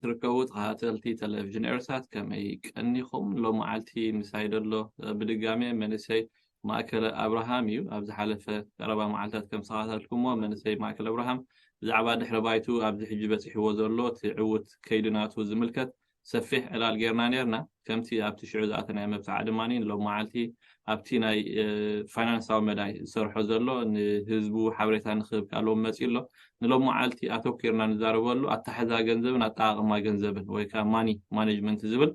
ትርከቡ ተኸታተልቲ ቴሌቪዥን ኤርሳት ከመይ ቀኒኹም? ሎም መዓልቲ ምሳይ ደሎ ብድጋሜ መንእሰይ ማእከለ ኣብርሃም እዩ። ኣብ ዝሓለፈ ቀረባ መዓልታት ከም ዝተኸታተልኩሞ መንእሰይ ማእከለ ኣብርሃም ብዛዕባ ድሕረ ባይቱ ኣብዚ ሕጂ በፂሕዎ ዘሎ እቲ ዕውት ከይዲ ናቱ ዝምልከት ሰፊሕ ዕላል ጌርና ኔርና። ከምቲ ኣብቲ ሽዑ ዝኣተናዮ መብፅዓ ድማ ሎም መዓልቲ ኣብቲ ናይ ፋይናንሳዊ መዳይ ዝሰርሖ ዘሎ ንህዝቡ ሓበሬታ ንክህብ ካልዎም መፂ ኣሎ። ንሎም መዓልቲ ኣተኪርና ንዛረበሉ ኣተሓዛ ገንዘብን ኣጠቃቅማ ገንዘብን ወይ ከዓ ማኒ ማኔጅመንት ዝብል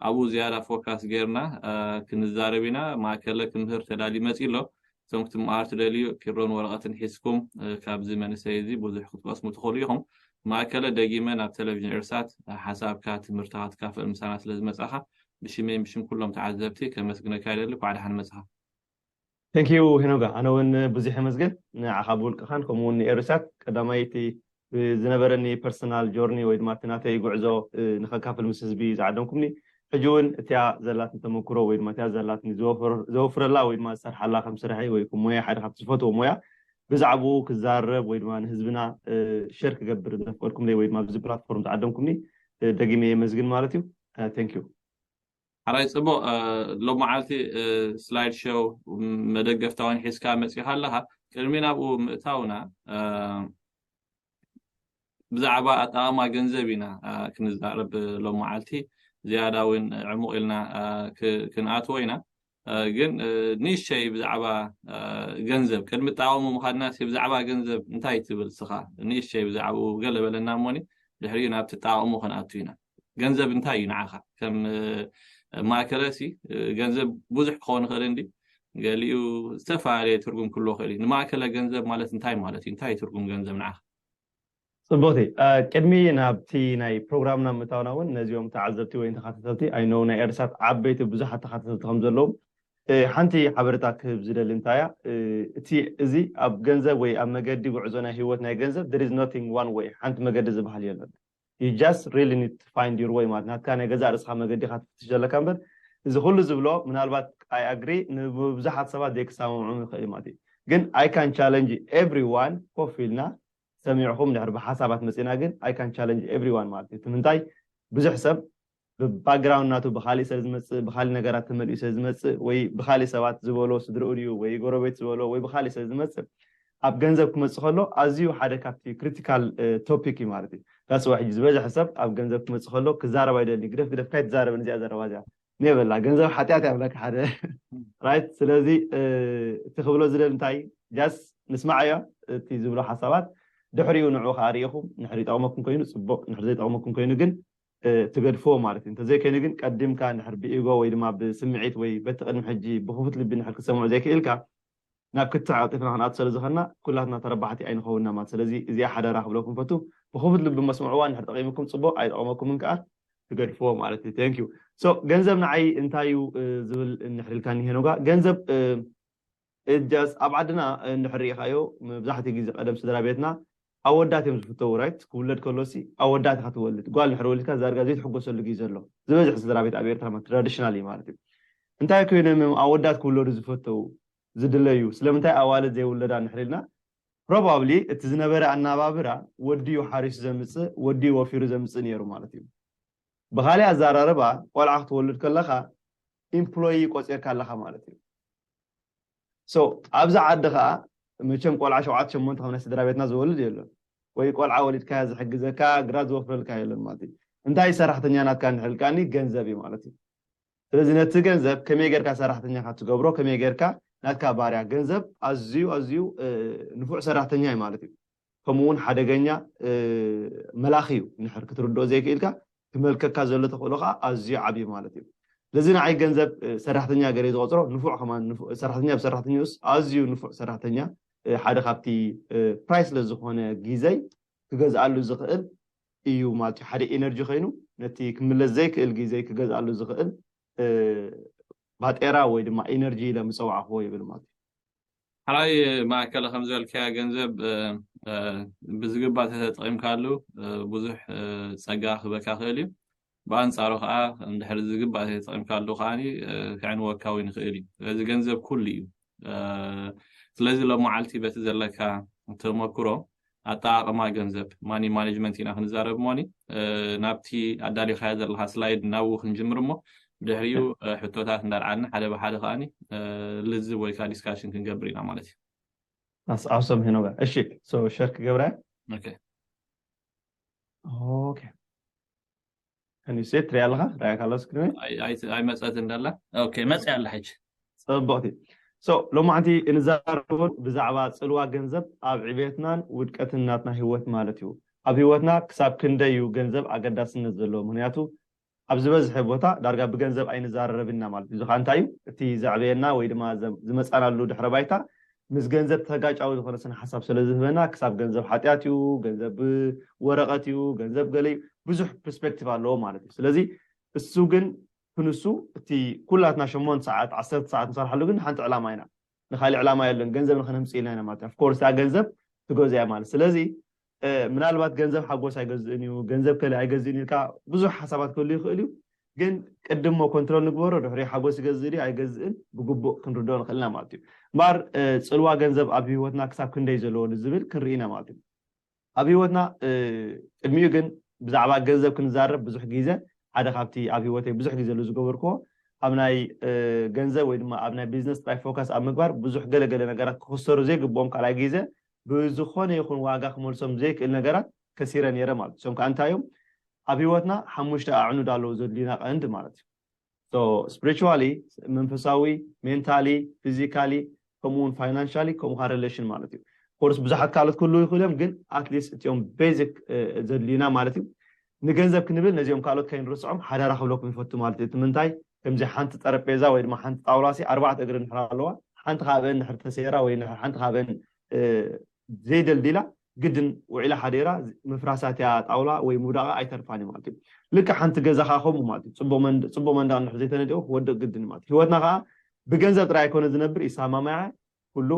ኣብኡ ዝያዳ ፎካስ ጌርና ክንዛረብ ኢና። ማእከለ ክምህር ተዳሊ መፂ ኣሎ። እቶም ክትመሃር ትደልዩ ኪሮን ወረቐትን ሒዝኩም ካብዚ መንእሰይ እዚ ብዙሕ ክትቀስሙ ትኽእሉ ኢኹም። ማእከለ ደጊመ ናብ ቴሌቪዥን ኤርሳት ሓሳብካ ትምህርትኻ ትካፈል ምሳና ስለ ዝመጻኻ ብሽመይን ብሽም ኩሎም ተዓዘብቲ ከመስግነካ ይደሊ። ኳዕ ደሓን መጻኻ። Thank you ሄኖጋ፣ ኣነ እውን ብዙሕ የመስግን ንዓኻ ብውልቅኻን ከምኡ እውን ንኤርሳት ቀዳማይቲ ዝነበረኒ ፐርሰናል ጆርኒ ወይ ድማ እቲ ናተይ ጉዕዞ ንኸካፍል ምስ ህዝቢ ዝዓደምኩምኒ ሕጂ እውን እቲኣ ዘላትኒ ተመክሮ ወይ ድማ እቲኣ ዘላትኒ ዘወፍረላ ወይ ድማ ዝሰርሓላ ከም ስርሐይ ወይ ሞያ ሓደ ካብቲ ዝፈትዎ ሞያ ብዛዕባኡ ክዛረብ ወይ ድማ ንህዝብና ሸር ክገብር ዘፍቀድኩምለይ ወይ ድማ ኣብዚ ፕላትፎርም ዝዓደምኩምኒ ደጊመ የመስግን ማለት እዩ። Thank you። ሓራይ ጽቡቕ። ሎም መዓልቲ ስላይድ ሾው መደገፍታውን ሒዝካ መጺኻ ኣለኻ። ቅድሚ ናብኡ ምእታውና ብዛዕባ ኣጠቓቕማ ገንዘብ ኢና ክንዛረብ ሎም መዓልቲ ዝያዳ እውን ዕሙቕ ኢልና ክንኣትዎ ኢና። ግን ንእሽተይ ብዛዕባ ገንዘብ ቅድሚ ኣጠቓቕሙ ምኻድና ብዛዕባ ገንዘብ እንታይ ትብል ስኻ? ንእሽተይ ብዛዕባኡ ገለ በለና እሞኒ ድሕሪኡ ናብቲ ኣጠቓቕሙ ክንኣቱ ኢና። ገንዘብ እንታይ እዩ ንዓኻ? ከም ማእከለሲ ገንዘብ ብዙሕ ክኸውን ይኽእል እንዲ ገሊኡ ዝተፈላለየ ትርጉም ክህልዎ ይኽእል እዩ። ንማእከለ ገንዘብ ማለት እንታይ ማለት እዩ? እንታይ እዩ ትርጉም ገንዘብ ንዓኻ? ጽቡቕቲ፣ ቅድሚ ናብቲ ናይ ፕሮግራምና ምእታውና እውን ነዚኦም ተዓዘብቲ ወይ ተኸታተልቲ ኣይነው ናይ ኤርሳት ዓበይቲ ብዙሓት ተኸታተልቲ ከም ዘለዎም ሓንቲ ሓበሬታ ክህብ ዝደሊ እንታይ እያ፣ እቲ እዚ ኣብ ገንዘብ ወይ ኣብ መገዲ ጉዕዞ ናይ ህይወት ናይ ገንዘብ there is nothing one way፣ ሓንቲ መገዲ ዝበሃል የለን። You just really need to find your way ማለት ናትካ ናይ ገዛእ ርእስኻ መገዲ ኢኻ ትፍትሽ ዘለካ እምበር እዚ ኩሉ ዝብሎ ምናልባት I agree ንብዙሓት ሰባት ዘይክሰማምዑ ይኽእል እዩ ማለት እዩ። ግን I can challenge everyone ኮፍ ኢልና ሰሚዕኹም ድሕሪ ብሓሳባት መፂና ግን I can challenge everyone ማለት እዩ። እቲ ምንታይ ብዙሕ ሰብ ብባክግራውንድ ናቱ ብካሊእ ስለ ዝመፅእ ብካሊእ ነገራት ተመሊኡ ስለ ዝመፅእ ወይ ብካሊእ ሰባት ዝበሎ ስድርኡ ድዩ ወይ ጎረቤት ዝበሎ ወይ ብካሊእ ስለ ዝመፅእ ኣብ ገንዘብ ክመፅእ ከሎ ኣዝዩ ሓደ ካብቲ ክሪቲካል ቶፒክ እዩ ማለት እዩ። ዳስዋ ሕጂ ዝበዝሐ ሰብ ኣብ ገንዘብ ክመፅእ ከሎ ክዛረብ ኣይደሊ ግደፍ ግደፍ ካይ ትዛረብ እዚኣ ዘረባ እዚኣ ኔበላ ገንዘብ ሓጢኣት ያብለካ ሓደ ራይት። ስለዚ እቲ ክብሎ ዝደል እንታይ ጃስ ንስማዓዮ እቲ ዝብሎ ሓሳባት ድሕሪኡ ንዑ ከዓ ርኢኹም ንሕሪ ይጠቕመኩም ኮይኑ ፅቡቅ ንሕሪ ዘይጠቕመኩም ኮይኑ ግን ትገድፍዎ ማለት እዩ። እንተዘይኮይኑ ግን ቀዲምካ ንሕር ብኢጎ ወይ ድማ ብስምዒት ወይ በቲ ቅድሚ ሕጂ ብክፉት ልቢ ንሕር ክሰምዑ ዘይክእልካ ናብ ክትዕ ኣውጢፍና ክንኣቱ ስለ ዝኸና ኩላትና ተረባሕቲ ኣይንኸውንና ማለት። ስለዚ እዚኣ ሓደራ ክብለኩም ፈቱ ብክፉት ልቢ መስምዕዋ ንሕር ጠቂምኩም ፅቡቅ ኣይጠቕመኩምን ከዓ ትገድፍዎ ማለት እዩ። Thank you። So ገንዘብ ንዓይ እንታይ እዩ ዝብል እንድሕር ኢልካኒ ሄኖጋ ገንዘብ እጃስ ኣብ ዓድና እንድሕር ርኢኻዮ መብዛሕትኡ ግዜ ቀደም ስድራ ቤትና ኣወዳት እዮም ዝፍተዉ ራይት። ክውለድ ከሎሲ ኣወዳት ኢኻ ትወልድ ጓል እንድሕር ወሊድካ ዛርጋ ዘይትሕጎሰሉ ግዜ ኣሎ ዝበዝሕ ስድራ ቤት ኣብ ኤርትራ ትራዲሽናል እዩ ማለት እዩ። እንታይ ኮይኖም እዮም ኣወዳት ክውለዱ ዝፈተዉ ዝድለዩ ስለምንታይ ኣዋልድ ዘይውለዳ እንድሕር ኢልና ፕሮባብሊ እቲ ዝነበረ ኣናባብራ ወዲ እዩ ሓሪሱ ዘምፅእ ወዲ እዩ ወፊሩ ዘምፅእ ነይሩ ማለት እዩ። ብካሊእ ኣዘራርባ ቆልዓ ክትወልድ ከለካ ኢምፕሎይ ቆፂርካ ኣለካ ማለት እዩ። So ኣብዚ ዓዲ ከዓ መቸም ቆልዓ ሸውዓተ ሸሞንተ ከም ናይ ስድራ ቤትና ዝወልድ የለን ወይ ቆልዓ ወሊድካ ዝሕግዘካ ግራት ዝወፍረልካ የለን ማለት እዩ። እንታይ ሰራሕተኛ ናትካ እንድሕር ኢልካኒ ገንዘብ እዩ ማለት እዩ። ስለዚ ነቲ ገንዘብ ከመይ ጌርካ ሰራሕተኛካ ትገብሮ ከመይ ጌርካ ናትካ ባርያ ገንዘብ ኣዝዩ ኣዝዩ ንፉዕ ሰራሕተኛ እዩ ማለት እዩ። ከምኡ እውን ሓደገኛ መላኺ እዩ። ንድሕር ክትርድኦ ዘይክእልካ ክመልከካ ዘሎ ተኽእሎ ከዓ ኣዝዩ ዓብዩ ማለት እዩ። ስለዚ ንዓይ ገንዘብ ሰራሕተኛ ገይረ ዝቆፅሮ ንፉዕ ከማን ሰራሕተኛ ብሰራሕተኛኡስ ኣዝዩ ንፉዕ ሰራሕተኛ ሓደ ካብቲ ፕራይስለስ ዝኾነ ግዘይ ክገዝኣሉ ዝኽእል እዩ ማለት እዩ። ሓደ ኢነርጂ ኮይኑ ነቲ ክምለስ ዘይክእል ግዘይ ክገዝኣሉ ዝኽእል ባጤራ ወይ ድማ ኢነርጂ ኢለ ምፀዋዕክዎ ይብል ማለት እዩ። ሓራይ ማእከለ ከም ዝበልካያ ገንዘብ ብዝግባእ ተተጠቂምካሉ ብዙሕ ፀጋ ክበካ ክእል እዩ። ብኣንፃሩ ከዓ እንድሕር ዝግባእ ተጠቂምካሉ ከዓ ክዕንወካ እውን ይኽእል እዩ። ስለዚ ገንዘብ ኩሉ እዩ። ስለዚ ሎም መዓልቲ በቲ ዘለካ ተመክሮ ኣጠቃቅማ ገንዘብ፣ ማኒ ማኔጅመንት ኢና ክንዛረብ እሞኒ። ናብቲ ኣዳሊኻዮ ዘለካ ስላይድ ናብኡ ክንጅምር እሞ፣ ድሕሪኡ ሕቶታት እንዳርዓና ሓደ ብሓደ ከዓኒ ልዝብ ወይ ከዓ ዲስካሽን ክንገብር ኢና ማለት እዩ። ኣስዓውሶም ሄኖጋ። እሺ፣ ሸር ክገብራ። ኦኬ። ኦኬ። ከኒሴ ትሪያ ኣለኻ? ራያ ካሎ ስክሪን ኣይመፀት እንዳላ። ኦኬ፣ መፅያ ኣላ ሕጂ። ፅብቕቲ። ሎማዕንቲ እንዛረበሉ ብዛዕባ ፅልዋ ገንዘብ ኣብ ዕቤትናን ውድቀትን ናትና ህይወት ማለት እዩ። ኣብ ህይወትና ክሳብ ክንደይ እዩ ገንዘብ ኣገዳስነት ዘለዎ? ምክንያቱ ኣብ ዝበዝሐ ቦታ ዳርጋ ብገንዘብ ኣይንዛረብና ማለት እዩ። እዚ ከዓ እንታይ እዩ? እቲ ዘዕበየና ወይ ድማ ዝመፃናሉ ድሕረ ባይታ ምስ ገንዘብ ተጋጫዊ ዝኾነ ስነ ሓሳብ ስለ ዝህበና፣ ክሳብ ገንዘብ ሓጢኣት እዩ፣ ገንዘብ ወረቐት እዩ፣ ገንዘብ ገለ እዩ፣ ብዙሕ ፐርስፔክቲቭ ኣለዎ ማለት እዩ። ስለዚ እሱ ግን ክንሱ እቲ ኩላትና ሸሞንተ ሰዓት ዓሰርተ ሰዓት ንሰርሓሉ ግን ሓንቲ ዕላማ ኢና፣ ንካሊእ ዕላማ የለን፣ ገንዘብ ንክነምፅእ ኢልና ኢና ማለት እዩ። ኦፍኮርስ እታ ገንዘብ ትገዝእ እያ ማለት። ስለዚ ምናልባት ገንዘብ ሓጎስ ኣይገዝእን እዩ፣ ገንዘብ ከሊእ ኣይገዝእን ኢልካ ብዙሕ ሓሳባት ክህሉ ይኽእል እዩ። ግን ቅድሞ ኮንትሮል ንግበሮ፣ ድሕሪ ሓጎስ ይገዝእ ድዩ ኣይገዝእን ብግቡእ ክንርድኦ ንኽእል ኢና ማለት እዩ። እምበኣር ፅልዋ ገንዘብ ኣብ ህይወትና ክሳብ ክንደይ ዘለዎ ንዝብል ክንርኢ ኢና ማለት እዩ። ኣብ ህይወትና ቅድሚኡ ግን ብዛዕባ ገንዘብ ክንዛረብ ብዙሕ ግዜ ሓደ ካብቲ ኣብ ህይወተይ ብዙሕ ግዜ ዝገበርክዎ ኣብ ናይ ገንዘብ ወይ ድማ ኣብ ናይ ቢዝነስ ጥራይ ፎከስ ኣብ ምግባር ብዙሕ ገለገለ ነገራት ክኽሰሩ ዘይግብኦም ካልኣይ ግዜ ብዝኾነ ይኹን ዋጋ ክመልሶም ዘይክእል ነገራት ከሲረ ነይረ ማለት እዩ። እሶም ከዓ እንታይ እዮም? ኣብ ህይወትና ሓሙሽተ ኣዕኑድ ኣለዉ ዘድልዩና ቀንዲ ማለት እዩ። ስፒሪቹዋሊ፣ መንፈሳዊ፣ ሜንታሊ፣ ፊዚካሊ፣ ከምኡ እውን ፋይናንሻሊ፣ ከምኡ ከዓ ሪሌሽን ማለት እዩ። ኮርስ ብዙሓት ካልኦት ክህልዉ ይኽእሉ እዮም፣ ግን ኣትሊስት እቲኦም ቤዚክ ዘድልዩና ማለት እዩ። ንገንዘብ ክንብል ነዚኦም ካልኦት ከይንርስዖም ሓደራ ክብለኩም ይፈቱ ማለት እዩ። እቲ ምንታይ ከምዚ ሓንቲ ጠረጴዛ ወይ ድማ ሓንቲ ጣውላ ሲ ኣርባዕተ እግሪ እንድሕር ኣለዋ፣ ሓንቲ ካብአን እንድሕር ተሰይራ ወይ ሓንቲ ካብአን ዘይደልዲላ ግድን ውዒላ ሓዲራ ምፍራሳት እያ ጣውላ ወይ ምውዳቃ ኣይተርፋን እዩ ማለት እዩ። ልክዕ ሓንቲ ገዛ ከዓ ከምኡ ማለት እዩ። ፅቡቅ መንደቅ እንድሕር ዘይተነዲቁ ክወድቅ ግድን እዩ ማለት እዩ። ህይወትና ከዓ ብገንዘብ ጥራይ ኣይኮነ ዝነብር፣ ይሰማማዕ ኩሉ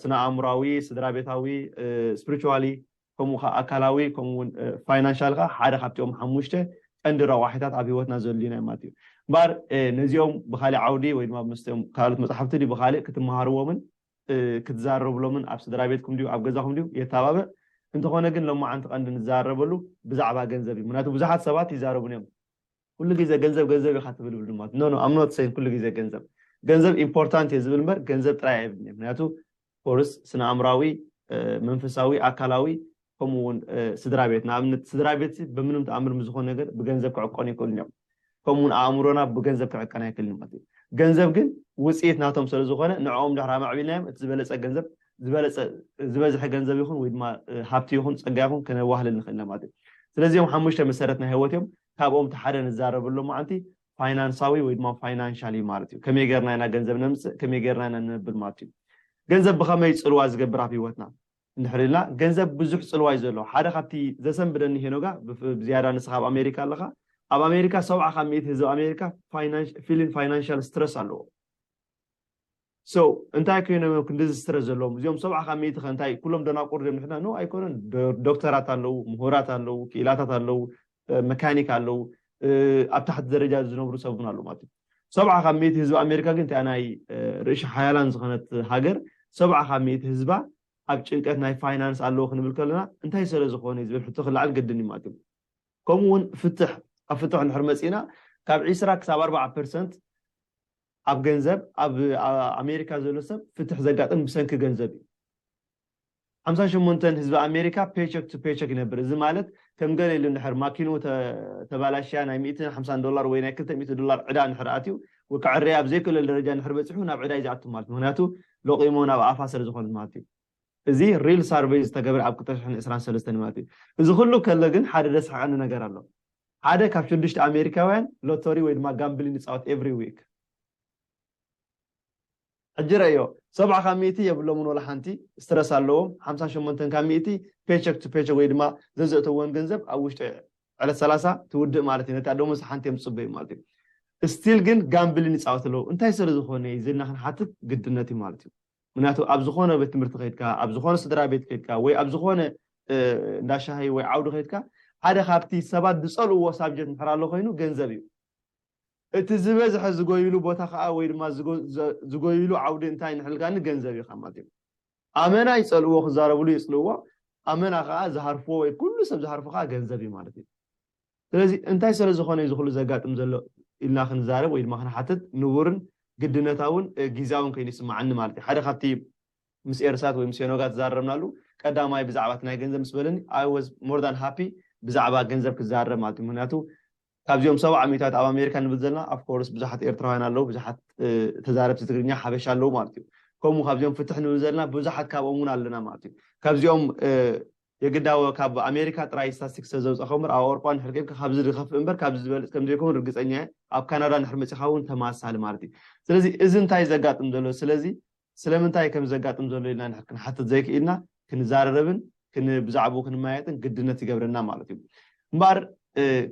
ስነ ኣእምራዊ፣ ስድራ ቤታዊ፣ ስፒሪቹዋሊ፣ ከምኡ ከዓ ኣካላዊ፣ ከምኡ እውን ፋይናንሻል ከዓ ሓደ ካብቲኦም ሓሙሽተ ቀንዲ ረቋሒታት ኣብ ህይወትና ዘድልዩና ማለት እዩ። እምበኣር ነዚኦም ብካሊእ ዓውዲ ወይ ድማ ምስቶም ካልኦት መፅሓፍቲ ድዩ ብካሊእ ክትመሃርዎምን ክትዛረብሎምን ኣብ ስድራ ቤትኩም ድዩ ኣብ ገዛኹም ድዩ የተባብዕ። እንተኾነ ግን ሎማዓንቲ ቀንዲ ንዛረበሉ ብዛዕባ ገንዘብ እዩ። ምክንያቱ ብዙሓት ሰባት ይዛረቡን እዮም፣ ኩሉ ግዜ ገንዘብ ገንዘብ ኢኻ ትብል ይብሉ ማለት። ኖ ኖ፣ ኣም ኖት ሴይንግ ኩሉ ግዜ ገንዘብ ገንዘብ ኢምፖርታንት እየ ዝብል እምበር ገንዘብ ጥራይ ኣይብልን እየ። ምክንያቱ ኮርስ ስነ ኣእምራዊ፣ መንፈሳዊ፣ ኣካላዊ ከምኡ እውን ስድራ ቤት፣ ንኣብነት ስድራ ቤት ብምንም ተኣምር ምስ ዝኾነ ነገር ብገንዘብ ክዕቆን ይክእሉን እዮም። ከምኡውን ኣእምሮና ብገንዘብ ክዕቀን ኣይክእልን ማለት እዩ። ገንዘብ ግን ውፅኢት ናቶም ስለ ዝኾነ ንዕኦም ድሕር ኣማዕቢልናዮም እቲ ዝበለፀ ገንዘብ ዝበለፀ ዝበዝሐ ገንዘብ ይኹን ወይ ድማ ሃብቲ ይኹን ፀጋ ይኹን ከነዋህልል ንኽእል ኢና ማለት እዩ። ስለዚኦም ሓሙሽተ መሰረት ናይ ህይወት እዮም። ካብኦም እቲ ሓደ ንዛረበሎም መዓንቲ ፋይናንሳዊ ወይ ድማ ፋይናንሻል እዩ ማለት እዩ። ከመይ ጌርና ኢና ገንዘብ ነምፅእ፣ ከመይ ጌርና ኢና ንነብር ማለት እዩ። ገንዘብ ብኸመይ ፅልዋ ዝገብር ኣብ ህይወትና እንድሕር ኢልና፣ ገንዘብ ብዙሕ ፅልዋ እዩ ዘለዎ። ሓደ ካብቲ ዘሰንብደኒ ሄኖጋ፣ ብዝያዳ ንስኻ ኣብ ኣሜሪካ ኣለኻ፣ ኣብ ኣሜሪካ ሰብዓ ካብ ሚእቲ ህዝቢ ኣሜሪካ ፊሊን ፋይናንሻል ስትረስ ኣለዎ። ሶ እንታይ ኮይኖም እዮም ክንድዚ ስትረስ ዘለዎም? እዚኦም ሰብዓ ካብ ሚእቲ ከ እንታይ ኩሎም ደናቁር ድዮም ንሕና? ኖ፣ ኣይኮነን። ዶክተራት ኣለዉ፣ ምሁራት ኣለዉ፣ ክኢላታት ኣለዉ፣ መካኒክ ኣለዉ፣ ኣብ ታሕቲ ደረጃ ዝነብሩ ሰብ እውን ኣለዉ ማለት እዩ። ሰብዓ ካብ ሚእቲ ህዝቢ ኣሜሪካ ግን እንታይ ናይ ርእሲ ሓያላን ዝኾነት ሃገር ሰብዓ ካብ ሚእቲ ህዝባ ኣብ ጭንቀት ናይ ፋይናንስ ኣለዎ ክንብል ከለና እንታይ ስለ ዝኾነ እዩ ዝብል ሕቶ ክለዓል ግድን እዩ ማለት እዩ። ከምኡ እውን ፍትሕ፣ ኣብ ፍትሕ እንድሕር መፂና ካብ ዒስራ ክሳብ ኣርባዓ ፐርሰንት ኣብ ገንዘብ ኣብ ኣሜሪካ ዘሎ ሰብ ፍትሕ ዘጋጥም ብሰንኪ ገንዘብ እዩ። ሓምሳ ሸሞንተን ህዝቢ ኣሜሪካ ፔቸክ ቱ ፔቸክ ይነብር። እዚ ማለት ከም ገለ ኢሉ እንድሕር ማኪኑ ተባላሽያ ናይ ሚእትን ሓምሳን ዶላር ወይ ናይ ክልተ ሚእቲ ዶላር ዕዳ እንድሕር ኣትዩ ወይ ከዕረያ ኣብ ዘይክእለሉ ደረጃ እንድሕር በፂሑ ናብ ዕዳ እዩ ዝኣቱ ማለት እዩ። ምክንያቱ ለቂሞ ናብ ኣፋ ስለ ዝኾነት ማለት እዩ። እዚ ሪል ሳርቬይ ዝተገብረ ኣብ ክልተ ሽሕን ዕስራን ሰለስተን ማለት እዩ። እዚ ኩሉ ከሎ ግን ሓደ ደስሓቀኒ ነገር ኣሎ። ሓደ ካብ ሽዱሽተ ኣሜሪካውያን ሎቶሪ ወይ ድማ ጋምብሊን ይፃወት ኤቭሪ ዊክ። ሕጂ ረእዮ፣ ሰብዓ ካብ ሚእቲ የብሎምን ወላ ሓንቲ፣ ስትረስ ኣለዎም። ሓምሳ ሸሞንተን ካብ ሚእቲ ፔቸክ ቱ ፔቸክ ወይ ድማ ዘዘእተዎን ገንዘብ ኣብ ውሽጢ ዕለት ሰላሳ ትውድእ ማለት እዩ። ነታ ደሞዝ ሓንቲ እዮም ዝፅበዩ ማለት እዩ። ስቲል ግን ጋምብሊን ይፃወት ኣለዉ። እንታይ ስለ ዝኾነ እዩ ዝልና ክንሓትት ግድነት እዩ ማለት እዩ። ምክንያቱ ኣብ ዝኾነ ቤት ትምህርቲ ከይድካ፣ ኣብ ዝኾነ ስድራ ቤት ከይድካ ወይ ኣብ ዝኾነ እንዳ ሻሂ ወይ ዓውዲ ከይድካ ሓደ ካብቲ ሰባት ዝፀልእዎ ሳብጀክት እንድሕር ኣሎ ኮይኑ ገንዘብ እዩ። እቲ ዝበዝሐ ዝጎይሉ ቦታ ከዓ ወይ ድማ ዝጎይሉ ዓውዲ እንታይ ንሕልጋኒ ገንዘብ እዩ ማለት እዩ። ኣመና ይፀልእዎ፣ ክዛረብሉ ይፅልእዎ። ኣመና ከዓ ዝሃርፍዎ ወይ ኩሉ ሰብ ዝሃርፎ ከዓ ገንዘብ እዩ ማለት እዩ። ስለዚ እንታይ ስለ ዝኾነ እዩ ዝኩሉ ዘጋጥም ዘሎ ኢልና ክንዛረብ ወይ ድማ ክንሓትት ንቡርን ግድነታውን ግዜያውን ኮይኑ ይስማዓኒ ማለት እዩ። ሓደ ካብቲ ምስ ኤርሳት ወይ ምስ ሄኖጋ ተዛረብናሉ ቀዳማይ ብዛዕባ እቲ ናይ ገንዘብ ምስ በለኒ I was more than happy ብዛዕባ ገንዘብ ክዛረብ ማለት እዩ። ምክንያቱ ካብዚኦም ሰብዓ ሚእታት ኣብ ኣሜሪካ ንብል ዘለና of course ብዙሓት ኤርትራውያን ኣለዉ፣ ብዙሓት ተዛረብቲ ትግርኛ ሓበሻ ኣለዉ ማለት እዩ። ከምኡ ካብዚኦም ፍትሕ ንብል ዘለና ብዙሓት ካብኦም እውን ኣለና ማለት እዩ። ካብዚኦም የግዳወ ካብ ኣሜሪካ ጥራይ ስታስቲክስ ዘውፅእ ከምር ኣብ ኣውሮጳ ንድሕር ኬድካ ካብዚ ዝኸፍእ እምበር ካብዚ ዝበልፅ ከም ዘይኮን ርግፀኛ እየ። ኣብ ካናዳ ንድሕር መፂኻ እውን ተመሳሳሊ ማለት እዩ። ስለዚ እዚ እንታይ ዘጋጥም ዘሎ ስለዚ ስለምንታይ ከም ዘጋጥም ዘሎ ኢልና ንድሕር ክንሓትት ዘይክኢልና ክንዛረረብን ብዛዕባኡ ክንመያየጥን ግድነት ይገብረና ማለት እዩ። እምበኣር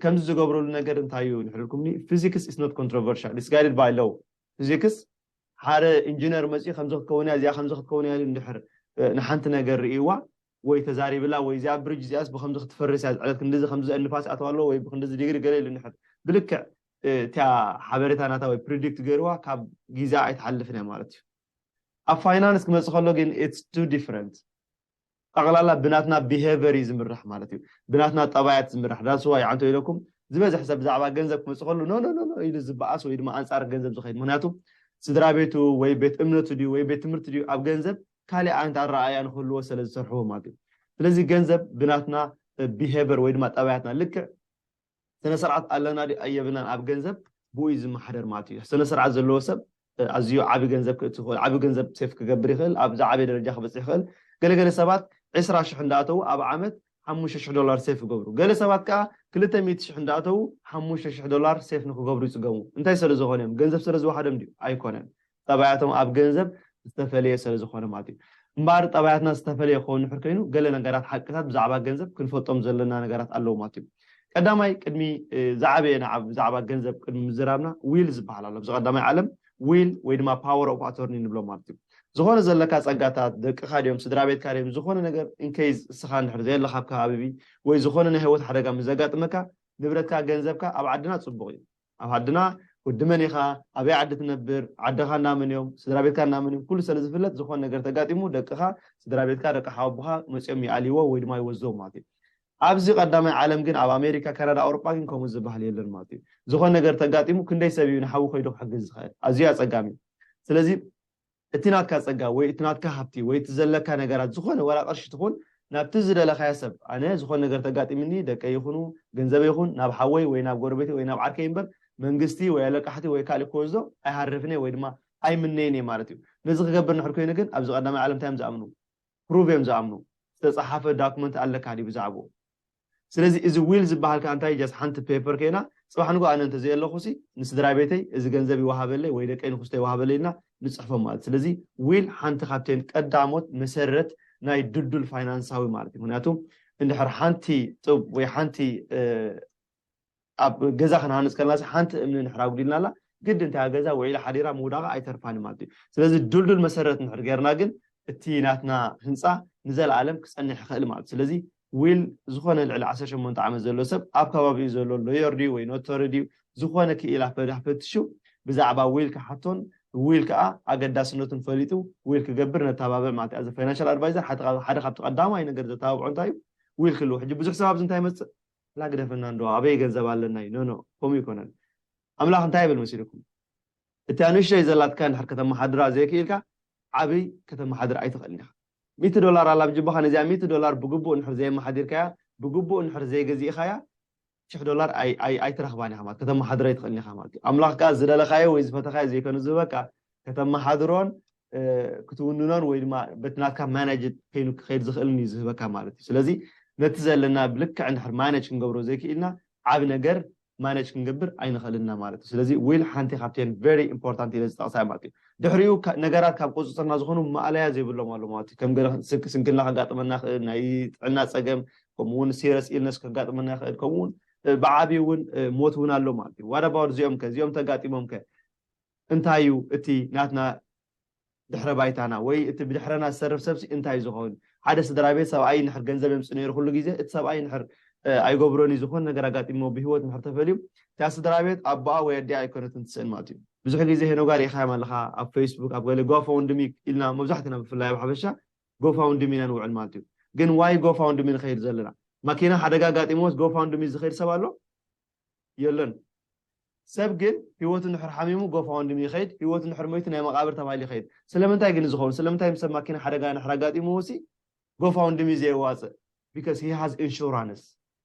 ከምዚ ዝገብረሉ ነገር እንታይ እዩ ንሕርልኩምኒ? Physics is not controversial, it's guided by law. ፊዚክስ ሓደ ኢንጂነር መፅኡ ከምዚ ክትከውን እያ እዚኣ ከምዚ ክትከውን እያ ኢሉ እንድሕር ንሓንቲ ነገር ርእይዋ ወይ ተዛሪብላ ወይ እዚኣ ብሪጅ እዚኣስ ብከምዚ ክትፈርስ እያ ዝዕለት ክንዲዚ ከምዚ ንፋስ ኣተዋ ኣለዎ ወይ ብክንዲዚ ዲግሪ ገለ ኢሉ እንድሕር ብልክዕ እቲያ ሓበሬታ ናታ ወይ ፕሪዲክት ገይርዋ ካብ ግዜኣ ኣይትሓልፍን እያ ማለት እዩ። ኣብ ፋይናንስ ክመፅእ ከሎ ግን it's too different። ጠቕላላ ብናትና ቢሄቨር እዩ ዝምራሕ ማለት እዩ። ብናትና ጠባያት ዝምራሕ that's why ዓንቶ ኢለኩም ዝበዝሕ ሰብ ብዛዕባ ገንዘብ ክመፅእ ከሉ ኖ ኖ ኖ ኢሉ ዝበኣስ ወይ ድማ ኣንፃር ገንዘብ ዝኸይድ ምክንያቱ ስድራ ቤቱ ወይ ቤት እምነቱ ድዩ ወይ ቤት ትምህርቲ ድዩ ኣብ ገንዘብ ካሊእ ዓይነት ኣረኣእያ ንክህልዎ ስለ ዝሰርሕዎ ማለት እዩ። ስለዚ ገንዘብ ብናትና ቢሄቨር ወይ ድማ ጠባያትና ልክዕ ስነ ስርዓት ኣለና ድዩ ኣየብልናን ኣብ ገንዘብ ብኡ እዩ ዝመሓደር ማለት እዩ። ስነ ስርዓት ዘለዎ ሰብ ኣዝዩ ዓቢ ገንዘብ ክእቲ ይኽእል፣ ዓቢ ገንዘብ ሴፍ ክገብር ይኽእል፣ ኣብ ዝዓበየ ደረጃ ክበፅሕ ይኽእል። ገለገለ ሰባት ዕስራ ሽሕ እንዳኣተዉ ኣብ ዓመት ሓሙሽተ ሽሕ ዶላር ሴፍ ይገብሩ። ገለ ሰባት ከዓ ክልተ ሚእቲ ሽሕ እንዳኣተዉ ሓሙሽተ ሽሕ ዶላር ሴፍ ንክገብሩ ይፅገሙ። እንታይ ስለ ዝኾነ እዮም? ገንዘብ ስለ ዝወሓዶም ድዩ? ኣይኮነን። ጠባያቶም ኣብ ገንዘብ ዝተፈለየ ስለ ዝኾነ ማለት እዩ። እምበኣር ጠባያትና ዝተፈለየ ክኸውን ንድሕር ኮይኑ ገለ ነገራት ሓቅታት ብዛዕባ ገንዘብ ክንፈልጦም ዘለና ነገራት ኣለዉ ማለት እዩ። ቀዳማይ ቅድሚ ዝዓበየ ንዓ ብዛዕባ ገንዘብ ቅድሚ ምዝራብና ዊል ዝበሃል ኣሎ። ኣብዚ ቀዳማይ ዓለም ዊል ወይ ድማ ፓወር ኦፍ ኣቶርኒ ንብሎ ማለት እዩ። ዝኾነ ዘለካ ፀጋታት ደቅኻ ድዮም ስድራ ቤትካ ድዮም ዝኾነ ነገር ኢንኬዝ እስኻ እንድሕር ዘየለካ ኣብ ከባቢ ወይ ዝኾነ ናይ ህይወት ሓደጋ ምስ ዘጋጥመካ ንብረትካ ገንዘብካ ኣብ ዓድና ፅቡቕ እዩ። ኣብ ዓድና ወዲ መን ኢኻ ኣበይ ዓዲ ትነብር ዓድኻ እንዳመን እዮም ስድራ ቤትካ እንዳመን እዮም ኩሉ ስለ ዝፍለጥ ዝኾነ ነገር ተጋጢሙ ደቅኻ ስድራ ቤትካ ደቂ ሓወቦኻ መፂኦም ይኣልይዎ ወይ ድማ ይወስድዎ ማለት እዩ። ኣብዚ ቀዳማይ ዓለም ግን ኣብ ኣሜሪካ ካናዳ ኣውሮጳ ግን ከምኡ ዝበሃል የለን ማለት እዩ። ዝኾነ ነገር ተጋጢሙ ክንደይ ሰብ እዩ ንሓዊ ከይዱ ክሕግዝ ዝኽእል ኣዝዩ ኣፀጋሚ እዩ። ስለዚ እቲ ናትካ ፀጋ ወይ እቲ ናትካ ሃብቲ ወይ እቲ ዘለካ ነገራት ዝኾነ ዋላ ቅርሺ ትኹን ናብቲ ዝደለኻዮ ሰብ ኣነ ዝኾነ ነገር ተጋጢምኒ ደቀይ ይኹኑ ገንዘበይ ይኹን ናብ ሓወይ ወይ ናብ ጎረቤተይ ወይ ናብ ዓርከይ እምበር መንግስቲ ወይ ኣለቃሕቲ ወይ ካልእ ክወስዶ ኣይሃርፍን እየ ወይ ድማ ኣይምነይን እየ ማለት እዩ። ነዚ ክገብር ንድሕር ኮይኑ ግን ኣብዚ ቀዳማይ ዓለም እንታይ እዮም ዝኣምኑ? ፕሩቭ እዮም ዝኣምኑ። ዝተፀሓፈ ዳኩመንት ኣለካ ድዩ ብዛዕባኡ? ስለዚ እዚ ዊል ዝበሃል ከዓ እንታይ ጀስት ሓንቲ ፔፐር ከይና ፅባሕ ንጎ ኣነ እንተዘየለኹ ሲ ንስድራ ቤተይ እዚ ገንዘብ ይወሃበለይ ወይ ደቀይ ንክስቶ ይወሃበለይ ኢልና ንፅሕፎ ማለት ስለዚ ዊል ሓንቲ ካብተን ቀዳሞት መሰረት ናይ ድልዱል ፋይናንሳዊ ማለት እዩ ምክንያቱ እንድሕር ሓንቲ ጥብ ወይ ሓንቲ ኣብ ገዛ ክንሃንፅ ከለና ሓንቲ እምኒ እንድሕር ኣጉዲልና ኣላ ግድ እንታይ ገዛ ውዒላ ሓዲራ ምውዳቃ ኣይተርፋን ማለት እዩ ስለዚ ድልዱል መሰረት እንድሕር ገይርና ግን እቲ ናትና ህንፃ ንዘለኣለም ክፀንሕ ይኽእል ማለት ስለዚ ዊል ዝኾነ ልዕሊ ዓሰርተ ሸሞንተ ዓመት ዘሎ ሰብ ኣብ ከባቢኡ ዘሎ ሎየር ድዩ ወይ ኖተሪ ድዩ ዝኾነ ክኢላ ፈትሹ ብዛዕባ ዊል ክሓቶን ዊል ከዓ ኣገዳስነቱን ፈሊጡ ዊል ክገብር ነተባብዕ ማለት እዩ ፋይናንሻል ኣድቫይዘር ሓደ ካብቲ ቀዳማይ ነገር ዘተባብዖ እንታይ እዩ ዊል ክህልዎ ሕጂ ብዙሕ ሰብ ኣብዚ እንታይ ይመፅእ ላ ግደፈና እንዶ ኣበይ ገንዘብ ኣለና እዩ ኖኖ ከምኡ ይኮነን ኣምላኽ እንታይ ይብል መሲልኩም እቲኣ ንእሽተይ ዘላትካ እንድሕር ከተመሓድራ ዘይክኢልካ ዓብይ ከተመሓድር ኣይትኽእልን ኢኻ ሚእቲ ዶላር ኣላ ብጅባኻ ነዚኣ ሚእቲ ዶላር ብግቡእ እንድሕር ዘየመሓዲርካያ ብግቡእ እንድሕር ዘይገዚእኻያ ሽሕ ዶላር ኣይትረኽባን ኢኻ ማለት ከተመሓድራ ኣይትኽእልን ኢኻ ማለት እዩ ኣምላኽ ከዓ ዝደለኻዮ ወይ ዝፈተኻዮ ዘይኮነ ዝህበካ ከተመሓድሮን ክትውንኖን ወይ ድማ በቲ ናትካ ማናጅ ኮይኑ ክኸይድ ዝኽእልን እዩ ዝህበካ ማለት እዩ ስለዚ ነቲ ዘለና ብልክዕ እንድሕር ማነጅ ክንገብሮ ዘይክኢልና ዓብ ነገር ማነጅ ክንገብር ኣይንኽእልና ማለት እዩ ስለዚ ዊል ሓንቲ ካብተን very important ኢለ ዝጠቕሳ ማለት እዩ ድሕሪኡ ነገራት ካብ ቁፅፅርና ዝኾኑ ማእለያ ዘይብሎም ኣሎ ማለት እዩ ከም ስንክልና ከጋጥመና ክእል ናይ ጥዕና ፀገም ከምኡውን ሲረስ ኢልነስ ከጋጥመና ይኽእል ከምኡውን ብዓብዩ እውን ሞት እውን ኣሎ ማለት እዩ ዋዳባወር እዚኦም ከ እዚኦም ተጋጢሞም ከ እንታይ እዩ እቲ ናትና ድሕረ ባይታና ወይ እቲ ብድሕረና ዝሰርፍ ሰብሲ እንታይ እዩ ዝኸውን ሓደ ስድራ ቤት ሰብኣይ ንሕር ገንዘብ የምፅ ነይሩ ኩሉ ግዜ እቲ ሰብኣይ ንሕር ኣይገብሮን እዩ ዝኾነ ነገር ኣጋጢሞ ብሂወት ንሕር ተፈልዩ እታ ስድራ ቤት ኣቦኣ ወይ ኣዲኣ ኣይኮነትን ትስእን ማለት እዩ ብዙሕ ግዜ ሄኖጋ ርኢኻዮም ኣለኻ ኣብ ፌስቡክ ኣብ ገለ ጎፋውንድሚ ኢልና መብዛሕትና ብፍላይ ኣብ ሓበሻ ጎፋውንድሚ ኢና ንውዕል ማለት እዩ ግን why GoFundMe ንኸይድ ዘለና? ማኪና ሓደጋ ኣጋጢሞስ GoFundMe ዝኸይድ ሰብ ኣሎ? የለን። ሰብ ግን ህይወቱ እንድሕር ሓሚሙ GoFundMe ይኸይድ፣ ህይወቱ እንድሕር ሞይቱ ናይ መቓብር ተባሂሉ ይኸይድ። ስለምንታይ ግን ዝኸውን? ስለምንታይ ምስ ሰብ ማኪና ሓደጋ እንድሕር ኣጋጢምዎ ሲ GoFundMe ዘየዋፅእ? Because he has insurance።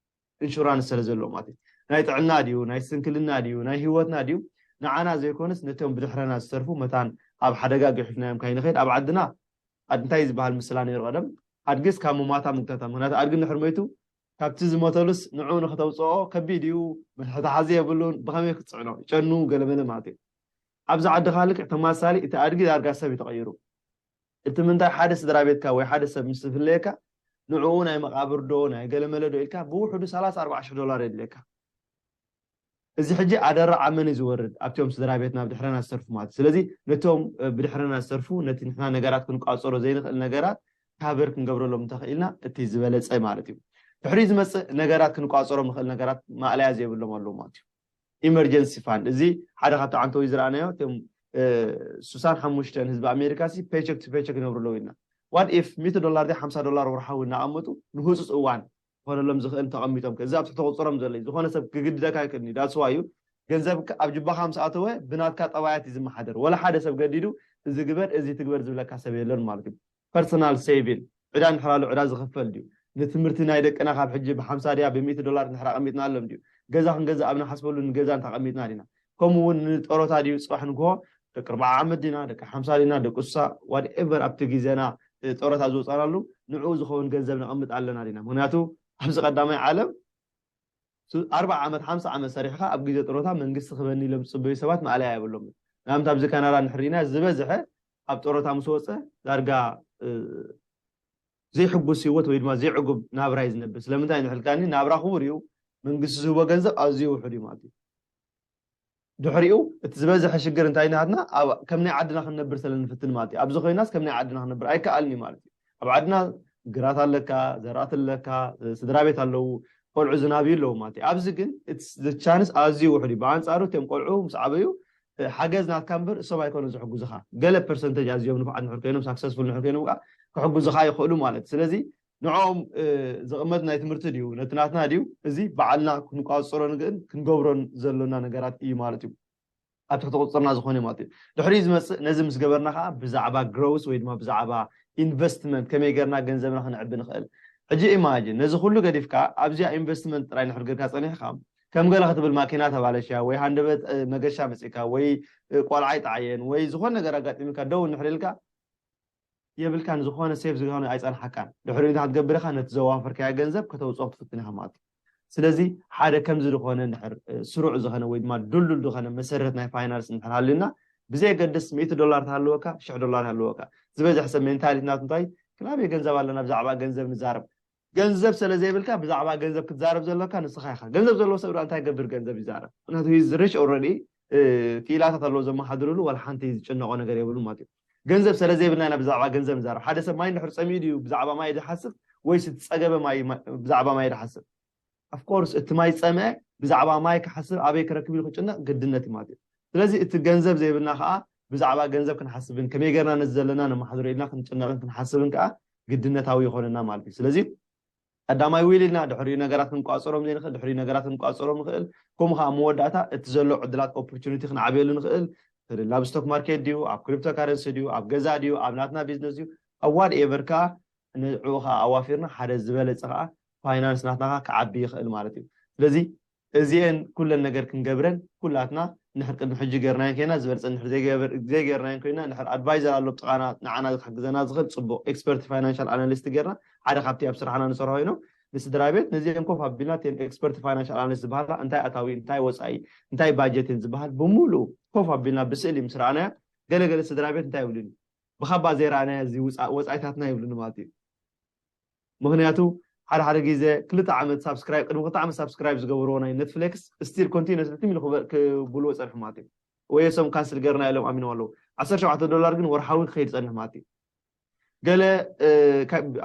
ኢንሹራንስ ስለ ዘለዎ ማለት እዩ። ናይ ጥዕና ድዩ፣ ናይ ስንክልና ድዩ፣ ናይ ህይወትና ድዩ? ንዓና ዘይኮነስ ነቶም ብድሕረና ዝተርፉ መታን ኣብ ሓደጋ ገሒፍናዮም ካይንኸይድ። ኣብ ዓድና እንታይ ዝበሃል ምስላ ነይሩ ቀደም? ኣድግስ ካብ ሙማታ ምግታታ። ምክንያቱ ኣድጊ እንድሕር ሞይቱ ካብቲ ዝሞተሉስ ንዑ ንክተውፅኦ ከቢድ እዩ፣ መትሓዚ የብሉን፣ ብኸመይ ክትፅዕኖ? ጨኑ ገለመለ ማለት እዩ። ኣብዚ ዓድኻ ልክዕ ተማሳሊ እቲ ኣድጊ ዳርጋ ሰብ እዩ ተቐይሩ። እቲ ምንታይ ሓደ ስድራ ቤትካ ወይ ሓደ ሰብ ምስ ዝፍለየካ ንዕኡ ናይ መቓብር ዶ ናይ ገለመለ ዶ ኢልካ ብውሕዱ ሰላሳ ኣርባዓ ሽሕ ዶላር የድልየካ። እዚ ሕጂ ኣደራ ዓመን እዩ ዝወርድ ኣብቲኦም ስድራ ቤትና ብድሕረና ዝተርፉ ማለት እዩ። ስለዚ ነቶም ብድሕረና ዝተርፉ ነቲ ንሕና ነገራት ክንቋፀሮ ዘይንኽእል ነገራት ካቨር ክንገብረሎም እንተኽኢልና እቲ ዝበለፀ ማለት እዩ። ድሕሪ ዝመፅእ ነገራት ክንቋፀሮም ንኽእል ነገራት ማእለያ ዘይብሎም ኣለዉ ማለት እዩ። ኢመርጀንሲ ፋንድ እዚ ሓደ ካብቲ ዓንተዊ ዝረኣናዮ እቶም ሱሳን ሓሙሽተን ህዝቢ ኣሜሪካ ሲ ፔቸክ ቱ ፔቸክ ይነብሩ ኣለዉ ኢልና። ዋት ኢፍ ሚእቲ ዶላር ደ ሓምሳ ዶላር ወርሓዊ እናቐመጡ ንህፁፅ እዋን ክኾነሎም ዝኽእል ተቐሚጦም እዚ ኣብ ትሕቲ ቁፅሮም ዘሎ ዝኾነ ሰብ ክግድደካ ይክእልኒ ዳስዋ እዩ። ገንዘብ ኣብ ጅባኻ ምስ ኣተወ ብናትካ ጠባያት እዩ ዝመሓደር። ወላ ሓደ ሰብ ገዲዱ እዚ ግበር እዚ ትግበር ዝብለካ ሰብ የለን ማለት እዩ። ፐርሰናል ሴቪን ዕዳ እንድሕራሉ ዕዳ ዝኽፈል ድዩ? ንትምህርቲ ናይ ደቅና ካብ ሕጂ ብሓምሳ ድያ ብሚእቲ ዶላር እንድሕር ኣቐሚጥናሎም ድዩ? ገዛ ክንገዛ ኣብ ንሓስበሉ ንገዛ እንተቐሚጥና ዲና? ከምኡ እውን ንጠሮታ ድዩ ፅባሕ ንግሆ ደቂ ኣርባዓ ዓመት ዲና ደቂ ሓምሳ ዲና ደቂ ሱሳ ዋትኤቨር ኣብቲ ግዜና ጠሮታ ዝወፃናሉ ንዕኡ ዝኸውን ገንዘብ ነቐምጥ ኣለና ዲና? ምክንያቱ ኣብዚ ቀዳማይ ዓለም ኣርባ ዓመት ሓምሳ ዓመት ሰሪሕካ ኣብ ግዜ ጥሮታ መንግስቲ ክበኒ ኢሎም ዝፅበዩ ሰባት ማእለያ የብሎም። ንኣብነት ኣብዚ ካናዳ እንድሕር ሪኢና ዝበዝሐ ኣብ ጥሮታ ምስ ወፀ ዳርጋ ዘይሕጉስ ህይወት ወይ ድማ ዘይዕጉብ ናብራ እዩ ዝነብር። ስለምንታይ ንሕልካኒ ናብራ ክቡር እዩ፣ መንግስቲ ዝህቦ ገንዘብ ኣዝዩ ውሑድ እዩ ማለት እዩ። ድሕሪኡ እቲ ዝበዝሐ ሽግር እንታይ ናትና ከም ናይ ዓድና ክንነብር ስለ ንፍትን ማለት እዩ። ኣብዚ ኮይናስ ከም ናይ ዓድና ክንነብር ኣይከኣልን እዩ ማለት እዩ። ኣብ ዓድና ግራት ኣለካ፣ ዘራእቲ ኣለካ፣ ስድራ ቤት ኣለዉ፣ ቆልዑ ዝናብዩ ኣለዉ ማለት እዩ። ኣብዚ ግን ቻንስ ኣዝዩ ውሑድ እዩ። ብኣንፃሩ እቶም ቆልዑ ምስ ዓበዩ ሓገዝ ናትካ እምበር እሶም ኣይኮነ ዝሕጉዝኻ። ገለ ፐርሰንተጅ ኣዝዮም ንፉዓት ንሕር ኮይኖም ሳክሰስፉል ንሕር ኮይኖም ከዓ ክሕጉዝኻ ይኽእሉ ማለት እዩ። ስለዚ ንዕኦም ዝቕመጥ ናይ ትምህርቲ ድዩ ነቲ ናትና ድዩ እዚ በዓልና ክንቋፅሮ ንግእን ክንገብሮን ዘሎና ነገራት እዩ ማለት እዩ። ኣብ ትሕቲ ቁፅርና ዝኾነ ማለት እዩ። ድሕሪ ዝመፅእ ነዚ ምስ ገበርና ከዓ ብዛዕባ ግሮውስ ወይ ድማ ብዛዕባ ኢንቨስትመንት ከመይ ገርና ገንዘብና ክንዕቢ ንኽእል። ሕጂ ኢማጂን ነዚ ኩሉ ገዲፍካ ኣብዚኣ ኢንቨስትመንት ጥራይ ንሕር ገርካ ፀኒሕካ ከም ገለ ክትብል ማኪና ተባለሽያ ወይ ሃንደበት መገሻ መፅእካ ወይ ቆልዓ ይጠዓየን ወይ ዝኾነ ነገር ኣጋጢምካ ደው ንሕር ኢልካ የብልካን። ዝኾነ ሴፍ ዝኾነ ኣይፀንሓካን። ድሕሪኡ እንታይ ክትገብር ኢኻ? ነቲ ዘዋፈርካዮ ገንዘብ ከተውፅኦ ክትፍትን ኢኻ ማለት እዩ። ስለዚ ሓደ ከምዚ ዝኾነ እንድሕር ስሩዕ ዝኾነ ወይ ድማ ድልዱል ዝኾነ መሰረት ናይ ፋይናንስ እንድሕር ሃልዩና ብዘየገድስ ሚእቲ ዶላር ትሃልወካ ሽሕ ዶላር ይሃልወካ ዝበዝሕ ሰብ ሜንታሊቲ ናቱ እንታይ ክላበይ ገንዘብ ኣለና ብዛዕባ ገንዘብ ንዛረብ ገንዘብ ስለ ዘይብልካ ብዛዕባ ገንዘብ ክትዛረብ ዘለካ ንስኻ ኢኻ። ገንዘብ ዘለዎ ሰብ እንታይ ገብር ገንዘብ ይዛረብ ምክንያቱ ሪች ኦልሬዲ ክኢላታት ኣለዎ ዘመሓድርሉ ዋላ ሓንቲ ዝጭነቆ ነገር የብሉ ማለት እዩ። ገንዘብ ስለ ዘይብልና ኢና ብዛዕባ ገንዘብ ንዛረብ። ሓደ ሰብ ማይ እንድሕር ፀሚኡ ድዩ ብዛዕባ ማይ ዝሓስብ ወይስ እቲ ፀገበ ማይ ብዛዕባ ማይ ዝሓስብ? ኣፍኮርስ እቲ ማይ ዝፀምአ ብዛዕባ ማይ ክሓስብ ኣበይ ክረክብ ኢሉ ክጭነቅ ግድነት እዩ ማለት እዩ። ስለዚ እቲ ገንዘብ ዘይብልና ከዓ ብዛዕባ ገንዘብ ክንሓስብን ከመይ ገርና ነዚ ዘለና ነማሓድሮ ኢልና ክንጭነቅን ክንሓስብን ከዓ ግድነታዊ ይኾነና ማለት እዩ። ስለዚ ቀዳማይ ዊል ኢልና ድሕሪኡ ነገራት ክንቋፀሮም ዘይንኽእል ድሕሪኡ ነገራት ክንቋፀሮም ንኽእል። ከምኡ ከዓ መወዳእታ እቲ ዘሎ ዕድላት ኦፖርቹኒቲ ክንዓብየሉ ንኽእል። ናብ ስቶክ ማርኬት ድዩ ኣብ ክሪፕቶ ካረንሲ ድዩ ኣብ ገዛ ድዩ ኣብ ናትና ቢዝነስ ድዩ ኣብ ዋት ኤቨር ከዓ ንዕኡ ከዓ ኣዋፊርና ሓደ ዝበለፀ ከዓ ፋይናንስ ናትና ከዓ ክዓቢ ይኽእል ማለት እዩ። ስለዚ እዚአን ኩለን ነገር ክንገብረን ኩላትና ንድሕር ቅድሚ ሕጂ ገርናየን ኮይና ዝበልፀ ንድሕር ዘይገርናየን ኮይና ንድሕር ኣድቫይዘር ኣሎ ብጥቓና ንዓና ክሕግዘና ዝኽእል ፅቡቕ ኤክስፐርት ፋይናንሻል ኣናሊስት ገርና ሓደ ካብቲ ኣብ ስራሕና ንሰርሖ ኮይኖም ንስድራ ቤት ነዚአን ኮፍ ኣቢልና ቴን ኤክስፐርት ፋይናንሻል ኣናሊስት ዝበሃላ እንታይ ኣታዊ እንታይ ወፃኢ እንታይ ባጀት እየን ዝበሃል ብምሉኡ ኮፍ ኣቢልና ብስእሊ ምስ ረኣናያ ገለገለ ስድራ ቤት እንታይ ይብሉኒ ብኻባ ዘይረኣናያ እዚ ወፃኢታትና ይብሉኒ ማለት እዩ። ምክንያቱ ሓደ ሓደ ግዜ ክልተ ዓመት ሳብስክራይብ ቅድሚ ክልተ ዓመት ሳብስክራይብ ዝገበርዎ ናይ ኔትፍሊክስ ስቲል ኮንቲኒስ ትም ኢሉ ክብልዎ ፀንሑ ማለት እዩ። ወይ እሶም ካንስል ገርና ኢሎም ኣሚኖም ኣለዉ። ዓሰርተ ሸውዓተ ዶላር ግን ወርሓዊ ክኸይድ ፀንሕ ማለት እዩ። ገለ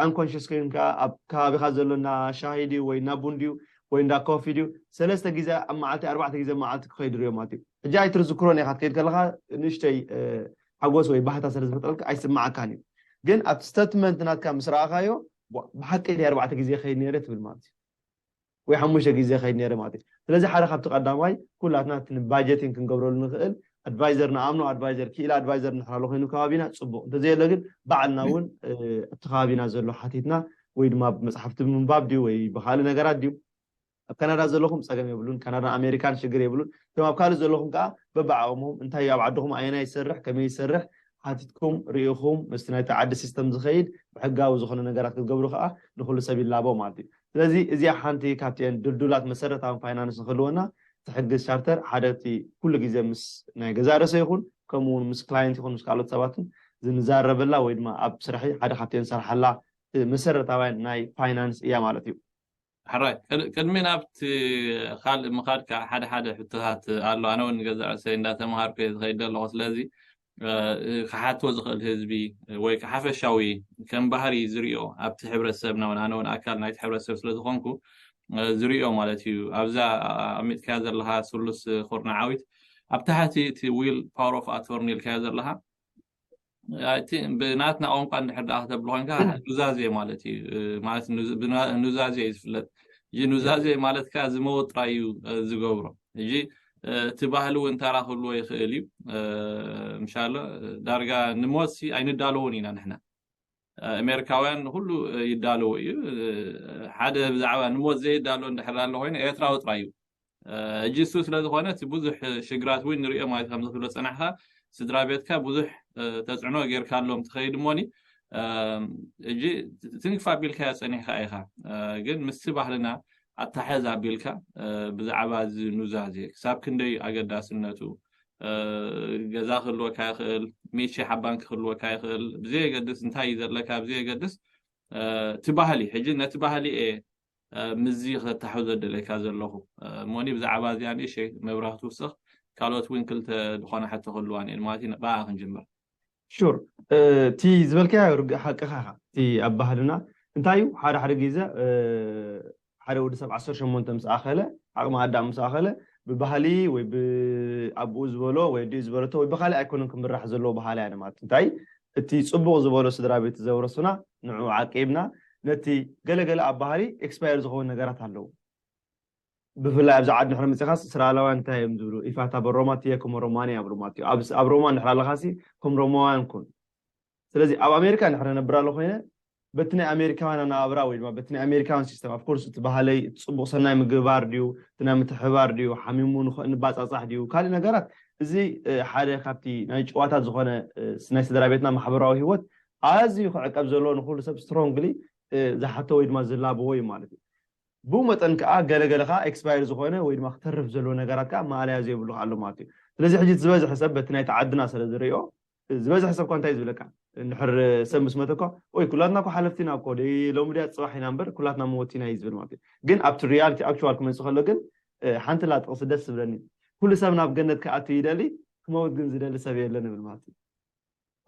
ኣንኮንሽስ ኮይንካ ኣብ ከባቢካ ዘሎ እንዳ ሻሂ ድዩ ወይ እንዳ ቡን ድዩ ወይ እንዳ ኮፊ ድዩ ሰለስተ ግዜ ኣብ መዓልቲ ኣርባዕተ ግዜ ኣብ መዓልቲ ክኸይድ ሪኦ ማለት እዩ። ሕጂ ኣይትርዝክሮን ኢካ ትከይድ ከለካ ንእሽተይ ሓጎስ ወይ ባህታ ስለ ዝፈጥረልካ ኣይስማዓካን እዩ። ግን ኣብቲ ስተትመንት ናትካ ምስ ረኣካዮ ብሓቂ ዲ ኣርባዕተ ግዜ ከይድ ነይረ ትብል ማለት እዩ፣ ወይ ሓሙሽተ ግዜ ከይድ ነይረ ማለት እዩ። ስለዚ ሓደ ካብቲ ቀዳማይ ኩላትና እቲ ንባጀቲንግ ክንገብረሉ ንኽእል ኣድቫይዘር ንኣምኖ ኣድቫይዘር ክኢላ ኣድቫይዘር ንሕራሎ ኮይኑ ከባቢና ፅቡቅ፣ እንተዘየለ ግን ባዕልና እውን እቲ ከባቢና ዘሎ ሓቲትና ወይ ድማ መፅሓፍቲ ምንባብ ድዩ ወይ ብካልእ ነገራት ድዩ ኣብ ካናዳ ዘለኹም ፀገም የብሉን፣ ካናዳን ኣሜሪካን ሽግር የብሉን። እቶም ኣብ ካልእ ዘለኹም ከዓ በብዓቕምኹም እንታይ ኣብ ዓድኹም ኣየናይ ይሰርሕ ከመይ ይሰርሕ ሓቲትኩም ርኢኹም ምስቲ ናይቲ ዓዲ ሲስተም ዝኸይድ ብሕጋዊ ዝኾነ ነገራት ክትገብሩ ከዓ ንኩሉ ሰብ ይላቦ ማለት እዩ። ስለዚ እዚኣ ሓንቲ ካብቲአን ድልዱላት መሰረታዊ ፋይናንስ ንክህልወና ትሕግዝ ቻርተር ሓደ እቲ ኩሉ ግዜ ምስ ናይ ገዛ ርእሰ ይኹን ከምኡ እውን ምስ ክላይንት ይኹን ምስ ካልኦት ሰባትን ዝንዛረበላ ወይ ድማ ኣብ ስራሒ ሓደ ካብቲአን ዝሰርሓላ መሰረታውያን ናይ ፋይናንስ እያ ማለት እዩ። ሕራይ ቅድሚ ናብቲ ካልእ ምኻድ ከዓ ሓደ ሓደ ሕቶታት ኣሎ። ኣነ እውን ገዛ ርእሰይ እንዳተምሃርኩ እየ ዝኸይድ ዘለኹ። ስለዚ ክሓትዎ ዝኽእል ህዝቢ ወይ ሓፈሻዊ ከም ባህሪ ዝሪኦ ኣብቲ ሕብረተሰብና እውን ኣነ እውን ኣካል ናይቲ ሕብረተሰብ ስለዝኾንኩ ዝሪኦ ማለት እዩ። ኣብዛ ኣሚጥካያ ዘለካ ስሉስ ኩርናዓዊት ኣብ ታሕቲ እቲ ዊል ፓወር ኦፍ ኣቶርኒ ኢልካያ ዘለካ እቲ ብናትና ቋንቋ እንድሕር ደኣ ከተብሎ ኮንካ ኑዛዜ ማለት እዩ። ማለት ኑዛዜ እዩ ዝፍለጥ። እዚ ኑዛዜ ማለት ከዓ ዝመወጥ ጥራይ እዩ ዝገብሮ። እዚ እቲ ባህሊ እውን ተራ ክህልዎ ይኽእል እዩ። ምሻሎ ዳርጋ ንሞት ሲ ኣይንዳለውን ኢና ንሕና። ኣሜሪካውያን ንኩሉ ይዳለዎ እዩ። ሓደ ብዛዕባ ንሞት ዘይዳለዎ እንድሕር ኣሎ ኮይኑ ኤርትራዊ ጥራይ እዩ። እጂ እሱ ስለዝኾነ እቲ ብዙሕ ሽግራት እውን ንሪኦ ማለት ከም ዝክብሎ ፀናሕካ ስድራ ቤትካ ብዙሕ ተፅዕኖ ጌርካሎም ትኸይድ እሞኒ እጂ ትንክፍ ኣቢልካዮ ፀኒሕካ ኢኻ። ግን ምስቲ ባህልና ኣታሓዝ ኣቢልካ ብዛዕባ እዚ ኑዛዜ ክሳብ ክንደይ ኣገዳስነቱ ገዛ ክህልወካ ይኽእል፣ ሚእቲ ሺሕ ኣብ ባንክ ክህልወካ ይኽእል፣ ብዘየገድስ እንታይ እዩ ዘለካ ብዘየገድስ እቲ ባህሊ ሕጂ ነቲ ባህሊ እየ ምዚ ከተታሕዞ ደለካ ዘለኹ እሞኒ ብዛዕባ እዚኣ ንእሸይ መብራህ ትውስኽ ካልኦት እውን ክልተ ዝኾነ ሕቶ ክህልዋን እየን ማለት እዩ። ብኣ ክንጅምር። ሹር እቲ ዝበልካዮ ርግእ ሓቅኻ ኢኻ። እቲ ኣብ ባህልና እንታይ እዩ ሓደ ሓደ ግዜ ሓደ ወዲ ሰብ ዓሰርተ ሸሞንተ ምስ ኣኸለ ዓቕሚ ኣዳም ምስ ኣኸለ ብባህሊ ወይ ብኣቦኡ ዝበሎ ወይ ኣዲኡ ዝበለቶ ወይ ብካሊእ ኣይኮነን ክምራሕ ዘለዎ ባህሊ ኣነ ማለት እንታይ እቲ ፅቡቕ ዝበሎ ስድራ ቤት ዘውረሱና ንዑ ዓቂብና ነቲ ገለገለ ኣብ ባህሊ ኤክስፓየር ዝኸውን ነገራት ኣለዉ። ብፍላይ ኣብዚ ዓዲ ንሕረ መፅኻስ እስራኤላውያን እንታይ እዮም ዝብሉ ኢፋታ በሮማ ትየ ኮመሮማኒ ኣብሉ ማለት እዩ። ኣብ ሮማ እንድሕር ኣለኻሲ ኮምሮማውያን ኩን። ስለዚ ኣብ ኣሜሪካ እንድሕር ነብር ኣሎ ኮይነ በቲ ናይ ኣሜሪካውያን ኣነባብራ ወይ ድማ በቲ ናይ ኣሜሪካውያን ሲስተም ኣፍኮርስ እቲ ባህለይ እቲ ፅቡቅ ሰናይ ምግባር ድዩ እቲ ናይ ምትሕባር ድዩ ሓሚሙ ንባፃፃሕ ድዩ ካልእ ነገራት እዚ ሓደ ካብቲ ናይ ጨዋታት ዝኾነ ናይ ስድራ ቤትና ማሕበራዊ ህይወት ኣዝዩ ክዕቀብ ዘለዎ ንኩሉ ሰብ ስትሮንግሊ ዝሓቶ ወይ ድማ ዝላብዎ እዩ ማለት እዩ። ብኡ መጠን ከዓ ገለገለ ከዓ ኤክስፓየር ዝኾነ ወይ ድማ ክተርፍ ዘለዎ ነገራት ከዓ ማእለያ ዘይብሉ ኣሎ ማለት እዩ። ስለዚ ሕጂ ዝበዝሐ ሰብ በቲ ናይቲ ዓድና ስለ ዝርእዮ ዝበዝሐ ሰብ እኳ እንታይ ዝብለካ እንድሕር ሰብ ምስ መተኳ ወይ ኩላትና እኮ ሓለፍቲና እኮ ደይ ሎሚ ድያ ፅባሕ ኢና እምበር ኩላትና መወቲና እዩ ዝብል ማለት እዩ። ግን ኣብቲ ሪያሊቲ ኣክቹዋል ክመፅእ ከሎ ግን ሓንቲ ላ ጥቕሲ ደስ ዝብለኒ ኩሉ ሰብ ናብ ገነት ክኣቱ ይደሊ ክመውት ግን ዝደሊ ሰብ የለን ይብል ማለት እዩ።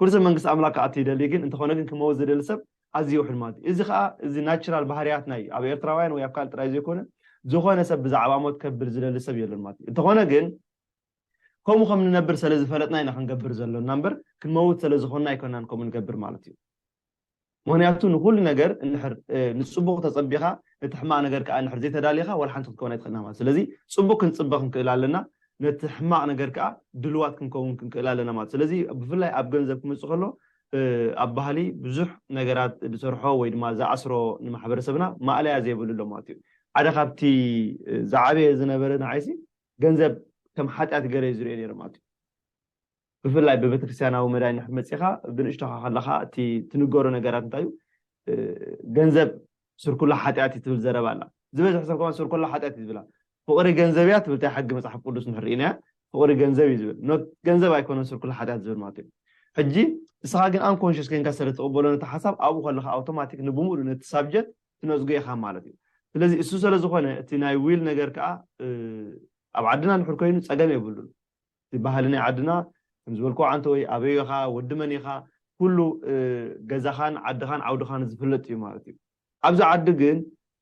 ኩሉ ሰብ መንግስቲ ኣምላክ ክኣቱ ይደሊ ግን እንተኾነ ግን ክመውት ዝደሊ ሰብ ኣዝዩ ውሕድ ማለት እዩ። እዚ ከዓ እዚ ናቹራል ባህርያትና እዩ። ኣብ ኤርትራውያን ወይ ኣብ ካልእ ጥራይ ዘይኮነ ዝኾነ ሰብ ብዛዕባ ሞት ከብል ዝደሊ ሰብ የለን ማለት እዩ። እንተኾነ ግን ከምኡ ከም ንነብር ስለ ዝፈለጥና ኢና ክንገብር ዘሎና እምበር ክንመውት ስለ ዝኾንና ኣይኮናን ከምኡ ንገብር ማለት እዩ። ምክንያቱ ንኩሉ ነገር እንድሕር ንፅቡቅ ተፀቢኻ እቲ ሕማቅ ነገር ከዓ እንድሕር ዘይተዳሊኻ ዋላ ሓንቲ ክትከውን ኣይትኽእልና ማለት ስለዚ ፅቡቅ ክንፅበ ክንክእል ኣለና። ነቲ ሕማቅ ነገር ከዓ ድልዋት ክንከውን ክንክእል ኣለና ማለት ስለዚ ብፍላይ ኣብ ገንዘብ ክመፅእ ከሎ ኣብ ባህሊ ብዙሕ ነገራት ዝሰርሖ ወይ ድማ ዝኣስሮ ንማሕበረሰብና ማእለያ ዘይብሉ ኣሎ ማለት እዩ። ሓደ ካብቲ ዝዓበየ ዝነበረ ንዓይሲ ገንዘብ ከም ሓጢኣት ገለ ዝሪኦ ነይሩ ማለት እዩ። ብፍላይ ብቤተክርስትያናዊ መዳይ ንሕ መፂኻ ብንእሽቶኻ ከለካ እቲ ትንገሮ ነገራት እንታይ እዩ ገንዘብ ስርኩላ ሓጢኣት እዩ ትብል ዘረባ ኣላ። ዝበዝሕ ሰብ ከማን ስርኩላ ሓጢኣት እዩ ዝብላ። ፍቅሪ ገንዘብ እያ ትብል ታይ ሕጊ መፅሓፍ ቅዱስ ንሕርኢና እያ ፍቅሪ ገንዘብ እዩ ዝብል ኖት ገንዘብ ኣይኮነን ስርኩላ ሓጢኣት ዝብል ማለት እዩ። ሕጂ ንስኻ ግን ኣንኮንሽስ ኮይንካ ስለ ትቕበሎ ነቲ ሓሳብ ኣብኡ ከለካ ኣውቶማቲክ ንብምሉ ነቲ ሳብጀክት ትነፅጎ ኢኻ ማለት እዩ። ስለዚ እሱ ስለ ዝኾነ እቲ ናይ ዊል ነገር ከዓ ኣብ ዓድና ንሕር ኮይኑ ፀገም የብሉን። እቲ ባህሊ ናይ ዓድና ከም ዝበልኩ ዓንተ ወይ ኣበይ ኢኻ ወዲ መን ኢኻ ኩሉ ገዛኻን ዓድኻን ዓውድኻን ዝፍለጥ እዩ ማለት እዩ። ኣብዚ ዓዲ ግን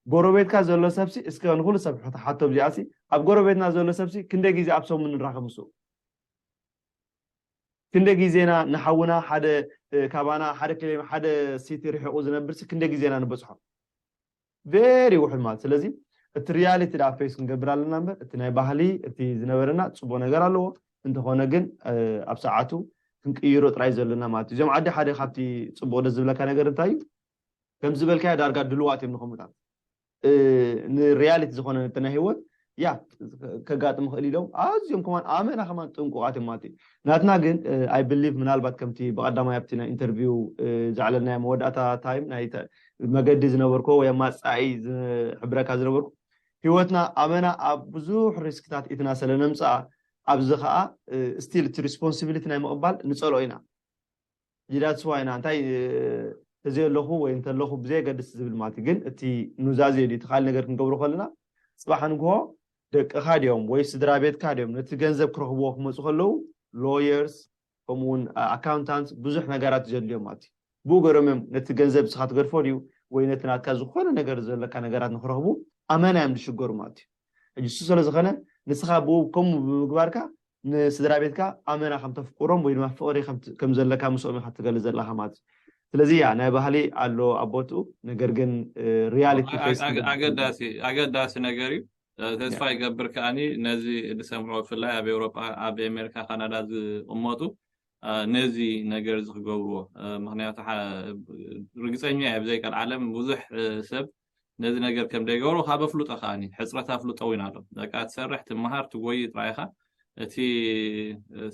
ጎረቤትካ ዘሎ ሰብሲ እስከ ንኩሉ ሰብ ሕቶ ሓቶ እዚኣሲ ኣብ ጎረቤትና ዘሎ ሰብሲ ክንደይ ግዜ ኣብ ሰሙን ንራኸብ ምስኡ ክንደይ ግዜና ንሓውና ሓደ ካባና ሓደ ኪሎ ሓደ ሲቲ ርሒቑ ዝነብር ሲ ክንደይ ግዜና ንበፅሖ? ቨሪ ውሕድ ማለት። ስለዚ እቲ ሪያሊቲ ዳ ፌስ ክንገብር ኣለና እምበር፣ እቲ ናይ ባህሊ እቲ ዝነበረና ፅቡቅ ነገር ኣለዎ። እንተኾነ ግን ኣብ ሰዓቱ ክንቅይሮ ጥራይ ዘለና ማለት እዩ። እዚኦም ዓዲ ሓደ ካብቲ ፅቡቅ ደስ ዝብለካ ነገር እንታይ እዩ? ከም ዝበልካዮ ዳርጋ ድልዋት እዮም ንኸምኡታት ንሪያሊቲ ዝኾነ ነቲ ናይ ህይወት ያ ከጋጥም ይኽእል ኢሎም ኣዝዮም ከማን ኣመና ከማን ጥንቁቃት እዮም ማለት እዩ። ናትና ግን ኣይ ብሊቭ ምናልባት ከምቲ ብቀዳማይ ኣብቲ ናይ ኢንተርቪው ዘዕለልናዮ መወዳእታ ታይም ናይ መገዲ ዝነበርኮ ወይ ማፃኢ ዝሕብረካ ዝነበርኩ ህይወትና ኣመና ኣብ ብዙሕ ሪስክታት ኢትና ስለ ነምፅኣ ኣብዚ ከዓ ስቲል እቲ ሪስፖንሲቢሊቲ ናይ ምቕባል ንፀልኦ ኢና። ጅዳት ስዋይና እንታይ ተዘየለኹ ወይ እንተለኹ ብዘየገድስ ዝብል ማለት እዩ። ግን እቲ ኑዛዜ ድዩ እቲ ካልእ ነገር ክንገብሮ ከለና ፅባሕ ንግሆ ደቅኻ ድዮም ወይ ስድራ ቤትካ ድዮም ነቲ ገንዘብ ክረኽብዎ ክመፁ ከለዉ ሎየርስ ከምኡውን ኣካውንታንት ብዙሕ ነገራት ዘድልዮም ማለት እዩ። ብኡ ገይሮም እዮም ነቲ ገንዘብ ንስኻ ትገድፎ ድዩ ወይ ነቲ ናትካ ዝኾነ ነገር ዘለካ ነገራት ንክረኽቡ ኣመና እዮም ዝሽገሩ ማለት እዩ። ሕጂ እሱ ስለ ዝኾነ ንስኻ ብኡ ከምኡ ብምግባርካ ንስድራ ቤትካ ኣመና ከም ተፍቅሮም ወይ ድማ ፍቕሪ ከም ዘለካ ምስኦም ኢኻ ትገልጽ ዘለኻ ማለት እዩ። ስለዚ ያ ናይ ባህሊ ኣሎ ኣብ ቦትኡ፣ ነገር ግን ሪያሊቲ ፌስ ኣገዳሲ ኣገዳሲ ነገር እዩ። ተስፋ ይገብር ከዓኒ ነዚ ዝሰምዑ ብፍላይ ኣብ ኤውሮጳ ኣብ ኣሜሪካ ካናዳ ዝቕመጡ ነዚ ነገር እዚ ክገብርዎ። ምክንያቱ ርግፀኛ እየ ብዘይቀልዓለም ብዙሕ ሰብ ነዚ ነገር ከም ደይገብሮ ካብ ኣፍልጦ ከዓኒ ሕፅረት ኣፍልጦ እውን ኣሎ። በቃ ትሰርሕ ትመሃር ትጎይ ጥራይኻ እቲ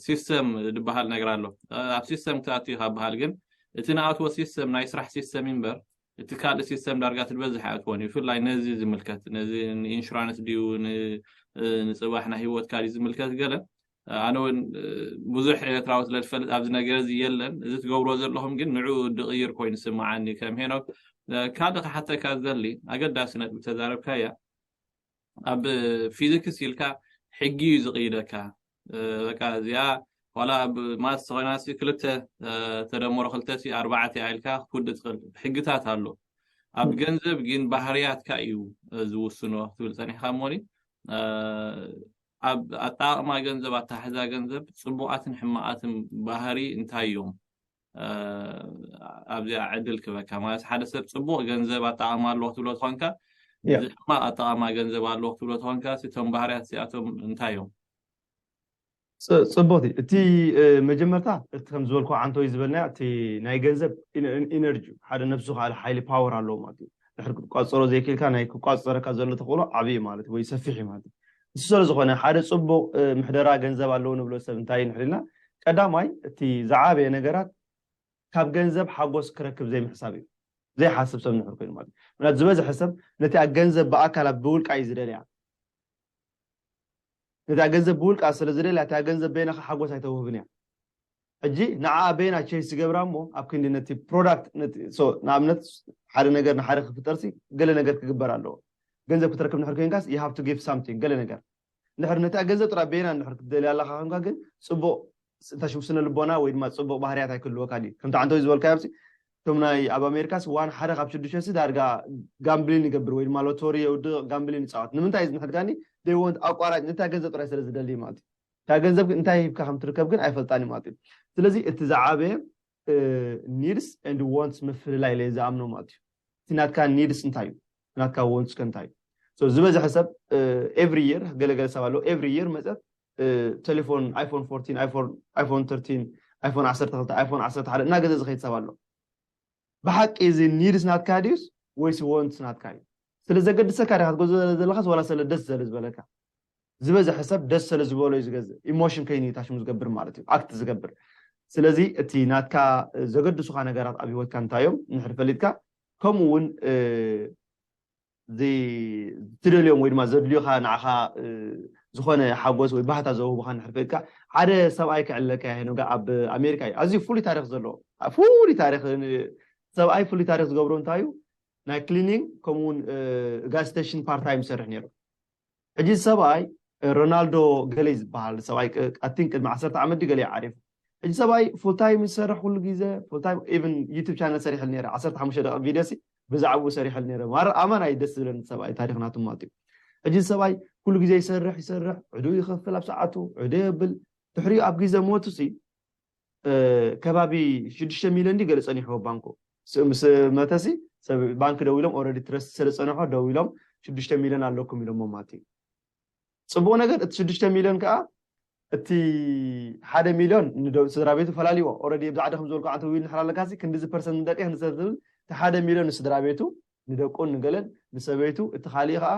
ሲስተም ዝበሃል ነገር ኣሎ። ኣብ ሲስተም ክትኣቱ ኢኻ በሃል ግን እቲ ንኣትዎ ሲስተም ናይ ስራሕ ሲስተም እምበር እቲ ካልእ ሲስተም ዳርጋ ትበዝሕ ኣይኮን እዩ። ብፍላይ ነዚ ዝምልከት ነዚ ንኢንሹራንስ ድዩ ንፅባሕ ናይ ህይወትካ ድዩ ዝምልከት ገለ ኣነ እውን ብዙሕ ኤርትራዊ ስለ ዝፈልጥ ኣብዚ ነገር እዚ የለን። እዚ ትገብሮ ዘለኹም ግን ንዕኡ ድቕይር ኮይኑ ስምዓኒ። ከም ሄኖክ ካልእ ክሓተካ ዘሊ ኣገዳሲ ነጥቢ ተዛረብካያ ኣብ ፊዚክስ ኢልካ ሕጊ እዩ ዝቕይደካ። በቃ እዚኣ ዋላ ኣብ ማስ ኮይና ክልተ ተደምሮ ክልተ ኣርባዕተ ኢልካ ክትውድእ ትኽእል ሕግታት ኣሎ። ኣብ ገንዘብ ግን ባህርያትካ እዩ ዝውስኖ ክትብል ፀኒሕካ እሞኒ ኣብ ኣጠቃቅማ ገንዘብ ኣተሓሕዛ ገንዘብ ፅቡቃትን ሕማቃትን ባህሪ እንታይ እዮም? ኣብዚኣ ዕድል ክበካ ማለት ሓደ ሰብ ፅቡቅ ገንዘብ ኣጠቃቅማ ኣለዎ ክትብሎ ትኾንካ እዚ ሕማቅ ኣጠቃቅማ ገንዘብ ኣለዎ ክትብሎ ትኾንካ እቶም ባህርያት እዚኣቶም እንታይ እዮም? ፅቡቅ እቲ መጀመርታ እቲ ከም ዝበልኩ ዓንተወይ ዝበልናዮ እቲ ናይ ገንዘብ ኢነርጂ ሓደ ነብሱ ከኣለ ሓይሊ ፓወር ኣለዎ ማለት እዩ። ድሕር ክትቋፀሮ ዘይክልካ ናይ ክቋፀረካ ዘሎ ተኽእሎ ዓብዪ ማለት ወይ ሰፊሕ ማለት እዩ። እሱ ስለ ዝኾነ ሓደ ፅቡቅ ምሕደራ ገንዘብ ኣለዎ ንብሎ ሰብ እንታይ ንሕልና ቀዳማይ እቲ ዝዓበየ ነገራት ካብ ገንዘብ ሓጎስ ክረክብ ዘይምሕሳብ እዩ። ዘይሓስብ ሰብ ንሕር ኮይኑ ማለት እዩ። ምክንያቱ ዝበዝሐ ሰብ ነቲ ገንዘብ ብኣካል ኣብ ብውልቃ እዩ ዝደልያ። ነታ ገንዘብ ብውልቃ ስለ ዝደልያ እታ ገንዘብ በይናኻ ሓጎስ ኣይተውህብን እያ። ሕጂ ንዓ በይና ቸይስ ዝገብራ እሞ ኣብ ክንዲ ነቲ ፕሮዳክት ንኣብነት ሓደ ነገር ንሓደ ክፍጠርሲ ገለ ነገር ክግበር ኣለዎ። ገንዘብ ክትረክብ ንሕር ኮይንካስ you have to give something ገለ ነገር ንድሕር ነታ ገንዘብ ጥራይ በይና እንድሕር ክትደልያ ኣለካ ኮንካ ግን ፅቡቅ እንታሽም ስነ ልቦና ወይ ድማ ፅቡቅ ባህርያት ኣይክህልወካ ድዩ ከምቲ ዓንተዊ ዝበልካዮ ሲ እቶም ናይ ኣብ ኣሜሪካስ ዋን ሓደ ካብ ሽዱሽተ ሲ ዳርጋ ጋምብሊን ይገብር ወይ ድማ ሎቶሪ የውድቕ ጋምብሊን ይፃወት ንምንታይ እዩ ዝንሕድካኒ ደይወንት ኣቋራጭ ነታ ገንዘብ ጥራይ ስለ ዝደሊ ማለት እዩ እታ ገንዘብ ግን እንታይ ሂብካ ከም ትርከብ ግን ኣይፈልጣን እዩ ማለት እዩ ስለዚ እቲ ዝዓበየ needs and wants ምፍልላይ ኢለ ዝኣምኖ ማለት እዩ እቲ ናትካ needs እንታይ እዩ ናትካ wants ከ እንታይ እዩ ዝበዝሐ ሰብ every year ገለገለ ሰብ ኣሎ every year መፀ ቴሌፎን iPhone fourteen iPhone thirteen iPhone ዓሰርተ ክልተ iPhone ዓሰርተ ሓደ እናገዘ ዝኸይድ ሰብ ኣሎ ብሓቂ እዚ needs ናትካ ድዩስ ወይስ wants ናትካ እዩ ስለ ዘገድሰካ ዲኻ ክትገዝኦ ዘለኻስ ዋላ ስለ ደስ ዘለ ዝበለካ ዝበዝሐ ሰብ ደስ ስለ ዝበሎ እዩ ዝገዝእ ኢሞሽን ከይኑ ታሽሙ ዝገብር ማለት እዩ ኣክት ዝገብር ስለዚ እቲ ናትካ ዘገድሱካ ነገራት ኣብ ህይወትካ እንታይ እዮም ንድሕር ፈሊጥካ ከምኡ እውን ትደልዮም ወይ ድማ ዘድልዮካ ንዓኻ ዝኾነ ሓጎስ ወይ ባህታ ዘውህቡካ ንድሕር ፈሊጥካ ሓደ ሰብኣይ ክዕለካ ሄኖጋ ኣብ ኣሜሪካ እዩ ኣዝዩ ፍሉይ ታሪክ ዘለዎ ፍሉይ ታሪክ ሰብኣይ ፍሉይ ታሪክ ዝገብሮ እንታይ እዩ ናይ ክሊኒንግ ከምኡውን ጋዝ ስቴሽን ፓርታይም ይሰርሕ ነይሩ ሕጂ ሰብኣይ ሮናልዶ ገለ ዝበሃል ሰብኣይ ኣቲን ቅድሚ ዓሰርተ ዓመት ገለ ዓሪፉ ሕጂ ሰብኣይ ፉልታይም ይሰርሕ ኩሉ ግዜ ፉልታይም ኢቨን ዩቱብ ቻነል ሰሪሕል ነረ ዓሰርተ ሓሙሽተ ደቂ ቪድዮ ሲ ብዛዕባኡ ሰሪሕል ነረ ማረ ኣማን ኣይ ደስ ዝብለኒ ሰብኣይ ታሪክ ናቱ ማለት እዩ ሕጂ ሰብኣይ ኩሉ ግዜ ይሰርሕ ይሰርሕ ዕዱ ይኸፍል ኣብ ሰዓቱ ዕዱ የብል ድሕሪኡ ኣብ ግዜ ሞቱ ሲ ከባቢ ሽዱሽተ ሚሊዮን ድዩ ገለ ጸኒሕዎ ባንኩ። ምስ መተሲ ሰብ ባንክ ደው ኢሎም ኦረዲ ትረስት ስለ ጸንሖ ደው ኢሎም ሽዱሽተ ሚሊዮን ኣለኩም ኢሎሞ ማለት እዩ። ጽቡቕ ነገር እቲ ሽዱሽተ ሚሊዮን ከዓ እቲ ሓደ ሚሊዮን ስድራ ቤቱ ፈላልዎ ኦረዲ ብዛዕደ ከም ዝበልኩ ዓንተ ዊል ንሕር ኣለካሲ ክንዲዚ ፐርሰንት ንደቂ ክንሰብ ዝብል እቲ ሓደ ሚሊዮን ንስድራ ቤቱ ንደቁን ንገለን ንሰበይቱ እቲ ካሊእ ከዓ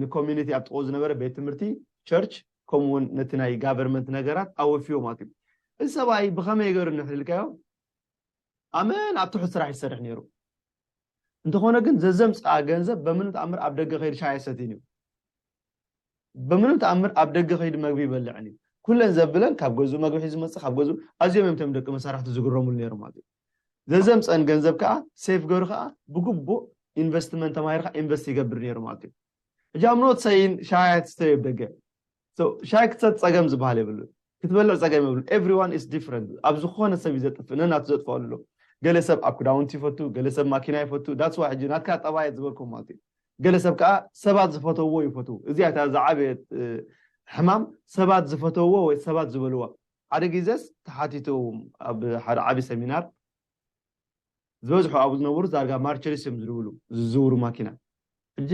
ንኮሚኒቲ ኣብ ጥቕኡ ዝነበረ ቤት ትምህርቲ ቸርች ከምኡውን ነቲ ናይ ጋቨርንመንት ነገራት ኣወፍዮ ማለት እዩ። እዚ ሰብኣይ ብኸመይ ገይሩ ንሕልልካዮ ኣመን ኣብ ትሑት ስራሕ ይሰርሕ ነይሩ። እንተኾነ ግን ዘዘምፅኣ ገንዘብ በምንም ተኣምር ኣብ ደገ ከይድ ሻሂ ኣይሰትን እዩ። በምንም ተኣምር ኣብ ደገ ከይድ መግቢ ይበልዕን እዩ። ኩለን ዘብለን ካብ ገዝኡ መግቢ ሒዙ ዝመፅእ ካብ ገዝኡ ኣዝዮም እዮም ቶም ደቂ መሳርሕቲ ዝግረሙሉ ነይሩ ማለት እዩ። ዘዘምፀን ገንዘብ ከዓ ሴፍ ገሩ ከዓ ብግቡእ ኢንቨስትመንት ተማሂርካ ኢንቨስት ይገብር ነይሩ ማለት እዩ። ሕጂ ኣምኖት ሰይን ሻሂ ኣይትስተዮ ኣብ ደገ ሻይ ክትሰት ፀገም ዝበሃል የብሉ ክትበልዕ ፀገም የብሉ everyone is different ኣብ ዝኾነ ሰብ እዩ ዘጥፍእ ነናቱ ዘጥፍኣሉ ኣሎ። ገለ ሰብ ኣብ ክዳውንቲ ይፈቱ ገለ ሰብ ማኪና ይፈቱ that's why ሕጂ ናትካ ጠባየት ዝበልኩም ማለት እዩ። ገለ ሰብ ከዓ ሰባት ዝፈተውዎ ይፈትው እዚኣ እታ ዝዓበየት ሕማም ሰባት ዝፈተውዎ ወይ ሰባት ዝበልዋ ሓደ ግዜስ ተሓቲቱ ኣብ ሓደ ዓብዪ ሰሚናር ዝበዝሑ ኣብኡ ዝነበሩ ዳርጋ ማርቸሪስ እዮም ዝድውሉ ዝዝውሩ ማኪና ሕጂ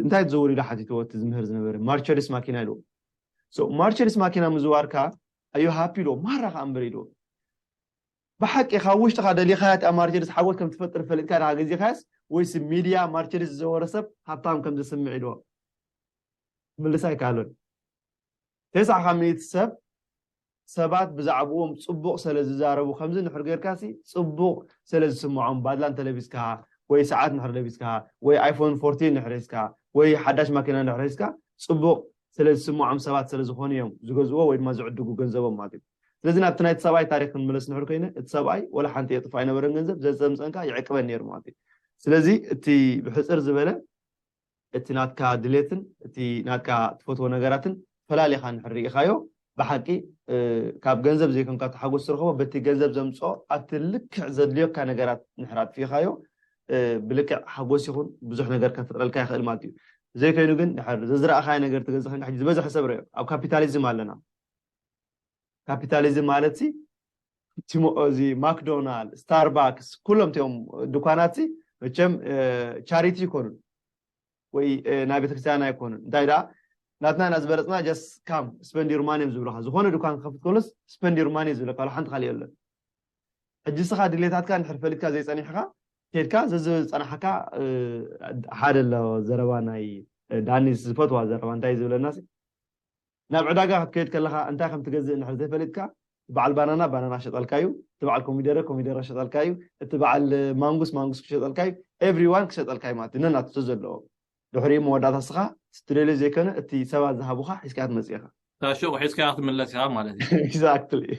እንታይ ትዘውር ኢሉ ሓቲትዎ እቲ ዝምህር ዝነበረ ማርቸሪስ ማኪና ኢልዎ ማርቸሪስ ማኪና ምዝዋርካ ኣዮ ሃፒ ኢልዎ ማራ ከዓ እምበር ኢልዎ ብሓቂ ካብ ውሽጥካ ደሊካያ እቲኣ ማርቸሪስ ሓጎስ ከም ትፈጥር ፈሊጥካ ዳ ገዜካያስ ወይስ ሚድያ ማርቸሪስ ዝዘወረ ሰብ ሃብታም ከም ዝስምዕ ኢልዎ ምልስ ኣይከኣሎን ተስዓ ካብ ሚእቲ ሰብ ሰባት ብዛዕባኦም ፅቡቕ ስለ ዝዛረቡ ከምዚ ንሕር ጌርካሲ ፅቡቕ ስለ ዝስምዖም ባድላ እንተለቢስካ ወይ ሰዓት ንሕር ለቢስካ ወይ ኣይፎን ፎርቲን ንሕር ሒዝካ ወይ ሓዳሽ ማኪና ንሕር ሒዝካ ፅቡቕ ስለ ዝስምዖም ሰባት ስለ ዝኾኑ እዮም ዝገዝዎ ወይ ድማ ዝዕድጉ ገንዘቦም ማለት እዩ ስለዚ ናብቲ ናይቲ ሰብኣይ ታሪክ ክንምለስ ንሕር ኮይነ እቲ ሰብኣይ ወላ ሓንቲ የጥፍ ኣይነበረን ገንዘብ ዘዘምፀንካ ይዕቅበን ነይሩ ማለት እዩ ስለዚ እቲ ብሕፅር ዝበለ እቲ ናትካ ድሌትን እቲ ናትካ ትፈትዎ ነገራትን ፈላሊኻ ንሕር ርኢኻዮ ብሓቂ ካብ ገንዘብ ዘይኮንካ ተሓጎስ ትረኽቦ በቲ ገንዘብ ዘምፅኦ ኣብቲ ልክዕ ዘድልዮካ ነገራት ንሕር ኣጥፊኻዮ ብልክዕ ሓጎስ ይኹን ብዙሕ ነገር ከፍጥረልካ ይኽእል ማለት እዩ ዘይኮይኑ ግን ድሕር ዘዝረኣኻዮ ነገር ትገዝእ ከንካ ሕጂ ዝበዝሐ ሰብ ረዮ ኣብ ካፒታሊዝም ኣለና ካፒታሊዝም ማለት ሲ ቲሞ እዚ ማክዶናልድ ስታርባክስ ኩሎም ቲኦም ድኳናት ሲ መቸም ቻሪቲ ይኮኑን ወይ ናይ ቤተክርስትያን ኣይኮኑን እንታይ ደኣ ናትና ኢና ዝበለፅና ጀስ ካም ስፐንድ ዩር ማኒ እዮም ዝብሉካ ዝኾነ ድኳን ክከፍት ከሎስ ስፐንድ ዩር ማኒ ዝብለካ ሓንቲ ካልእ የለን ሕጂ ስኻ ድሌታትካ ንድሕር ፈሊጥካ ዘይፀኒሕካ ከድካ ዘዝፀናሕካ ሓደ ኣሎ ዘረባ ናይ ዳኒ ዝፈትዋ ዘረባ እንታይ ዝብለና ናብ ዕዳጋ ክትከይድ ከለኻ እንታይ ከም ትገዝእ እንድሕር ዘይፈሊጥካ በዓል ባናና ባናና ክሸጠልካ እዩ፣ እቲ በዓል ኮሚደረ ኮሚደረ ክሸጠልካ እዩ፣ እቲ በዓል ማንጉስ ማንጉስ ክሸጠልካ እዩ፣ everyone ክሸጠልካ እዩ ማለት እዩ ነናቱ ዘለዎ ድሕሪኡ መወዳእታ እስኻ ትደልዮ ዘይኮነ እቲ ሰባት ዝሃቡኻ ሒዝካ ትመፅእ ኢኻ። እታ ሹቕ ሒዝካ ክትምለስ ኢኻ ማለት እዩ። Exactly።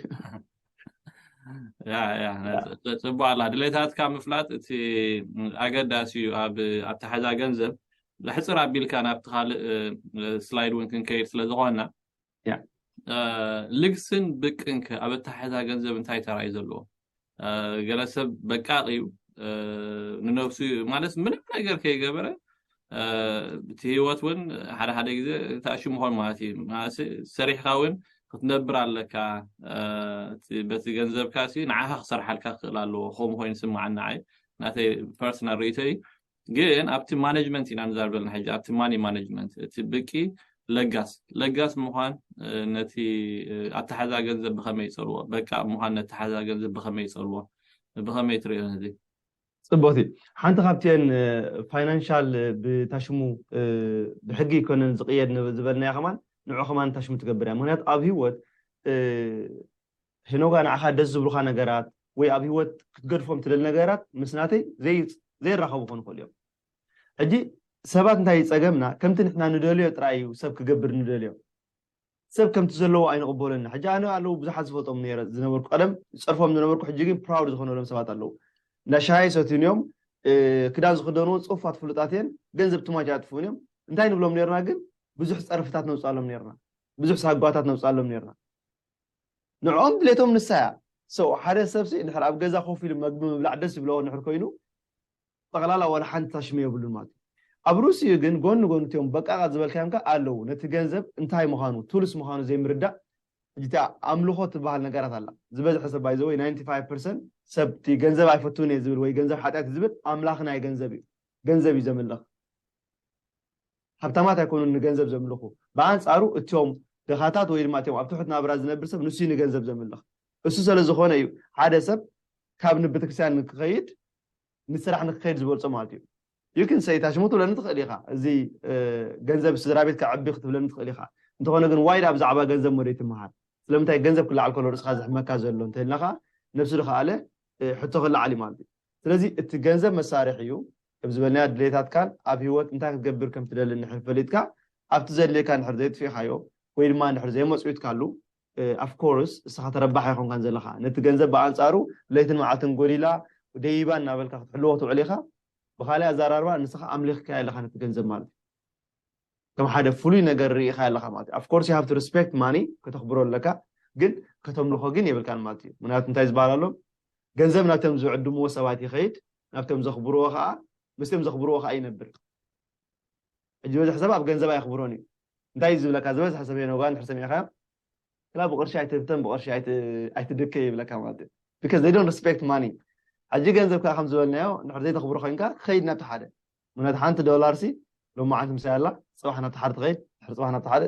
ጽቡቅ ኣላ ድሌታትካ ምፍላጥ እቲ ኣገዳሲ እዩ ኣብ ኣተሓዛ ገንዘብ። ሕፅር ኣቢልካ ናብቲ ካልእ ስላይድ እውን ክንከይድ ስለዝኮና ልግስን ብቅንከ ኣብ ኣተሓዛ ገንዘብ እንታይ ተራእዩ ዘለዎ? ገለ ሰብ በቃቅ እዩ ንነብሱ ማለት ምንም ነገር ከይገበረ እቲ ህይወት እውን ሓደ ሓደ ግዜ ተኣሽሙ ኾን ማለት እዩ ሰሪሕካ እውን ክትነብር ኣለካ በቲ ገንዘብካ ሲ ንዓኻ ክሰርሓልካ ክኽእል ኣለዎ ከምኡ ኮይኑ ስማዓኒ ንዓይ ናተይ ፐርሰናል ርእይቶ እዩ ግን ኣብቲ ማኔጅመንት ኢና ንዛርበልና ሕጂ ኣብቲ ማኒ ማኔጅመንት እቲ ብቂ ለጋስ ለጋስ ምዃን ነቲ ኣተሓዛ ገንዘብ ብኸመይ ይፀልዎ በቃ ምዃን ነተሓዛ ገንዘብ ብኸመይ ይፀልዎ ብኸመይ ትሪኦ ነዚ ፅቡቅቲ ሓንቲ ካብቲአን ፋይናንሻል ብታሽሙ ብሕጊ ይኮነን ዝቅየድ ዝበልናዮ ከማን ንዑ ከማን ታሽሙ ትገብር እያ ምክንያቱ ኣብ ህይወት ሄኖጋ ንዓኻ ደስ ዝብሉኻ ነገራት ወይ ኣብ ህይወት ክትገድፎም ትደሊ ነገራት ምስ ናተይ ዘይራኸቡ ክኾኑ ይኽእሉ እዮም ሕጂ ሰባት እንታይ ይፀገምና ከምቲ ንሕና ንደልዮ ጥራይ እዩ ሰብ ክገብር ንደልዮ ሰብ ከምቲ ዘለዎ ኣይንቕበሎን ኢና። ሕጂ ኣነ ኣለዉ ብዙሓት ዝፈልጦም ነይረ ዝነበርኩ ቀደም ዝጸርፎም ዝነበርኩ ሕጂ ግን ፕራውድ ዝኾነሎም ሰባት ኣለዉ። እንዳ ሻሂ ሰትዩን እዮም ክዳን ዝኽደንዎ ጽፉፋት ፍሉጣት እየን ገንዘብ ትማጅ ኣጥፍኡን እዮም እንታይ ንብሎም ነይርና ግን ብዙሕ ጸርፍታት ነውጽኣሎም ነይርና ብዙሕ ሳጓታት ነውጽኣሎም ነይርና ንዕኦም ድሌቶም ንሳ እያ ሰው ሓደ ሰብሲ እንድሕር ኣብ ገዛ ኮፍ ኢሉ መግቢ ምብላዕ ደስ ይብለዎ እንድሕር ኮይኑ ጠቕላላ ዋላ ሓንቲ ታሽሙ የብሉን ማለት እዩ። ኣብ ሩስዩ ግን ጎኒ ጎኒ እቲኦም በቃቓት ዝበልካዮም ከ ኣለዉ። ነቲ ገንዘብ እንታይ ምዃኑ፣ ቱልስ ምዃኑ ዘይምርዳእ ሕጂ እታ ኣምልኾ ትበሃል ነገራት ኣላ። ዝበዝሐ ሰብ ባይዘ ወይ ናይንቲ ፋይቭ ፐርሰንት ሰብ እቲ ገንዘብ ኣይፈትውን እየ ዝብል ወይ ገንዘብ ሓጢኣት እዩ ዝብል ኣምላኽ ናይ ገንዘብ እዩ። ገንዘብ እዩ ዘምልኽ። ሃብታማት ኣይኮኑን ንገንዘብ ዘምልኹ። ብኣንጻሩ እቶም ድኻታት ወይ ድማ እቶም ኣብ ትሑት ናብራ ዝነብር ሰብ ንሱ እዩ ንገንዘብ ዘምልኽ። እሱ ስለ ዝኾነ እዩ ሓደ ሰብ ካብ ንቤተክርስትያን ንክኸይድ ንስራሕ ንክኸይድ ዝበልጾ ማለት እዩ። You can say ታሽሙ ትብለኒ ትኽእል ኢኻ። እዚ ገንዘብ ስድራ ቤት ከዕቢ ክትብለኒ ትኽእል ኢኻ። እንተኾነ ግን ዋይድ ኣብ ዛዕባ ገንዘብ መደይ ትመሃር። ስለምንታይ ገንዘብ ክለዓል ከሎ ርእስኻ ዝሕመካ ዘሎ እንተልና ከዓ ነብሱ ዝኸኣለ ሕቶ ክለዓል እዩ ማለት እዩ። ስለዚ እቲ ገንዘብ መሳርሒ እዩ። ከም ዝበልናዮ ድሌታትካን ኣብ ህይወት እንታይ ክትገብር ከም ትደሊ እንድሕር ፈሊጥካ ኣብቲ ዘድልየካ እንድሕር ዘይጥፊእካዮ ወይ ድማ እንድሕር ዘይመፅዩትካሉ of course እስኻ ተረባሕ ኣይኮንካን ዘለኻ። ነቲ ገንዘብ ብኣንፃሩ ለይትን መዓልትን ጎዲላ ደይባ እናበልካ ክትሕልዎ ክትውዕል ኢኻ። ብካሊእ ኣዘራርባ ንስኻ ኣምሊኽካ ኣለኻ ነቲ ገንዘብ ማለት እዩ። ከም ሓደ ፍሉይ ነገር ርኢኻ ኣለኻ ማለት እዩ። Of course you have to respect money ከተኽብሮ ኣለካ፣ ግን ከተምልኾ ግን የብልካን ማለት እዩ። ምክንያቱ እንታይ ዝበሃል ኣሎ? ገንዘብ ናብቶም ዝዕድምዎ ሰባት ይኸይድ፣ ናብቶም ዘኽብርዎ ከዓ ምስቶም ዘኽብርዎ ከዓ ይነብር። ሕጂ ዝበዝሕ ሰብ ኣብ ገንዘብ ኣየኽብሮን እዩ። እንታይ እዩ ዝብለካ? ዝበዝሕ ሰብ የነጓ እንድሕር ሰሚዕካ ክላ ብቕርሺ ኣይትህብተን ብቕርሺ ኣይትድከ ይብለካ ማለት እዩ። Because they don't respect money። ሕጂ ገንዘብ ከዓ ከም ዝበልናዮ እንድሕር ዘይተኽብሮ ኮይንካ ክኸይድ ናብቲ ሓደ ምክንያቱ ሓንቲ ዶላር ሲ ሎማዓንቲ ምሳይ ኣላ፣ ፅባሕ ናብቲ ሓደ ትኸይድ፣ ድሕሪ ፅባሕ ናብቲ ሓደ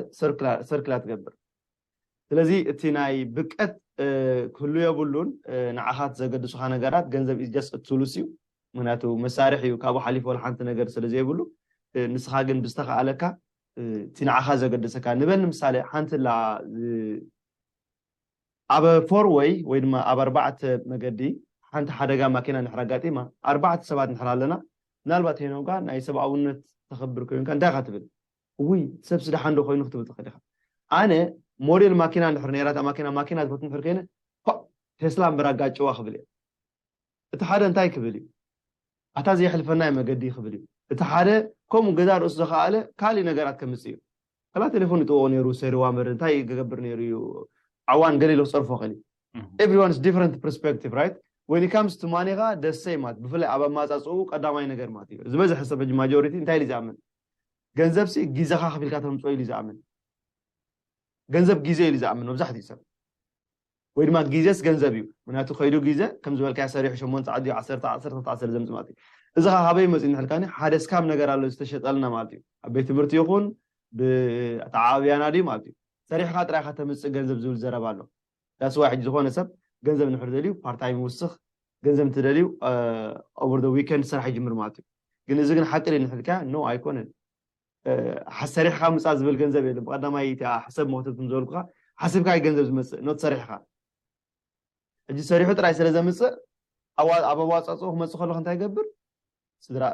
ሰርክላ ትገብር። ስለዚ እቲ ናይ ብቀት ክህሉ የብሉን። ንዓኻት ዘገድሱኻ ነገራት ገንዘብ is just a tools እዩ። ምክንያቱ መሳርሒ እዩ፣ ካብኡ ሓሊፍ ወላ ሓንቲ ነገር ስለ ዘይብሉ። ንስኻ ግን ብዝተኸኣለካ እቲ ንዓኻ ዘገደሰካ ንበል ንምሳሌ ሓንቲ ላ ኣብ ፎር ወይ ወይ ድማ ኣብ ኣርባዕተ መገዲ ሓንቲ ሓደጋ ማኪና እንድሕር ኣጋጢማ ኣርባዕተ ሰባት እንድሕር ኣለና ምናልባት ሄኖጋ ናይ ሰብኣውነት ተኽብር ኮይንካ እንታይ ኢኻ ትብል? እውይ ሰብ ስደሓ እንዶ ኮይኑ ክትብል ትኽእል ኢኻ። ኣነ ሞዴል ማኪና እንድሕር ነይራ እታ ማኪና ማኪና ዝፈቱ እንድሕር ከይነ ኳ ቴስላ እምበር ኣጋጭዋ ክብል እየ። እቲ ሓደ እንታይ ክብል እዩ? ኣታ ዘየሕልፈናይ መገዲ ክብል እዩ። እቲ ሓደ ከምኡ ገዛ ርእሱ ዘኸኣለ ካሊእ ነገራት ከምፅእ እዩ። ከላ ቴሌፎን ይጥወቕ ነይሩ ሰሪዋ መረ እንታይ ይገብር ነይሩ እዩ? ዓዋን ገለ ኢሎ ክፀርፎ ኽእል እዩ። Everyone is different perspective, right? When it comes to money ኻ ደሰይ ማለት ብፍላይ ኣብ ኣማፃፅኡ ቀዳማይ ነገር ማለት እዩ። ዝበዝሐ ሰብ ሕጂ ማጆሪቲ እንታይ ኢሉ ዝኣምን? ገንዘብ ሲ ግዜኻ ከፊልካ ተምፅኦ ኢሉ ዝኣምን። ገንዘብ ግዜ ኢሉ ዝኣምን መብዛሕትኡ ሰብ ወይ ድማ ግዜስ ገንዘብ እዩ። ምክንያቱ ከይዱ ግዜ ከም ዝበልካዮ ሰሪሑ ሸሞንተ ዓዲ ዓሰርተ ዓሰርተ ዓሰርተ ዘምፅእ ማለት እዩ። እዚ ኸ ካበይ መፅኡ ንሕልካኒ ሓደ ስካም ነገር ኣሎ ዝተሸጠልና ማለት እዩ። ኣብ ቤት ትምህርቲ ይኹን ብተዓባብያና ድዩ ማለት እዩ። ሰሪሕካ ጥራይካ ተምፅእ ገንዘብ ዝብል ዘረባ ኣሎ። ዳስዋይ ሕጂ ዝኾነ ሰብ ገንዘብ ንሕር ደልዩ ፓርታይም ይውስኽ፣ ገንዘብ እንትደልዩ over the weekend ስራሕ ይጅምር ማለት እዩ። ግን እዚ ግን ሓቂ ድዩ ንሕልካ? ኖ ኣይኮነን። ሰሪሕካ ምፃ ዝብል ገንዘብ የለን። ብቀዳማይ እቲኣ ሕሰብ መክተብኩም ዝበልኩካ ሓሲብካ እዩ ገንዘብ ዝመፅእ ኖት ሰሪሕካ። ሕጂ ሰሪሑ ጥራይ ስለ ዘምፅእ ኣብ ኣዋፃፅኡ ክመፅእ ከለኩ እንታይ ይገብር? ስድራ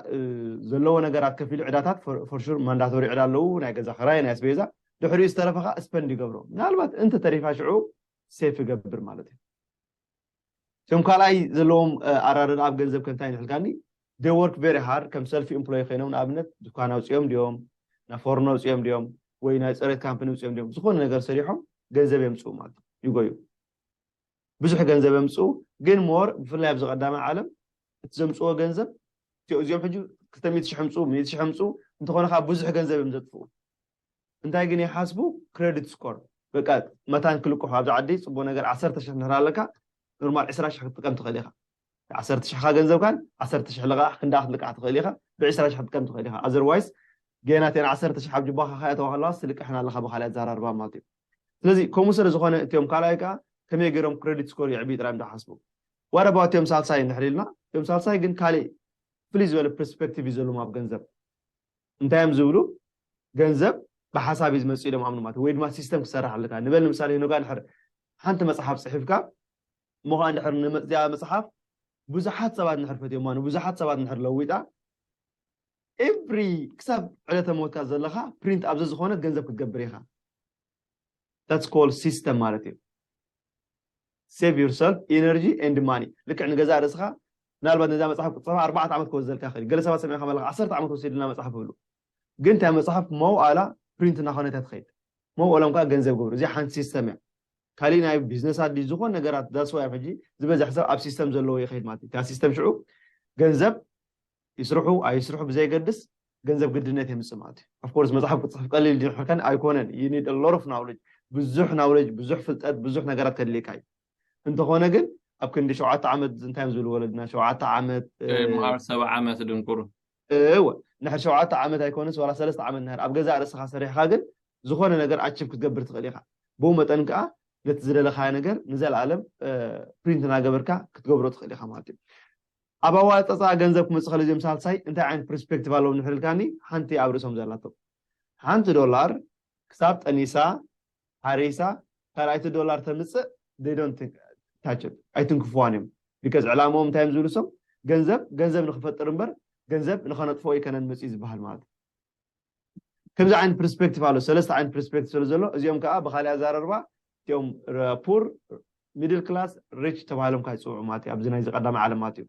ዘለዎ ነገራት ከፊሉ ዕዳታት ፎርሹር ማንዳቶሪ ዕዳ ኣለዉ ናይ ገዛ ክራይ ናይ ኣስቤዛ ድሕሪኡ ዝተረፈ ከዓ ስፐንድ ይገብሮ። ምናልባት እንተ ተሪፋ ሽዑ ሴፍ ይገብር ማለት እዩ። እቶም ካልኣይ ዘለዎም ኣራርዳ ኣብ ገንዘብ ከምታይ ንሕልካኒ they work very hard ከም ሰልፊ ኤምፕሎይ ኮይኖም ንኣብነት ድኳን ኣውፅኦም ድዮም ናብ ፎርኖ ኣውፅኦም ድዮም ወይ ናይ ፅሬት ካምፕኒ ኣውፅኦም ድዮም ዝኾነ ነገር ሰሪሖም ገንዘብ የምፅኡ ማለት ይጎዩ ብዙሕ ገንዘብ የምፅኡ ግን ሞር ብፍላይ ኣብዚ ቀዳማይ ዓለም እቲ ዘምፅዎ ገንዘብ እዚኦም ሕጂ ክልተ ሚእቲ ሽሕ ምፅኡ ሚእቲ ሽሕ ምፅኡ እንተኾነ ከዓ ብዙሕ ገንዘብ እዮም ዘጥፍኡ እንታይ ግን ይሓስቡ ክሬዲት ስኮር በቃ መታን ክልቅሑ ኣብዚ ዓዲ ፅቡቅ ነገር ዓሰርተ ሽሕ እንድሕር ኣለካ ኖርማል ዕስራ ሽሕ ክትጥቀም ትኽእል ኢኻ ዓሰርተ ሽሕካ ገንዘብካን ዓሰርተ ሽሕ ልቃሕ ክንዳ ክትልቃሕ ትኽእል ኢኻ ብዕስራ ሽሕ ክትጥቀም ትኽእል ኢኻ ኣዘርዋይስ ገና ተን ዓሰርተ ሽሕ ኣብ ጅባኻ ከያ ተዋህለዋ ስልቅሕን ኣለኻ ብካልእ ኣዘራርባ ማለት እዩ ስለዚ ከምኡ ስለ ዝኾነ እቲኦም ካልኣይ ከዓ ከመይ ገይሮም ክሬዲት ስኮር የዕብዩ ጥራይ እንዳሓስቡ ዋረባ እቲኦም ሳልሳይ እንድሕር ኢልና እቲኦም ሳልሳይ ግን ካሊእ ፍልይ ዝበለ ፐርስፔክቲቭ እዩ ዘለዎም ኣብ ገንዘብ እንታይ እዮም ዝብሉ ገንዘብ ብሓሳብ እዩ ዝመፅእ ኢሎም ኣምኑ ማለት ወይ ድማ ሲስተም ክሰርሕ ኣለካ ንበል ንምሳሌ ኖጋ ድሕር ሓንቲ መፅሓፍ ፅሒፍካ እሞ ከዓ እንድሕር ንመፅዚያ መፅሓፍ ብዙሓት ሰባት እንድሕር ፈትዮማ ንብዙሓት ሰባት እንድሕር ለዊጣ ኤቭሪ ክሳብ ዕለተ ሞትካ ዘለካ ፕሪንት ኣብዚ ዝኾነት ገንዘብ ክትገብር ኢኻ that's called system ማለት እዩ save yourself energy and money ልክዕ ንገዛእ ርእስኻ ምናልባት ነዛ መፅሓፍ ክትፅሕፋ ኣርባዕተ ዓመት ክወስደልካ ይኽእል ገለ ሰባት ሰሚዕካ መለካ ዓሰርተ ዓመት ወሲድልና መፅሓፍ ይብሉ ግን እንታይ መፅሓፍ መውኣላ ፕሪንት እናኾነት እያ ትኸይድ መውኣሎም ከዓ ገንዘብ ገብሩ እዚኣ ሓንቲ ሲስተም እያ ካሊእ ናይ ቢዝነስ ኣዲ ዝኾን ነገራት that's why ሕጂ ዝበዝሕ ሰብ ኣብ ሲስተም ዘለዎ ይኸይድ ማለት እዩ እታ ሲስተም ሽዑ ገንዘብ ይስርሑ ኣይስርሑ ብዘይገድስ ገንዘብ ግድነት የምፅእ ማለት እዩ of course መፅሓፍ ክትፅሕፍ ቀሊል ድሕርከን ኣይኮነን you need a lot of knowledge ብዙሕ ናውለጅ፣ ብዙሕ ፍልጠት፣ ብዙሕ ነገራት ከድልየካ እዩ። እንተኾነ ግን ኣብ ክንዲ ሸውዓተ ዓመት እንታይ እዮም ዝብሉ ወለድና? ሸውዓተ ዓመት ምሃር ሰብዓ ዓመት ድንቁሩ። እወ፣ ንሕር ሸውዓተ ዓመት ኣይኮነስ ዋላ ሰለስተ ዓመት ንሕር ኣብ ገዛእ ርእስኻ ሰሪሕካ ግን ዝኾነ ነገር ኣችብ ክትገብር ትኽእል ኢኻ። ብኡ መጠን ከዓ ነቲ ዝደለኻዮ ነገር ንዘለኣለም ፕሪንት እናገበርካ ክትገብሮ ትኽእል ኢኻ ማለት እዩ። ኣብ ኣዋፃፃ ገንዘብ ክመፅእ ከለ እዚኦም ሳልሳይ እንታይ ዓይነት ፐርስፔክቲቭ ኣለዎም ንሕር ኢልካኒ? ሓንቲ ኣብ ርእሶም ዘላቶም ሓንቲ ዶላር ክሳብ ጠኒሳ ሓሪሳ ካልኣይቲ ዶላር ተምፅእ they don't touch it ኣይትንክፍዋን እዮም። ቢካዝ ዕላማኦም እንታይ እዮም ዝብሉ? እሶም ገንዘብ ገንዘብ ንክፈጥር እምበር ገንዘብ ንኸነጥፍኦ ኣይኮነን መፅኡ ዝበሃል ማለት እዩ። ከምዚ ዓይነት ፐርስፔክቲቭ ኣሎ፣ ሰለስተ ዓይነት ፐርስፔክቲቭ ስለ ዘሎ እዚኦም ከዓ ብካሊእ ኣዘራርባ እቲኦም ፑር፣ ሚድል ክላስ፣ ሪች ተባሂሎም ካብ ዝፅውዑ ማለት እዩ። ኣብዚ ናይዚ ቀዳማይ ዓለም ማለት እዩ።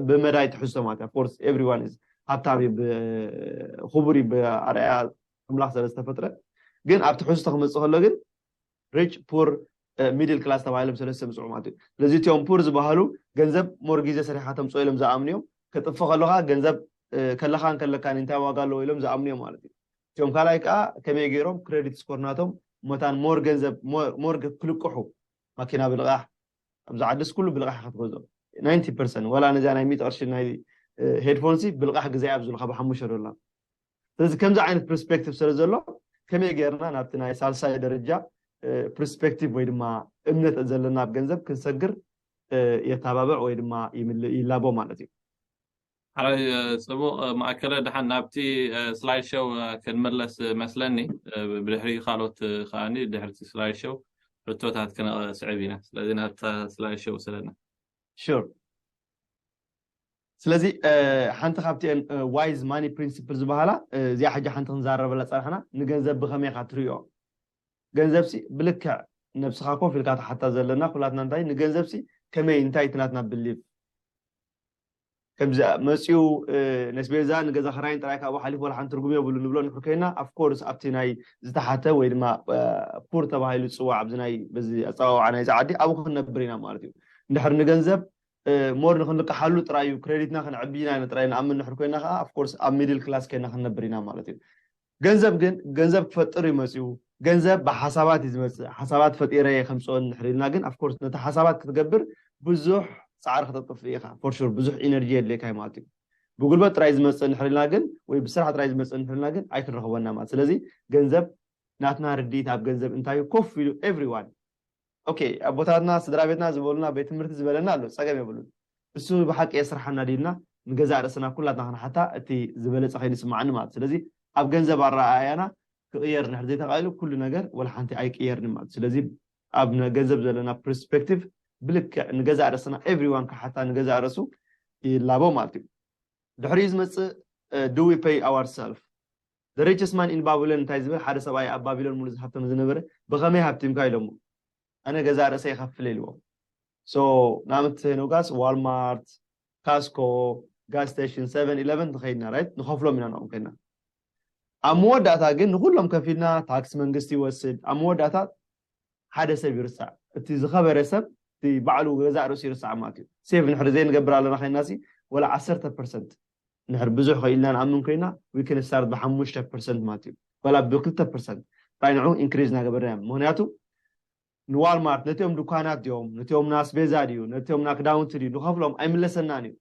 ብመዳይ ትሕዝቶ ማለት እዩ። Of course everyone is ሃብታም እዩ፣ ክቡር እዩ ብኣርኣያ ኣምላኽ ስለ ዝተፈጥረ። ግን ኣብ ትሕዝቶ ክመፅእ ከሎ ግን ሪች፣ ፑር፣ ሚድል ክላስ ተባሂሎም ሰለስተ ምፅዑ ማለት እዩ። ስለዚ እቲኦም ፑር ዝበሃሉ ገንዘብ ሞር ግዜ ሰሪሕካ ተምፅኦ ኢሎም ዝኣምኑ እዮም። ከጥፍእ ከለካ ገንዘብ ከለካን ከለካን እንታይ ዋጋ ኣለዎ ኢሎም ዝኣምኑ እዮም ማለት እዩ። እቲኦም ካልኣይ ከዓ ከመይ ገይሮም ክሬዲት ስኮር ናቶም መታን ሞር ገንዘብ ሞር ክልቅሑ፣ ማኪና ብልቃሕ፣ ኣብዚ ዓድስ ኩሉ ብልቃሕ ክትገዝኦ ናይንቲ ፐርሰንት ወላ ነዚኣ ናይ ሚእቲ ቅርሺ ናይ ሄድፎንሲ ብልቃሕ ግዜ ኣብ ዝብልካ ብሓሙሽተ ዶላር። ስለዚ ከምዚ ዓይነት ፐርስፔክቲቭ ስለ ዘሎ ከመይ ገይርና ናብቲ ናይ ሳልሳይ ደረጃ ፐርስፔክቲቭ ወይ ድማ እምነት ዘለና ኣብ ገንዘብ ክንሰግር የተባብዕ ወይ ድማ ይላቦ ማለት እዩ። ሓራይ ጽቡቕ። ማእከለ ድሓን ናብቲ ስላይድ ሾው ክንመለስ መስለኒ። ብድሕሪ ካልኦት ከዓኒ ድሕርቲ ስላይድ ሾው ሕቶታት ክነስዕብ ኢና። ስለዚ ናብታ ስላይድ ሾው ውሰደና። ሹር። ስለዚ ሓንቲ ካብቲአን ዋይዝ ማኒ ፕሪንሲፕል ዝበሃላ እዚኣ ሕጂ ሓንቲ ክንዛረበላ ፀናሕና፣ ንገንዘብ ብኸመይ ኢኻ ትሪኦ? ገንዘብሲ ብልክዕ ነብስኻ ኮፍ ኢልካ ትሓታ ዘለና ኩላትና እንታይ ንገንዘብሲ ከመይ እንታይ እቲ ናትና ብሊቭ ከምዚ መፅኡ ነስቤዛ ንገዛ ክራይን ጥራይ ካብኡ ሓሊፉ ወላ ሓንቲ ትርጉም የብሉ ንብሎ ንሕር ኮይና ኣፍኮርስ ኣብቲ ናይ ዝተሓተ ወይ ድማ ፑር ተባሂሉ ዝፅዋዕ ኣብዚ ናይ በዚ ኣፀዋውዓ ናይ ዓዲ ኣብኡ ክንነብር ኢና ማለት እዩ። እንድሕር ንገንዘብ ሞር ንክንልቅሓሉ ጥራይ እዩ ክሬዲትና ክንዕብይና ኢና ጥራይ ንኣምን ንሕር ኮይና ከዓ ኣፍኮርስ ኣብ ሚድል ክላስ ኮይና ክንነብር ኢና ማለት እዩ። ገንዘብ ግን ገንዘብ ክፈጥር እዩ መፅኡ። ገንዘብ ብሓሳባት እዩ ዝመፅእ። ሓሳባት ፈጢረ እየ ከምፅኦ እንድሕር ኢልና ግን ኣፍኮርስ ነቲ ሓሳባት ክትገብር ብዙሕ ፃዕሪ ክተጥፍእ ኢኻ። ፎር ሹር ብዙሕ ኢነርጂ የድልየካ እዩ ማለት እዩ። ብጉልበት ጥራይ ዝመፅእ እንድሕር ኢልና ግን ወይ ብስራሕ ጥራይ ዝመፅእ እንድሕር ኢልና ግን ኣይክንረኽቦና ማለት። ስለዚ ገንዘብ ናትና ርድኢት ኣብ ገንዘብ እንታይ እዩ ኮፍ ኢሉ ኤቭሪዋን ኦኬ ኣቦታትና ስድራ ቤትና ዝበሉና ቤት ትምህርቲ ዝበለና ኣሎ ፀገም የብሉን። እሱ ብሓቂ የስርሓና ድልና ንገዛእ ርእስና ኩላትና ክንሓታ እቲ ዝበለፀ ከይኑ ይስማዓኒ ማለት። ስለዚ ኣብ ገንዘብ ኣረኣእያና ክቕየር እንድሕር ዘይተኻኢሉ ኩሉ ነገር ወላ ሓንቲ ኣይቅየርን ማለት። ስለዚ ኣብ ገንዘብ ዘለና ፐርስፔክቲቭ ብልክዕ ንገዛእ ርእስና ኤቭሪዋን ክሓታ ንገዛእ ርእሱ ይላቦ ማለት እዩ። ድሕሪኡ ዝመፅእ do we pay ourself? The richest man in Babylon እንታይ ዝብል ሓደ ሰብኣይ ኣብ ባቢሎን ሙሉእ ዝሃብተም ዝነበረ ብኸመይ ሃብቲምካ ኢሎሞ ኣነ ገዛ ርእሰ ይኸፍል ኢልዎም። So ናምት ኖጋስ ዋልማርት፣ ካስኮ፣ ጋስ ስቴሽን፣ ሰቨን ኢለቨን ትኸይድና ራይት ንኸፍሎም ኢና ናኦም ከይድና። ኣብ መወዳእታ ግን ንኩሎም ከፊልና ታክስ መንግስቲ ይወስድ። ኣብ መወዳእታ ሓደ ሰብ ይርሳዕ። እቲ ዝኸበረ ሰብ እቲ ባዕሉ ገዛእ ርእሱ ይርሳዕ ማለት እዩ። ሴቭ ንሕር ዘይንገብር ኣለና ኮይና ሲ ወላ ዓሰርተ ፐርሰንት ንሕር ብዙሕ ከኢልና ንኣምን ኮይና we can start ብሓሙሽተ ፐርሰንት ማለት እዩ። ወላ ብክልተ ፐርሰንት ጥራይ ንዑ ኢንክሪዝ እናገበርና እዮም። ምክንያቱ ንዋልማርት ነቲኦም ድኳናት ድዮም ነቲኦም ናስቤዛ ድዩ ነቲኦም ናክዳውንቲ ድዩ ንኸፍሎም ኣይምለሰናን እዩ።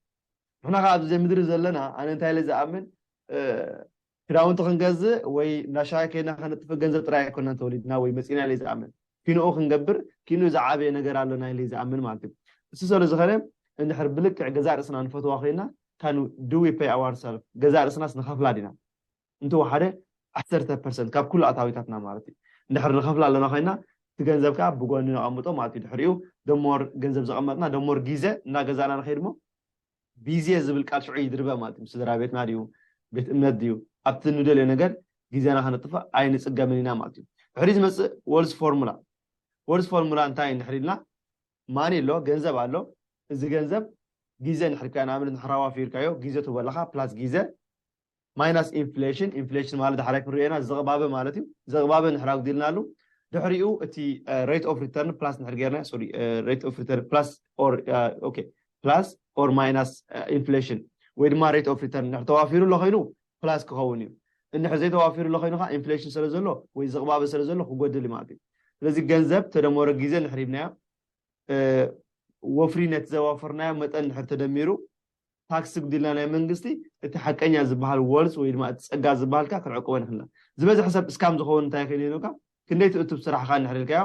ንሕና ከዓ ኣብዚ ምድሪ ዘለና ኣነ እንታይ ኢለ ዝኣምን ክዳውንቲ ክንገዝእ ወይ እንዳሻይ ከይና ከነጥፍእ ገንዘብ ጥራይ ኣይኮናን ተወሊድና ወይ መፂና ኢለ ዝኣምን ኪንኡ ክንገብር ኪንኡ ዝዓበየ ነገር ኣሎና ኢለ ዝኣምን ማለት እዩ። እሱ ስለ ዝኸነ እንድሕር ብልክዕ ገዛእ ርእስና ንፈትዋ ኮይና can do we pay ourself ገዛእ ርእስናስ ንኸፍላ ዲና እንተወሓደ ዓሰርተ ፐርሰንት ካብ ኩሉ ኣታዊታትና ማለት እዩ። እንድሕር ንኸፍላ ኣለና ኮይና እቲ ገንዘብ ከዓ ብጎኒ ነቐምጦ ማለት እዩ። ድሕሪኡ ደሞር ገንዘብ ዘቐመጥና ደሞር ግዜ እናገዛእና ንኸይድ ሞ ቢዜ ዝብል ቃል ሽዑ ይድርበ ማለት እዩ። ስድራ ቤትና ድዩ ቤት እምነት ድዩ ኣብቲ ንደልዮ ነገር ግዜና ከነጥፍእ ኣይንፅገምን ኢና ማለት እዩ። ድሕሪ ዝመፅእ ወልስ ፎርሙላ ወልስ ፎርሙላ እንታይ እንድሕር ኢልና ማኒ ኣሎ ገንዘብ ኣሎ። እዚ ገንዘብ ግዜ ንሕርካዮ ንኣብነት ንሕራዋ ፊርካዮ ግዜ ትበለካ ፕላስ ግዜ ማይናስ ኢንፍሌሽን ኢንፍሌሽን ማለት ዳሕራይ ክንሪኦ ኢና ዘቕባበ ማለት እዩ። ዘቕባበ ንሕር ኣጉዲልናሉ ድሕሪኡ እቲ ሬት ኦፍ ሪተርን ፕላስ ንሕር ጌርና ሶሪ ሬት ኦፍ ሪተርን ፕላስ ኦር ኦኬ ፕላስ ኦር ማይናስ ኢንፍሌሽን ወይ ድማ ሬት ኦፍ ሪተርን ንሕር ተዋፊሩ ኣሎ ኮይኑ ፕላስ ክኸውን እዩ። እንድሕር ዘይተዋፊሩ ኣሎ ኮይኑ ከዓ ኢንፍሌሽን ስለ ዘሎ ወይ ዘቕባበ ስለ ዘሎ ክጎድል እዩ ማለት እዩ። ስለዚ ገንዘብ ተደመሮ ግዜ ንሕሪብናዮ ወፍሪ ነቲ ዘዋፈርናዮ መጠን ድሕር ተደሚሩ ታክስ ግዲልና ናይ መንግስቲ እቲ ሓቀኛ ዝበሃል ወልስ ወይ ድማ እቲ ፀጋ ዝበሃልካ ክንዕቅቦ ንክልና ዝበዝሕ ሰብ እስካም ዝኸውን እንታይ ከይነይኑካ ክንደይ ትእቱብ ስራሕካ እንሕርልካዮ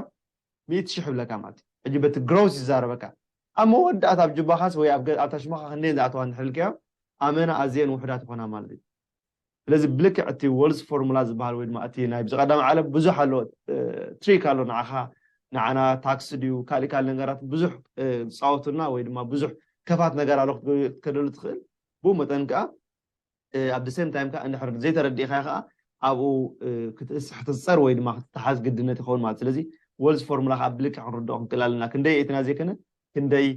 ሚእቲ ሽሕ ብለካ ማለት እዩ ሕጂ በቲ ግሮስ ይዛረበካ ኣብ መወዳእታ ኣብ ጅባኻስ ወይ ኣብ ታሽማኻ ክንደይ ዝኣተዋ እንሕርልካዮ ኣመና ኣዝየን ውሕዳት ይኾና ማለት እዩ ስለዚ ብልክዕ እቲ ወልስ ፎርሙላ ዝበሃል ወይ ድማ እቲ ናይ ብዚ ቀዳም ዓለም ብዙሕ ኣሎ ትሪክ ኣሎ ንዓኻ ንዓና ታክስ ድዩ ካሊእ ካልእ ነገራት ብዙሕ ዝፃወቱና ወይ ድማ ብዙሕ ከፋት ነገር ኣሎ ክትከደሉ ትኽእል ብኡ መጠን ከዓ ኣብ the same time ከዓ እንድሕር ዘይተረዲእካ ከዓ ኣብኡ ክትእስሕ ክትፀር ወይ ድማ ክትተሓዝ ግድነት ይኸውን ማለት ስለዚ ወልስ ፎርሙላ ከዓ ብልክዕ ክንርድኦ ክንክእል ኣለና ክንደይ እትና ዘይኮነ ክንደይ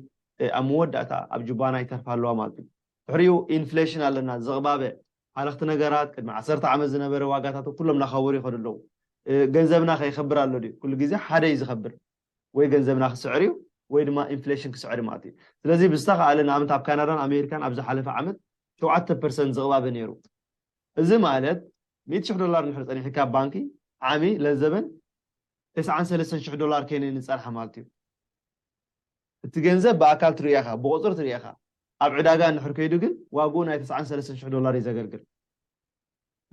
ኣብ መወዳእታ ኣብ ጁባና ይተርፋ ኣለዋ ማለት እዩ ድሕሪኡ ኢንፍሌሽን ኣለና ዝቕባበ ሃለኽቲ ነገራት ቅድሚ ዓሰርተ ዓመት ዝነበረ ዋጋታት ኩሎም እናኸበሩ ይኸዱ ኣለዉ ገንዘብና ከይኸብር ኣሎ ድዩ ኩሉ ግዜ ሓደ እዩ ዝኸብር ወይ ገንዘብና ክስዕር እዩ ወይ ድማ ኢንፍሌሽን ክስዕር ማለት እዩ ስለዚ ብዝተኸኣለ ንኣብነት ኣብ ካናዳን ኣሜሪካን ኣብ ዝሓለፈ ዓመት ሸውዓተ ፐርሰንት ዝቕባበ ነይሩ እዚ ማለት ሚእቲ ሽሕ ዶላር ንድሕር ፀኒሕካ ባንኪ ዓሚ ለዘበን ተስዓን ሰለስተን ሽሕ ዶላር ከይነ ንፀንሓ ማለት እዩ እቲ ገንዘብ ብኣካል ትርእያኻ ብቁፅር ትርእያኻ ኣብ ዕዳጋ እንድሕር ከይዱ ግን ዋግኡ ናይ ተስዓን ሰለስተን ሽሕ ዶላር እዩ ዘገልግል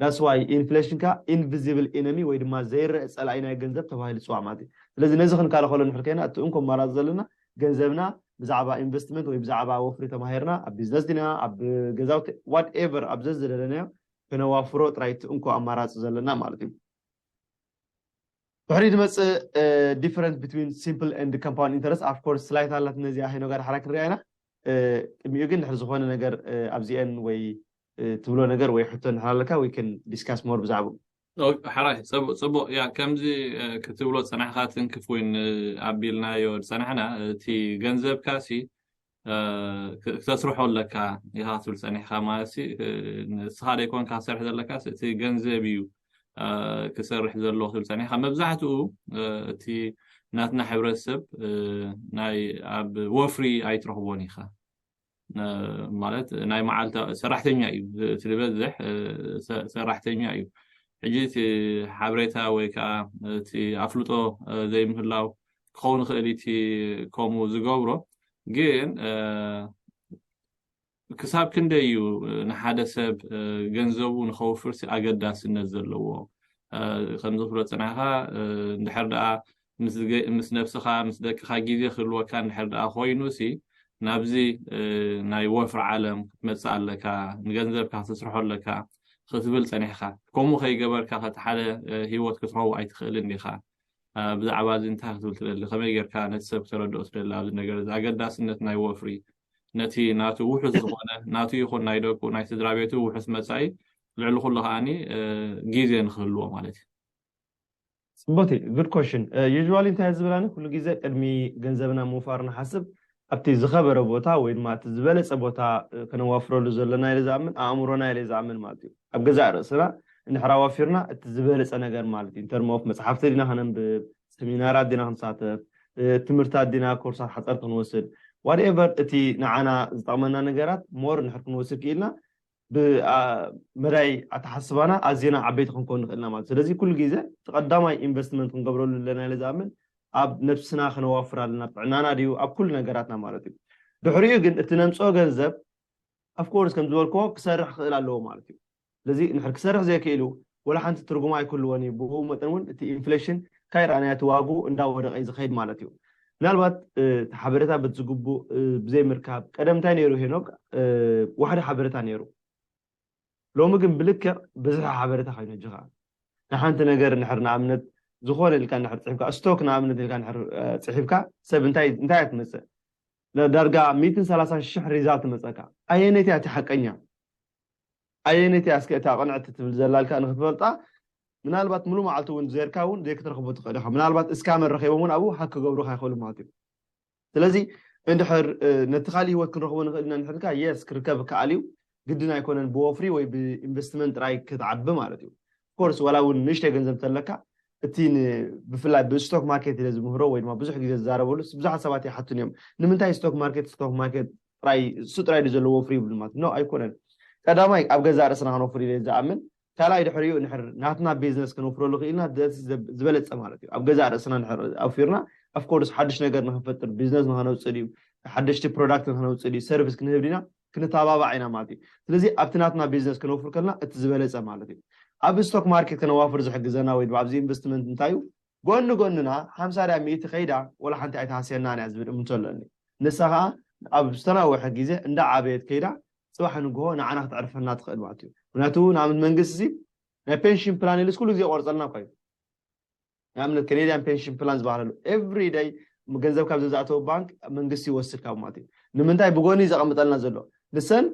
that's why ኢንፍሌሽን ካ ኢንቪዚብል ኢነሚ ወይ ድማ ዘይረአ ፀላኢ ናይ ገንዘብ ተባሂሉ ፅዋዕ ማለት እዩ ስለዚ ነዚ ክንካለኸሎ ንሕር ከይና እቲ እንኮ ኣማራፂ ዘለና ገንዘብና ብዛዕባ ኢንቨስትመንት ወይ ብዛዕባ ወፍሪ ተማሂርና ኣብ ቢዝነስ ዲና ኣብ ገዛውቲ ዋትኤቨር ኣብ ዘዝደለናዮ ከነዋፍሮ ጥራይ እቲ እንኮ ኣማራፂ ዘለና ማለት እዩ ድሕሪ ዝመፅእ difference between simple and compound interest of course ስላይት ኣላት ነዚኣ ሄኖ ጋር ሓራ ክንሪኣ ኢና ቅድሚኡ ግን ድሕሪ ዝኾነ ነገር ኣብዚአን ወይ ትብሎ ነገር ወይ ሕቶ እንድሕር ኣለካ we can discuss more ብዛዕባኡ ሓራይ ፅቡቅ ፅቡቅ ያ ከምዚ ክትብሎ ፀናሕካ ትንክፍ ወይ ኣቢልናዮ ዝፀናሕና እቲ ገንዘብካ ሲ ክተስርሖ ኣለካ ኢኻ ክትብል ፀኒሕካ ማለት ንስኻ ደይኮንካ ክሰርሕ ዘለካ እቲ ገንዘብ እዩ ክሰርሕ ዘሎ ክትብል ፀኒሕካ መብዛሕትኡ እቲ ናትና ሕብረተሰብ ናይ ኣብ ወፍሪ ኣይትረኽቦን ኢኻ ማለት ናይ መዓልታ ሰራሕተኛ እዩ እቲ ዝበዝሕ ሰራሕተኛ እዩ ሕጂ እቲ ሓበሬታ ወይ ከዓ እቲ ኣፍልጦ ዘይምህላው ክኸውን ይኽእል እቲ ከምኡ ዝገብሮ ግን ክሳብ ክንደይ እዩ ንሓደ ሰብ ገንዘቡ ንኸውፍር ኣገዳስነት ዘለዎ ከምዚ ክብሎ ፅናኻ እንድሕር ደኣ ምስ ነብስኻ ምስ ደቅኻ ግዜ ክህልወካ እንድሕር ደኣ ኮይኑ ሲ ናብዚ ናይ ወፍሪ ዓለም ክትመፅእ ኣለካ ንገንዘብካ ክትስርሖ ኣለካ ክትብል ፀኒሕካ ከምኡ ከይገበርካ ከቲ ሓደ ሂወት ክትረው ኣይትኽእልን ዲኻ ብዛዕባ እዚ እንታይ ክትብል ትደሊ ከመይ ጌርካ ነቲ ሰብ ክተረድኦ ትደሊ ኣብዚ ነገር እዚ ኣገዳስነት ናይ ወፍሪ ነቲ ናቱ ውሑስ ዝኾነ ናቱ ይኹን ናይ ደቁ ናይ ስድራ ቤቱ ውሑስ መፃኢ ልዕሊ ኩሉ ከዓኒ ግዜ ንክህልዎ ማለት እዩ ፅቡቲ good question usually እንታይ ዝብላኒ ኩሉ ግዜ ቅድሚ ገንዘብና ምውፋር ንሓስብ ኣብቲ ዝኸበረ ቦታ ወይ ድማ እቲ ዝበለፀ ቦታ ከነዋፍረሉ ዘለና ኢለ ዝኣምን ኣእምሮና ኢለ ዝኣምን ማለት እዩ ኣብ ገዛእ ርእስና እንድሕር ኣዋፊርና እቲ ዝበለፀ ነገር ማለት እዩ term of መፅሓፍቲ ዲና ከነንብብ ሰሚናራት ዲና ክንሳተፍ ትምህርታት ዲና ኮርሳት ሓፀርቲ ክንወስድ whatever እቲ ንዓና ዝጠቕመና ነገራት more እንድሕር ክንወስድ ክኢልና ብመዳይ ኣተሓስባና ኣዝና ዓበይቲ ክንኮን ንኽእልና ማለት ስለዚ ኩሉ ግዜ እቲ ቀዳማይ ኢንቨስትመንት ክንገብረሉ ኣለና ኢለ ዝኣምን ኣብ ነብስና ከነዋፍር ኣለና ጥዕናና ድዩ ኣብ ኩሉ ነገራትና ማለት እዩ ድሕሪኡ ግን እቲ ነምፅኦ ገንዘብ ኣፍኮርስ ከም ዝበልክዎ ክሰርሕ ክኽእል ኣለዎ ማለት እዩ ስለዚ ንሕር ክሰርሕ ዘይክእል እዩ ወላ ሓንቲ ትርጉም ኣይክህልዎን እዩ ብኡ መጠን እውን እቲ ኢንፍሌሽን ካይረኣናዮ እቲ ዋግኡ እንዳወደቀ እዩ ዝኸይድ ማለት እዩ ምናልባት እቲ ሓበሬታ በቲ ዝግቡእ ብዘይምርካብ ቀደም እንታይ ነይሩ ሄኖክ ዋሕዲ ሓበሬታ ነይሩ ሎሚ ግን ብልክዕ ብዝሒ ሓበሬታ ኮይኑ እጅኻ ንሓንቲ ነገር ንሕር ንኣብነት ዝኾነ ኢልካ ንሕር ፅሒፍካ ስቶክ ንኣብነት ኢልካ ንሕር ፅሒፍካ ሰብ እንታይ እንታይ ትመፅእ ዳርጋ ሚእትን ሰላሳን ሽሕ ሪዛልት መፀካ ኣየነይቲ እቲ ሓቀኛ ኣየነይቲ እስከ እታ ቅንዕቲ ትብል ዘላልካ ንክትፈልጣ ምናልባት ሙሉ መዓልቲ እውን ዘርካ እውን ዘይክትረኽቦ ትኽእል ኢኻ ምናልባት እስካመር ረኺቦም እውን ኣብኡ ሃክ ክገብሩካ ይኽእሉ ማለት እዩ ስለዚ እንድሕር ነቲ ካልእ ህይወት ክንረኽቦ ንኽእል ኢና ንሕልካ የስ ክርከብ ከኣል እዩ ግድን ኣይኮነን ብወፍሪ ወይ ብኢንቨስትመንት ጥራይ ክትዓቢ ማለት እዩ ኮርስ ዋላ እውን ንእሽተይ ገንዘብ ተለካ እቲ ብፍላይ ብስቶክ ማርኬት ኢለ ዝምህሮ ወይ ድማ ብዙሕ ግዜ ዝዛረበሉ ብዙሓት ሰባት ይሓቱን እዮም ንምንታይ ስቶክ ማርኬት ስቶክ ማርኬት ጥራይ እሱ ጥራይ ድዩ ዘለዎ ወፍሪ ይብሉ ማለት ነው ኣይኮነን ቀዳማይ ኣብ ገዛእ ርእስና ክንወፍር ኢለ ዝኣምን ካልኣይ ድሕሪኡ ንሕር ናትና ቢዝነስ ከነውፍረሉ ክኢልና ዝበለፀ ማለት እዩ። ኣብ ገዛእ ርእስና ንሕር ኣውፊርና፣ ኦፍኮርስ ሓድሽ ነገር ንክንፈጥር፣ ቢዝነስ ንከነውፅእ ድዩ፣ ሓደሽቲ ፕሮዳክት ንከነውፅእ ድዩ፣ ሰርቪስ ክንህብ ዲና፣ ክንተባባዕ ኢና ማለት እዩ። ስለዚ ኣብቲ ናትና ቢዝነስ ከነውፍር ከለና እቲ ዝበለፀ ማለት እዩ። ኣብ ስቶክ ማርኬት ከነዋፍር ዝሕግዘና ወይ ድማ ኣብዚ ኢንቨስትመንት እንታይ እዩ? ጎኒ ጎንና ሓምሳ ድያ ሚእቲ ከይዳ ወላ ሓንቲ ኣይትሃስየናን እያ ዝብል እምንቶ ኣለኒ። ንሳ ከዓ ኣብ ዝተናወሐ ግዜ እንዳ ዓበየት ከይዳ ፅባሕ ንግሆ ንዓና ክትዕርፈና ትኽእል ማለት እዩ። ምክንያቱ ንኣብነት መንግስቲ ናይ ፔንሽን ፕላን ኢሉስ ኩሉ ግዜ ቆርፀልና እኮ እዩ። ንኣብነት ካናድያን ፔንሽን ፕላን ዝበሃለሉ ኤቭሪ ደይ ገንዘብ ካብ ዘዝኣተወ ባንክ መንግስቲ ይወስድ ካብ ማለት እዩ። ንምንታይ ብጎኒ ዘቐምጠልና ዘሎ ንሰን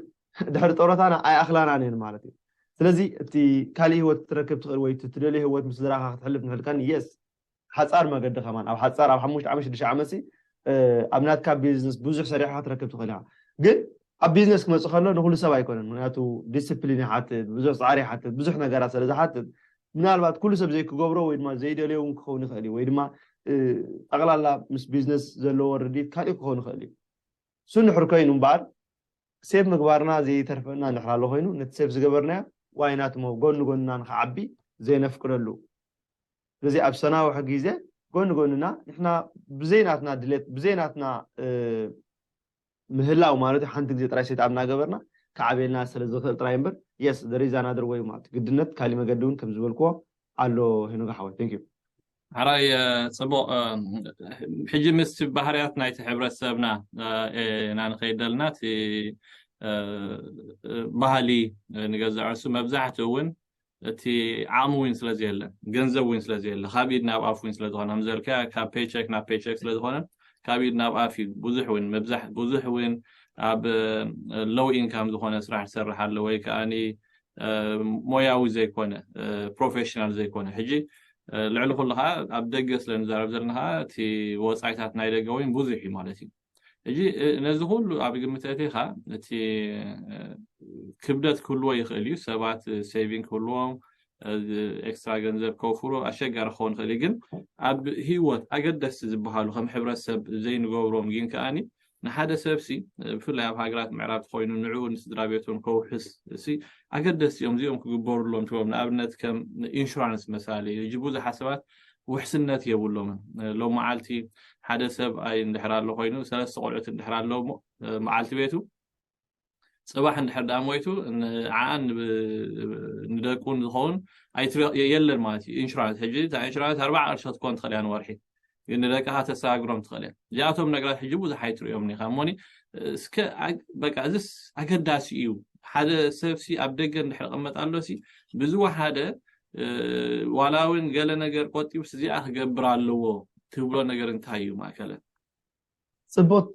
ድሕሪ ጦረታና ኣይኣኽላናን እየን ማለት እዩ። ስለዚ እቲ ካልእ ህይወት ክትረክብ ትኽእል ወይ እቲ ትደልዮ ህይወት ምስ ስድራኻ ክትሕልፍ ንሕልካን የስ ሓፃር መገዲ ከማን ኣብ ሓፃር ኣብ ሓሙሽተ ዓመት ሽዱሽተ ዓመት ሲ ኣብ ናትካ ቢዝነስ ብዙሕ ሰሪሕካ ክትረክብ ትኽእል ኢኻ። ግን ኣብ ቢዝነስ ክመፅእ ከሎ ንኩሉ ሰብ ኣይኮነን። ምክንያቱ ዲስፕሊን ይሓትት፣ ብዙሕ ፃዕሪ ይሓትት፣ ብዙሕ ነገራት ስለ ዝሓትት ምናልባት ኩሉ ሰብ ዘይክገብሮ ወይ ድማ ዘይደልዮ እውን ክኸውን ይኽእል እዩ። ወይ ድማ ጠቕላላ ምስ ቢዝነስ ዘለዎ ርድኢት ካልእ ክኸውን ይኽእል እዩ። እሱ ንድሕር ኮይኑ እምበኣር ሴፍ ምግባርና ዘይተርፈና እንድሕር ኣሎ ኮይኑ ነቲ ሴፍ ዝገበርናዮ ዋይናት ሞ ጎኒ ጎንና ንክዓቢ ዘይነፍቅደሉ። ስለዚ ኣብ ሰናውሕ ግዜ ጎኒ ጎንና ንሕና ብዘይናትና ድሌት ብዘይናትና ምህላው ማለት ሓንቲ ግዜ ጥራይ ሴት ኣፕ እናገበርና ክዓብየልና ስለ ዝኽእል ጥራይ እምበር የስ there is another way ማለት ግድነት ካሊእ መገዲ እውን ከም ዝበልክዎ ኣሎ። ሄኖጋ ሓወይ thank you። ሓራይ ጽቡቕ። ሕጂ ምስ ባህርያት ናይቲ ሕብረተሰብና ኢና ንኸይድ ዘለና እቲ ባህሊ ንገዛዕ ርሱ መብዛሕትኡ እውን እቲ ዓቕሚ እውን ስለ ዘየለ ገንዘብ እውን ስለ ዘየለ ካብ ኢድ ናብ ኣፍ እውን ስለ ዝኾነ ከምዘልካ ካብ ፔቸክ ናብ ፔቸክ ስለ ዝኾነ ካብ ኢድ ናብ ኣፍ እዩ። ብዙሕ እውን መብዛሕ ብዙሕ እውን ኣብ ሎው ኢንካም ዝኾነ ስራሕ ዝሰርሕ ኣሎ ወይ ከዓኒ ሞያዊ ዘይኮነ ፕሮፌሽናል ዘይኮነ ሕጂ ልዕሊ ኩሉ ከዓ ኣብ ደገ ስለ ንዛረብ ዘለና ከዓ እቲ ወፃኢታት ናይ ደገ እውን ብዙሕ እዩ ማለት እዩ። ሕጂ ነዚ ኩሉ ኣብ ግምት ኣእቲኻ እቲ ክብደት ክህልዎ ይኽእል እዩ። ሰባት ሴቪንግ ክህልዎም ኤክስትራ ገንዘብ ከውፍሩ ኣሸጋሪ ክኸውን ይኽእል እዩ። ግን ኣብ ህይወት ኣገደስቲ ዝበሃሉ ከም ሕብረተሰብ ዘይንገብሮም ግን ከዓኒ ንሓደ ሰብሲ ብፍላይ ኣብ ሃገራት ምዕራብ ኮይኑ ንዕኡ ንስድራ ቤቱን ከውሕስ ሲ ኣገደስቲ እዮም እዚኦም ክግበሩሎም ትብሎም። ንኣብነት ከም ኢንሹራንስ መሳሊ ሕጂ ብዙሓት ሰባት ውሕስነት የብሎምን። ሎም መዓልቲ ሓደ ሰብ ኣይ እንድሕር ኣሎ ኮይኑ ሰለስተ ቆልዑት እንድሕር ኣለዎ መዓልቲ ቤቱ ፅባሕ እንድሕር ደኣ ሞይቱ ንዓኣን ንደቁን ዝኸውን የለን ማለት እዩ። ኢንሹራንስ ሕጂ እታ ኢንሹራንስ ኣርባዓ ቅርሺ ክትኮን ትኽእል እያ ንወርሒ ግን ንደቅኻ ተሰጋግሮም ትኽእል እያ። እዚኣቶም ነገራት ሕጂ ብዙሕ ኣይትርእዮም ኒኻ እሞኒ እስከ በቃ እዚስ ኣገዳሲ እዩ። ሓደ ሰብሲ ኣብ ደገ እንድሕር ቀመጥ ኣሎሲ ብዝወሓደ ዋላ እውን ገለ ነገር ቆጢቡስ እዚኣ ክገብር ኣለዎ ትብሎ ነገር እንታይ እዩ ማእከለ? ፅቡቅ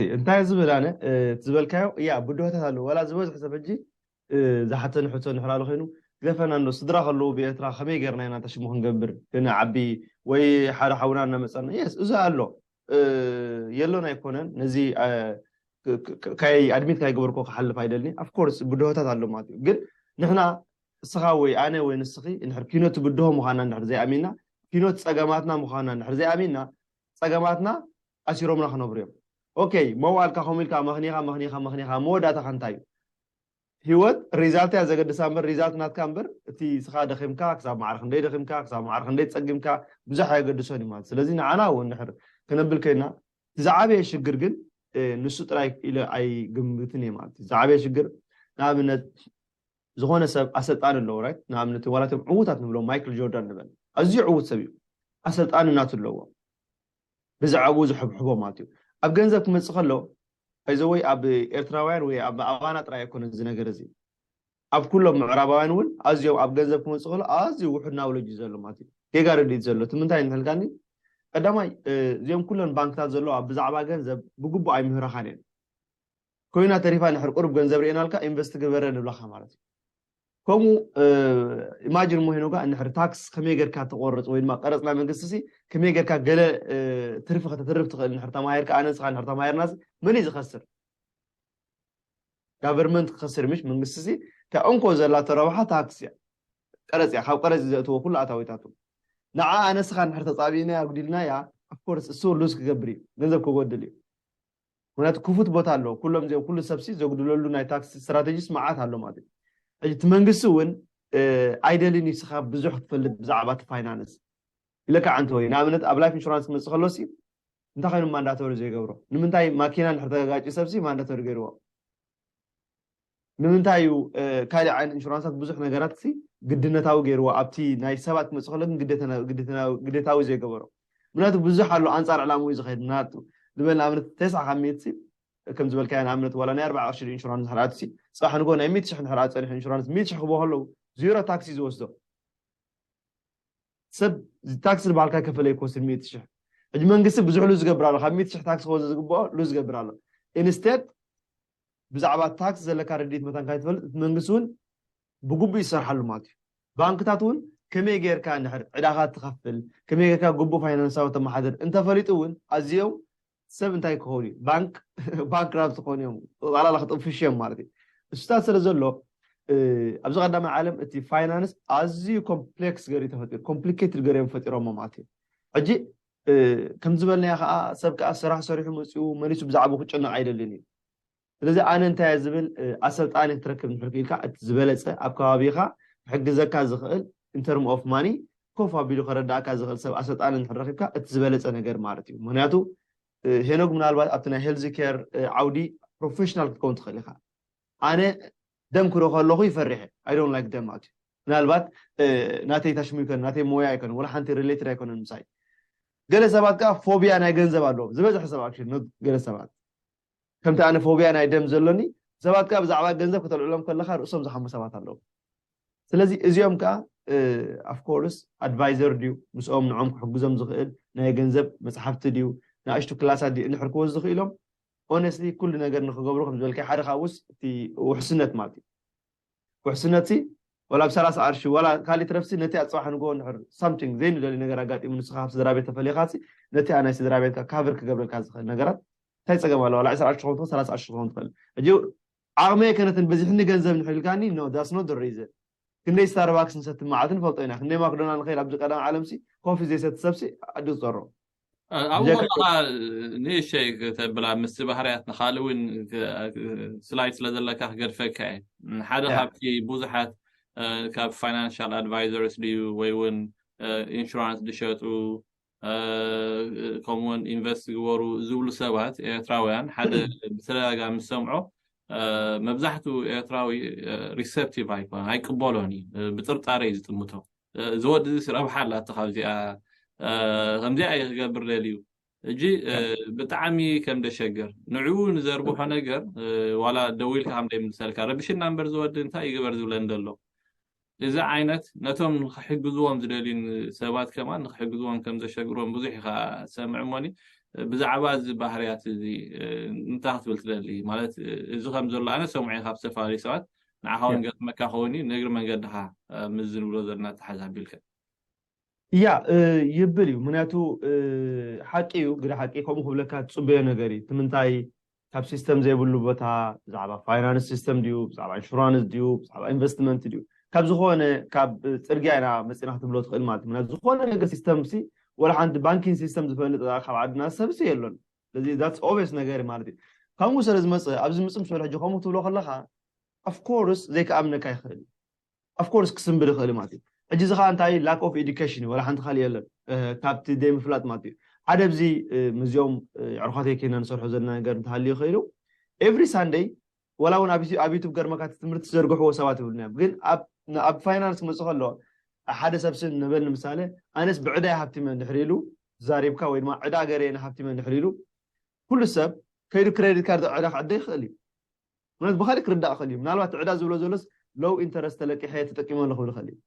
እዩ እንታይ ዝብል ኣነ ዝበልካዮ እያ ብድሆታት ኣለዎ ዋላ ዝበዝሕ ሰብ ሕጂ ዝሓተኒ ሕቶ ንሕራሉ ኮይኑ ግደፈና እንዶ ስድራ ከለዉ ብኤርትራ ከመይ ገርና ኢና ተሽሙ ክንገብር ክንዓቢ ወይ ሓደ ሓውና እናመፀና የስ እዚ ኣሎ የሎን ኣይኮነን ነዚ ካይ ኣድሚት ካይገበርኮ ክሓልፍ ኣይደልኒ ኣፍኮርስ ብድሆታት ኣሎ ማለት እዩ ግን ንሕና እስኻ ወይ ኣነ ወይ ንስኺ እንድሕር ኪኖ ትብድሆ ምዃና እንድሕር ዘይኣሚንና ኪኖ ፀገማትና ምዃና እንድሕር ዘይኣሚንና ፀገማትና ኣሲሮምና ክነብሩ እዮም ኦኬ መዋልካ ከምኡ ኢልካ መኽኒኻ መኽኒኻ መኽኒኻ መወዳእታኻ እንታይ እዩ ህይወት ሪዛልት እያ ዘገድሳ እምበር ሪዛልት ናትካ እምበር እቲ ስኻ ደኺምካ ክሳብ ማዕረ ክንደይ ደኺምካ ክሳብ ማዕረ ክንደይ ፀጊምካ ብዙሕ ኣየገድሶን እዩ ማለት ስለዚ ንዓና እውን ድሕር ክነብል ኮይና ዝዓበየ ሽግር ግን ንሱ ጥራይ ኢለ ኣይግምትን እየ ማለት ዝዓበየ ሽግር ንኣብነት ዝኾነ ሰብ ኣሰልጣኒ ኣለዎ ራይት ንኣብነት ዋላቶም ዕዉታት ንብሎ ማይክል ጆርዳን ንበል ኣዝዩ ዕዉት ሰብ እዩ ኣሰልጣኒ ናቱ ኣለዎ ብዛዕባኡ ዝሕብሕቦ ማለት እዩ ኣብ ገንዘብ ክመፅእ ከሎ ኣይዘወይ ኣብ ኤርትራውያን ወይ ኣብ ኣባና ጥራይ ኣይኮነን እዚ ነገር እዚ ኣብ ኩሎም ምዕራባውያን እውን ኣዝዮም ኣብ ገንዘብ ክመፅእ ከሎ ኣዝዩ ውሑድ ናውለጅ ዘሎ ማለት እዩ ጌጋ ርድኢት ዘሎ እቲ ምንታይ ንሕልካኒ ቀዳማይ እዚኦም ኩለን ባንክታት ዘለዋ ብዛዕባ ገንዘብ ብግቡእ ኣይምህረኻን እየን ኮይና ተሪፋ ንሕር ቁሩብ ገንዘብ ርኤናልካ ኢንቨስት ግበረ ንብላኻ ማለት እዩ ከምኡ ኢማጅን ሞ ሄኖጋ እንድሕር ታክስ ከመይ ጌርካ ተቆርፅ ወይ ድማ ቀረፅ ናይ መንግስቲ ሲ ከመይ ጌርካ ገለ ትርፊ ከተትርፍ ትኽእል እንድሕር ተማሂርካ ኣነ ንስኻ እንድሕር ተማሂርና ሲ መን እዩ ዝኸስር ጋቨርንመንት ክኸስር ምሽ መንግስቲ ሲ እታ እንኮ ዘላቶ ረብሓ ታክስ እያ ቀረፅ እያ ካብ ቀረፅ እዩ ዘእትዎ ኩሉ ኣታዊታቱ ንዓ ኣነ ንስኻ እንድሕር ተፃቢእናያ ኣጉዲልናያ ኣፍኮርስ እሱ ሉዝ ክገብር እዩ ገንዘብ ክጎድል እዩ ምክንያቱ ክፉት ቦታ ኣለዎ ኩሎም እዚኦም ኩሉ ሰብሲ ዘጉድለሉ ናይ ታክስ ስትራቴጂስ መዓት ኣሎ ማለት እዩ ሕጂ እቲ መንግስቲ እውን ኣይደልን ንስኻ ብዙሕ ክትፈልጥ ብዛዕባ እቲ ፋይናንስ ኢለካ ዓንተ ወይ ንኣብነት ኣብ life insurance ክመፅእ ከሎ ሲ እንታይ ኮይኑ ማንዳቶሪ ዘይገብሮ? ንምንታይ ማኪና እንድሕር ተጋጋጭ ሰብሲ ማንዳቶሪ ገይርዎ? ንምንታይ እዩ ካልእ ዓይነት ኢንሹራንሳት ብዙሕ ነገራት ሲ ግድነታዊ ገይርዎ ኣብቲ ናይ ሰባት ክመፅእ ከሎ ግን ግዴታዊ ዘይገበሮ? ምክንያቱ ብዙሕ ኣሎ ኣንፃር ዕላምኡ ዝኸይድ ናቱ ዝበል ንኣብነት ተስዓ ካብ ሚእቲ ከም ዝበልካዮ ንኣብነት ዋላ ናይ ኣርባዓ ቅርሺ ኢንሹራንስ ድሕር ኣትሲ ፅባሕ ንጎ ናይ ሚእቲ ሽሕ ድሕር ኣፀኒሑ ኢንሹራንስ ሚእቲ ሽሕ ክቦ ከለዉ ዜሮ ታክሲ ዝወስዶ ሰብ ታክሲ ዝበሃልካ ከፈለ ይኮስድ ሚእቲ ሽሕ። ሕጂ መንግስቲ ብዙሕ ሉዝ ዝገብር ኣሎ ካብ ሚእቲ ሽሕ ታክሲ ክወስድ ዝግብኦ ሉዝ ዝገብር ኣሎ። ኢንስቴድ ብዛዕባ ታክስ ዘለካ ርድኢት መታን ካይትፈልጥ እቲ መንግስቲ እውን ብግቡእ ይሰርሓሉ ማለት እዩ። ባንክታት እውን ከመይ ጌርካ እንድሕር ዕዳኻ ትኸፍል ከመይ ጌርካ ግቡእ ፋይናንሳዊ ተመሓደር እንተፈሊጡ እውን ኣዝዮም ሰብ እንታይ ክኸውን እዩ ባንክ ባንክራፕት ክኾኑ እዮም። ጠቕላላ ክጥፍሽ እዮም ማለት እዩ። እሱታት ስለ ዘሎ ኣብዚ ቀዳማይ ዓለም እቲ ፋይናንስ ኣዝዩ ኮምፕሌክስ ገሪ ተፈጢሩ ኮምፕሊኬትድ ገሪኦም ፈጢሮሞ ማለት እዩ። ሕጂ ከም ዝበልናዮ ከዓ ሰብ ከዓ ስራሕ ሰሪሑ መፅኡ መሊሱ ብዛዕባ ክጨነቕ ኣይደልን እዩ። ስለዚ ኣነ እንታይ ዝብል ኣሰልጣኒ ክትረክብ ንድሕር ክኢልካ እቲ ዝበለፀ ኣብ ከባቢኻ ክሕግዘካ ዝኽእል ኢንተርም ኦፍ ማኒ ኮፍ ኣቢሉ ከረዳእካ ዝኽእል ሰብ ኣሰልጣኒ እንድሕር ረኪብካ እቲ ዝበለፀ ነገር ማለት እዩ። ምክንያቱ ሄኖግ ምናልባት ኣብቲ ናይ ሄልዝ ኬር ዓውዲ ፕሮፌሽናል ክትከውን ትኽእል ኢኻ። ኣነ ደም ክርኢ ከለኹ ይፈርሕ። I don't like them ማለት እዩ። ምናልባት ናተይ ታሽሙ ይኮን ናተይ ሞያ ኣይኮነ ወላ ሓንቲ ሪሌትድ ኣይኮነን ምሳይ። ገለ ሰባት ከዓ ፎቢያ ናይ ገንዘብ ኣለዎም ዝበዝሐ ሰብ ኣክሽን ገለ ሰባት ከምቲ ኣነ ፎቢያ ናይ ደም ዘሎኒ ሰባት ከዓ ብዛዕባ ገንዘብ ከተልዕሎም ከለካ ርእሶም ዝሓሙ ሰባት ኣለዉ። ስለዚ እዚኦም ከዓ ኣፍኮርስ ኣድቫይዘር ድዩ ምስኦም ንዖም ክሕግዞም ዝኽእል ናይ ገንዘብ መፅሓፍቲ ድዩ ንኣሽቱ ክላሳት ድዩ እንድሕር ክወስዱ ክኢሎም ኦነስትሊ ኩሉ ነገር ንክገብሩ ከም ዝበልካ ሓደ ካብኡስ እቲ ውሕስነት ማለት እዩ። ውሕስነት ሲ ወላ ብ ሰላሳ ቅርሺ ወላ ካሊእ ትረፍሲ ነቲ ኣፅባሕ ንጎ እንድሕር ሳምቲንግ ዘይንደሊ ነገር ኣጋጢሙ ንስኻ ካብ ስድራ ቤት ተፈሊኻሲ ነቲ ናይ ስድራ ቤትካ ካቨር ክገብረልካ ዝኽእል ነገራት እንታይ ፀገም ኣለዋ? ወላ ዕስራ ቅርሺ ትኸውን ትኽእል፣ ሰላሳ ቅርሺ ትኸውን ትኽእል። ሕጂ ዓቕመይ ከነትን በዚሕኒ ገንዘብ ንሕልካኒ no that's not the reason። ክንደይ ስታርባክስ ንሰቲ መዓልቲ ንፈልጦ ኢና። ክንደይ ማክዶናል ንኸይድ ኣብዚ ቀዳም ዓለም ሲ ኮፊ ዘይሰቲ ሰብሲ ኣዲ ዝፀሮ ኣብኡ ከለካ ንእሸይ ከተብላ ምስቲ ባህርያት ንካልእ እውን ስላይድ ስለ ዘለካ ክገድፈካ እየ። ሓደ ካብቲ ብዙሓት ካብ ፋይናንሻል ኣድቫይዘርስ ድዩ ወይ እውን ኢንሹራንስ ዝሸጡ ከምኡውን ኢንቨስት ዝግበሩ ዝብሉ ሰባት ኤርትራውያን ሓደ ብተደጋጋሚ ዝሰምዖ መብዛሕትኡ ኤርትራዊ ሪሰፕቲቭ ኣይኮነ ኣይቅበሎን እዩ። ብጥርጣረ እዩ ዝጥምቶ። እዚ ወዲ እዚ ረብሓ ኣላቶ ካብዚኣ ከምዚኣ እዩ ክገብር ደልዩ። እጂ ብጣዕሚ ከም ደሸግር ንዕኡ ንዘርብሖ ነገር ዋላ ደዊልካ ከም ደይምልሰልካ ረብሽና እምበር ዝወዲ እንታይ ይግበር ዝብለን ዘሎ። እዚ ዓይነት ነቶም ንክሕግዝዎም ዝደልዩ ሰባት ከማን ንክሕግዝዎም ከም ዘሸግሮም ብዙሕ ኢኻ ሰምዕ እሞኒ ብዛዕባ እዚ ባህርያት እዚ እንታይ ክትብል ትደሊ ማለት እዚ ከም ዘሎ ኣነ ሰምዑ ካብ ዝተፈላለዩ ሰባት ንዓኻ እውን ገጥመካ ከውን እዩ ንእግሪ መንገድኻ ምስ ዝንብሎ ዘለና ተሓዝ ኣቢልካ እያ ይብል እዩ ምክንያቱ ሓቂ እዩ ግደ ሓቂ ከምኡ ክብለካ ትፅበዮ ነገር እዩ ትምንታይ ካብ ሲስተም ዘይብሉ ቦታ ብዛዕባ ፋይናንስ ሲስተም ድዩ ብዛዕባ ኢንሹራንስ ድዩ ብዛዕባ ኢንቨስትመንት ድዩ ካብ ዝኾነ ካብ ፅርግያ ኢና መፂና ክትብሎ ትኽእል ማለት እዩ ዝኾነ ነገር ሲስተም ሲ ወላ ሓንቲ ባንኪንግ ሲስተም ዝፈልጥ ካብ ዓድና ሰብ ሲ የሎን ስለዚ that's obvious ነገር ማለት እዩ ከምኡ ስለ ዝመፀ ኣብዚ ምፅም ስበል ሕጂ ከምኡ ክትብሎ ከለካ of course ዘይክኣምነካ ይኽእል እዩ of course ክስንብድ ይኽእል ማለት እዩ ሕጂ እዚ ከዓ እንታይ lack of education እዩ ወላ ሓንቲ ካልእ የለን ካብቲ ዘይምፍላጥ ማለት እዩ ሓደ ብዚ ምስዚኦም ዕርኳተይ ኮይና ንሰርሖ ዘለና ነገር እንተሃልዩ ይኽእሉ every Sunday ወላ እውን ኣብ ዩቱብ ገርመካ ትምህርቲ ዝዘርግሕዎ ሰባት ይብሉና እዮም ግን ኣብ ፋይናንስ ክመፅእ ከሎ ሓደ ሰብ ስም ንበል ንምሳሌ ኣነስ ብዕዳይ ሃብቲመ እንድሕር ኢሉ ዛሪብካ ወይ ድማ ዕዳ ገሬ ንሃብቲመ እንድሕር ኢሉ ኩሉ ሰብ ከይዱ ክሬዲት ካርድ ዕዳ ክዕደ ይኽእል እዩ ምክንያቱ ብካሊእ ክርዳእ ይኽእል እዩ ምናልባት ዕዳ ዝብሎ ዘሎስ low interest ተለቂሐ ተጠቂመ ኣለኹ ይኽእል እዩ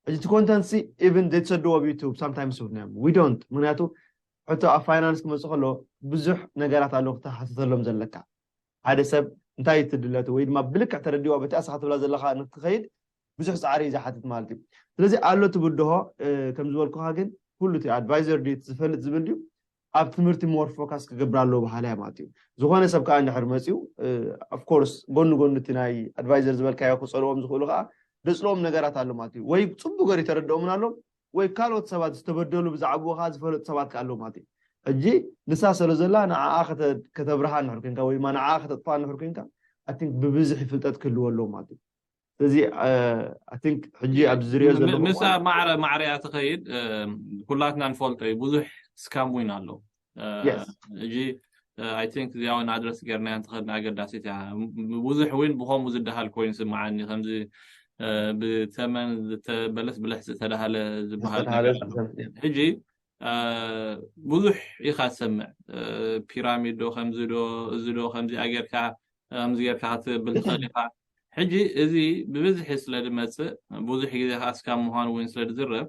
ሕጂ እቲ ኮንተንት ሲ ኢቭን ዘይተሰድዎ ኣብ ዩቱብ ሳምታይምስ ይብሉና እዮም we don't ምክንያቱ ሕቶ ኣብ ፋይናንስ ክመፅእ ከሎ ብዙሕ ነገራት ኣለዉ ክትሓተተሎም ዘለካ ሓደ ሰብ እንታይ ትድለቱ ወይ ድማ ብልክዕ ተረዲዋ በቲ ኣስኻ ትብላ ዘለካ ንክትኸይድ ብዙሕ ፃዕሪ እዩ ዝሓትት ማለት እዩ ስለዚ ኣሎ ትብድሆ ከም ዝበልኩካ ግን ኩሉ እቲ ኣድቫይዘር ድዩ ዝፈልጥ ዝብል ድዩ ኣብ ትምህርቲ more focus ክገብር ኣለዎ በሃላይ ማለት እዩ ዝኾነ ሰብ ከዓ እንድሕር መፅዩ of course ጎኒ ጎኒ እቲ ናይ ኣድቫይዘር ዝበልካዮ ክፀልዎም ዝኽእሉ ከዓ ደፅልዎም ነገራት ኣሎ ማለት እዩ ወይ ፅቡቅ ገር ተረድኦምን ኣሎም ወይ ካልኦት ሰባት ዝተበደሉ ብዛዕባኡ ከዓ ዝፈለጡ ሰባት ከዓ ኣለዉ ማለት እዩ ሕጂ ንሳ ስለ ዘላ ንዓኣ ከተብርሃ እንድሕር ኮይንካ ወይ ድማ ንዓኣ ከተጥፋ እንድሕር ኮይንካ I think ብብዝሒ ፍልጠት ክህልዎ ኣለዎ ማለት እዩ ስለዚ I think ሕጂ ኣብዚ ዝሪኦ ዘለኹ ምሳ ማዕረ ማዕረ እያ ትኸይድ። ኩላትና ንፈልጦ እዩ፣ ብዙሕ ስካም ዊን ኣሎ። ሕጂ I think እዚኣ እውን ኣድረስ ገርና እንተኸድና ኣገዳሲት እያ። ብዙሕ ዊን ብኸምኡ ዝደሃል ኮይኑ ስምዓኒ፣ ከምዚ ብተመን በለስ ብልሕፂ ዝተዳሃለ ዝበሃል ነገር ኣሎ። ሕጂ ብዙሕ ኢኻ ትሰምዕ፣ ፒራሚድ ዶ ከምዚ ዶ እዚ ዶ ከምዚ ኣገርካ ከምዚ ጌርካ ክትብል ትኽእል ኢኻ። ሕጂ እዚ ብብዝሒ ስለ ዝመፅእ፣ ብዙሕ ግዜ ከዓ ስካም ምዃኑ እውን ስለ ዝዝረብ፣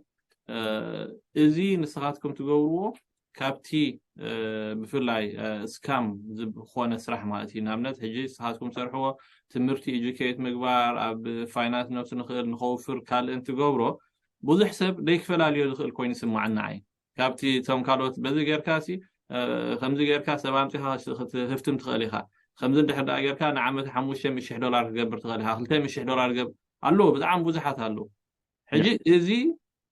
እዚ ንስኻትኩም ትገብርዎ ካብቲ ብፍላይ ስካም ዝኾነ ስራሕ ማለት እዩ። ንኣብነት ሕጂ ንስኻትኩም ትሰርሕዎ ትምህርቲ፣ ኤጁኬት ምግባር፣ ኣብ ፋይናንስ ነብሱ ንኽእል ንኸውፍር ካልእን ትገብሮ፣ ብዙሕ ሰብ ደይክፈላልዮ ዝኽእል ኮይኑ ይስማዓኒ። ዓይ ካብቲ እቶም ካልኦት በዚ ጌርካ ሲ ከምዚ ጌርካ ሰብ ኣምፂኻ ክትህፍትም ትኽእል ኢኻ። ከምዚ እንድሕር ደኣ ጌርካ ንዓመት ሓሙሽተ ሚእቲ ሽሕ ዶላር ክገብር ትኽእል ኢኻ፣ ክልተ ሚእቲ ሽሕ ዶላር ገብ ኣለዉ፣ ብጣዕሚ ብዙሓት ኣለዉ። ሕጂ እዚ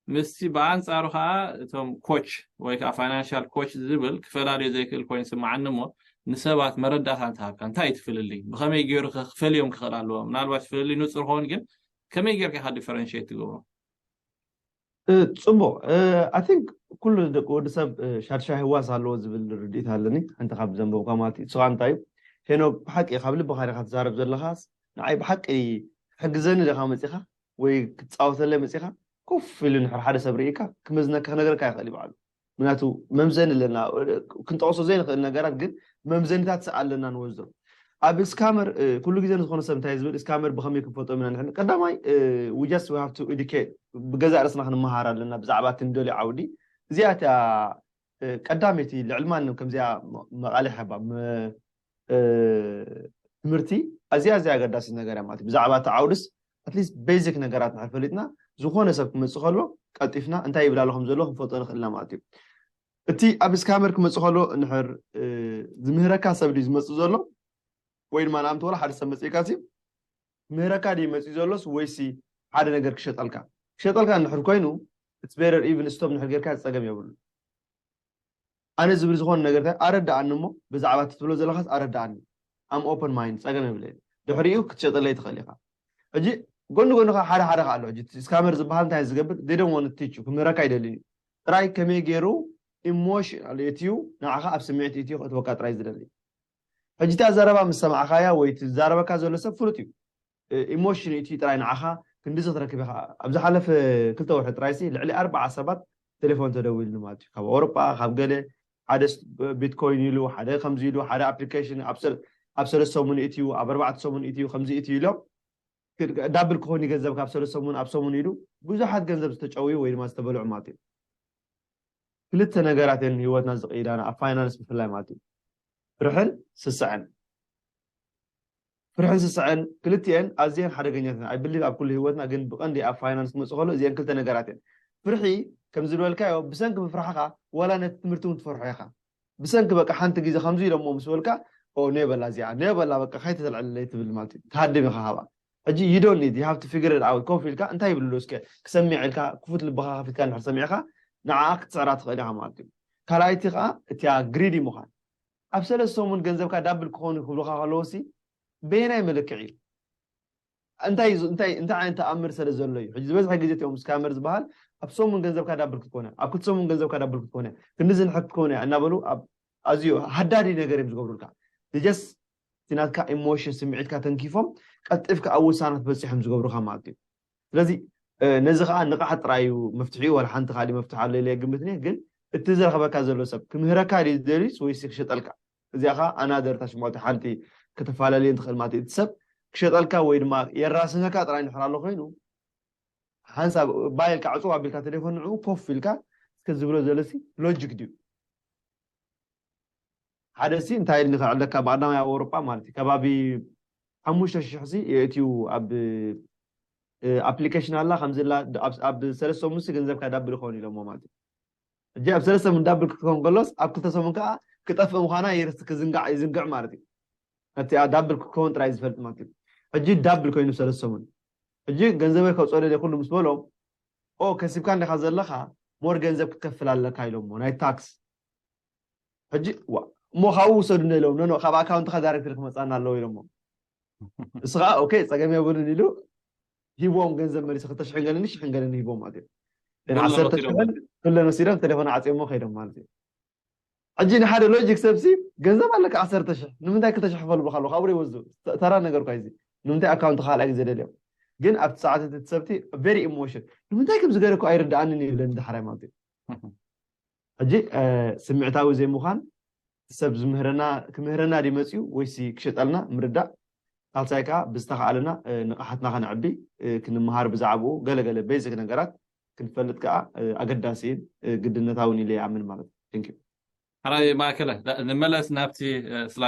ምስቲ ብኣንፃሩ ከዓ እቶም ኮች ወይ ከዓ ፋይናንሻል ኮች ዝብል ክፈላልዮ ዘይክእል ኮይኑ ስምዓኒ እሞ፣ ንሰባት መረዳእታ እንተሃብካ እንታይ እዩ እቲ ፍልልይ፣ ብኸመይ ገይሩ ከ ክፈልዮም ክኽእል ኣለዎ? ምናልባት ፍልልይ ንፁር ኸውን፣ ግን ከመይ ጌርካ ኢኻ ዲፈረንሽት ትገብሮ? ጽቡቕ። I think ኩሉ ደቂ ወዲ ሰብ ሻድሻይ ህዋስ ኣለዎ ዝብል ርድኢት ኣለኒ። ሓንቲ ካብ ዘንበብካ ማለት እዩ። ንስኻ እንታይ እዩ ሄኖክ፣ ብሓቂ ካብ ልብኻ ኢኻ ትዛረብ ዘለኻስ፣ ንዓይ ብሓቂ ክሕግዘኒ ዲኻ መጺኻ ወይ ክትጻወተለይ መጺኻ? ኮፍ ኢሉ ንሕር ሓደ ሰብ ርኢካ ክመዝነካ ክነግረካ ይኽእል እዩ ባዕሉ። ምክንያቱ መምዘኒ ኣለና፣ ክንጠቕሶ ዘይንኽእል ነገራት ግን መምዘኒታት ኣለና ንወስዶ። ኣብ ስካመር ኩሉ ግዜ ንዝኾነ ሰብ እንታይ ዝብል ስካመር ብኸመይ ክንፈልጦም ኢና ንሕን? ቀዳማይ we just we have to educate፣ ብገዛእ ርእስና ክንመሃር ኣለና ብዛዕባ እቲ ንደልዮ ዓውዲ። እዚኣ እቲኣ ቀዳመይቲ ልዕሊ ማንም ከምዚኣ መቓልሕ ባ ትምህርቲ ኣዝያ ኣዝያ ኣገዳሲት ነገር እያ ማለት እዩ። ብዛዕባ እቲ ዓውድስ ኣትሊስት ቤዚክ ነገራት ንሕር ፈሊጥና ዝኾነ ሰብ ክመፅእ ከሎ ቀልጢፍና እንታይ ይብል ኣሎ ከም ዘሎ ክንፈልጦ ንኽእል ኢና ማለት እዩ። እቲ ኣብ ስካመር ክመፅእ ከሎ ንሕር ዝምህረካ ሰብ ድዩ ዝመፅእ ዘሎ ወይ ድማ ንኣብነት ወላ ሓደ ሰብ መፅእካ ሲ ምህረካ ድዩ መፅኡ ዘሎስ ወይሲ ሓደ ነገር ክሸጠልካ? ክሸጠልካ እንድሕር ኮይኑ it's better even stop እንድሕር ጌርካ ጸገም የብሉ። ኣነ ዝብል ዝኾነ ነገር እንታይ ኣረዳኣኒ እሞ ብዛዕባ እቲ ትብሎ ዘለኻስ ኣረዳኣኒ። I'm open mind፣ ጸገም የብለይ። ድሕሪኡ ክትሸጠለይ ትኽእል ኢኻ። ሕጂ ጎኒ ጎኒ ከዓ ሓደ ሓደ ከዓ ኣሎ። ሕጂ ስካመር ዝበሃል እንታይ ዝገብር they don't want to teach you፣ ክምህረካ ይደሊ እዩ። ጥራይ ከመይ ገይሩ ኢሞሽናል እትዩ ንዓኻ ኣብ ስምዒት እትዩ ከእትወካ ጥራይ ዝደሊ። ሕጂ እታ ዘረባ ምስ ሰማዕኻያ ወይ እቲ ዝዛረበካ ዘሎ ሰብ ፍሉጥ እዩ። ኢሞሽን እቲ ጥራይ ንዓኻ ክንድዚ ክትረክብ ኢኻ። ኣብ ዝሓለፈ ክልተ ወርሒ ጥራይ ሲ ልዕሊ ኣርባዓ ሰባት ቴሌፎን ተደዊሉኒ ማለት እዩ። ካብ ኣውሮጳ ካብ ገለ ሓደ ቢትኮይን ኢሉ ሓደ ከምዚ ኢሉ ሓደ ኣፕሊኬሽን ኣብ ሰለስተ ሰሙን እትዩ ኣብ ኣርባዕተ ሰሙን እትዩ ከምዚ እትዩ ኢሎም ዳብል ክኾን ገንዘብ ካብ ሰለስተ ሰሙን ኣብ ሰሙን ኢሉ ብዙሓት ገንዘብ ዝተጨውዩ ወይ ድማ ዝተበልዑ ማለት እዩ። ክልተ ነገራት እየን ህይወትና ዝቕይዳና ኣብ ፋይናንስ ብፍላይ ማለት እዩ። ፍርሕን ስስዐን። ፍርሕን ስስዐን ክልቲኤን ኣዝየን ሓደገኛት እየን። I believe ኣብ ኩሉ ህይወትና ግን ብቐንዲ ኣብ ፋይናንስ ክመፅእ ከሎ እዚአን ክልተ ነገራት እየን። ፍርሒ ከም ዝበልካዮ ብሰንኪ ምፍራሕኻ ዋላ ነቲ ትምህርቲ እውን ትፈርሖ ኢኻ። ብሰንኪ በቃ ሓንቲ ግዜ ከምዚ ኢሎሞ ምስ በልካ ኦ ነበላ እዚኣ ነበላ በቃ ከይተተልዕለለይ ትብል ማለት እዩ። ትሃድም ኢኻ ካብኣ። ሕጂ you don't need, you have to figure it out። ኮፍ ኢልካ እንታይ ይብልሉ እስከ ክሰሚዕ ኢልካ ክፉት ልብኻ ከፊትካ እንድሕር ሰሚዕካ ንዓኣ ክትስዕራ ትኽእል ኢኻ ማለት እዩ። ካልኣይቲ ከዓ እቲያ ግሪዲ ምዃን። ኣብ ሰለስተ ሰሙን ገንዘብካ ዳብል ክኾኑ ክብሉኻ ከለዉ ሲ በየናይ መለክዒ እዩ? እንታይ እንታይ እንታይ ዓይነት ተኣምር ስለ ዘሎ እዩ? ሕጂ ዝበዝሐ ግዜ እቲኦም ስካመር ዝበሃል ኣብ ሰሙን ገንዘብካ ዳብል ክትኮነ ኣብ ክልተ ሰሙን ገንዘብካ ዳብል ክትኮነ ክንድዚ ንሕር ክትኮነ እናበሉ ኣዝዩ ሃዳዲ ነገር እዮም ዝገብሩልካ። ጀስት እቲ ናትካ ኢሞሽን ስምዒትካ ተንኪፎም ቀልጢፍካ ኣብ ውሳነ ክትበፅሖም ዝገብሩካ ማለት እዩ። ስለዚ ነዚ ከዓ ንቕሓት ጥራይ እዩ መፍትሒኡ። ዋላ ሓንቲ ካሊእ መፍትሒ ኣሎ ኢለ ግምት እኒሀ፣ ግን እቲ ዝረኽበካ ዘሎ ሰብ ክምህረካ ድዩ ዝደልዩስ ወይስ ክሸጠልካ? እዚኣ ከዓ ኣናደር ታሽሞቲ ሓንቲ ከተፈላለየ እንትኽእል ማለት እዩ። እቲ ሰብ ክሸጠልካ ወይ ድማ የራስነካ ጥራይ እንድሕር ኣሎ ኮይኑ ሓንሳብ ባይ ኢልካ ዕፅው ኣቢልካ ቴሌፎን ንዕኡ ኮፍ ኢልካ እስከ ዝብሎ ዘለሲ ሎጂክ ድዩ? ሓደ ሲ እንታይ ኢልኒ ከዕለካ ብቀዳማይ ኣብ ኣውሮጳ ማለት እዩ ከባቢ ሓሙሽተ ሽሕ ሲ የእትዩ ኣብ ኣፕሊኬሽን ኣላ ከምዚ ላ ኣብ ሰለስተ ሰሙን ሲ ገንዘብካ ዳብል ይኸውን ኢሎሞ ማለት እዩ። ሕጂ ኣብ ሰለስተ ሰሙን ዳብል ክትከውን ከሎስ ኣብ ክልተ ሰሙን ከዓ ክጠፍእ ምዃና ይርስ ክዝንጋዕ ይዝንግዕ ማለት እዩ። እቲ ዳብል ክትከውን ጥራይ ዝፈልጥ ማለት እዩ። ሕጂ ዳብል ኮይኑ ሰለስተ ሰሙን ሕጂ ገንዘበይ ከውፅኦ ደልየ ኩሉ ምስ በሎም ኦ ከሲብካ እንዲኻ ዘለኻ ሞር ገንዘብ ክትከፍል ኣለካ ኢሎሞ ናይ ታክስ። ሕጂ እሞ ካብኡ ውሰዱ ኢሎም ኖ ካብ ኣካውንትካ ዳይሬክትሊ ክመፃና ኣለዎ ኢሎሞ። ንሱ ከዓ ኦኬ ፀገም የብሉን ኢሉ ሂቦም ገንዘብ መሊሱ ክልተ ሽሕን ገለን ሽሕን ገለን ሂቦም ማለት እዩ። ኩለን ዓሰርተ ወሲዶም ሽሕን ኩለን ወሲዶም ቴሌፎን ዓፅዮሞ ከይዶም ማለት እዩ። ሕጂ ንሓደ ሎጂክ ሰብሲ ገንዘብ ኣለካ ዓሰርተ ሽሕ ንምንታይ ክልተ ሽሕ ክፈልቡካ ኣለዉ ካብኡ ይወስዱ። ተራ ነገር እኳ እዚ ንምንታይ ኣካውንት ካልኣይ ግዜ ደልዮም ግን ኣብቲ ሰዓት እቲ ሰብቲ very emotion ንምንታይ ከም ዝገረኩ ኣይርድኣንን ይብለኒ ዳሕራይ ማለት እዩ። ሕጂ ስምዕታዊ ዘይምዃን ሰብ ዝምህረና ክምህረና ድዩ መፅዩ ወይሲ ክሸጠልና ምርዳእ ካልሳይ ከዓ ብዝተኸኣለና ንቕሓትና ከነዕቢ ክንመሃር ብዛዕባኡ ገለገለ ቤዚክ ነገራት ክንፈልጥ ከዓ ኣገዳሲ እዩ ግድነታውን ኢለ ይኣምን ማለት እዩ። ሓራይ ማእከለ ንመለስ ናብቲ ስላ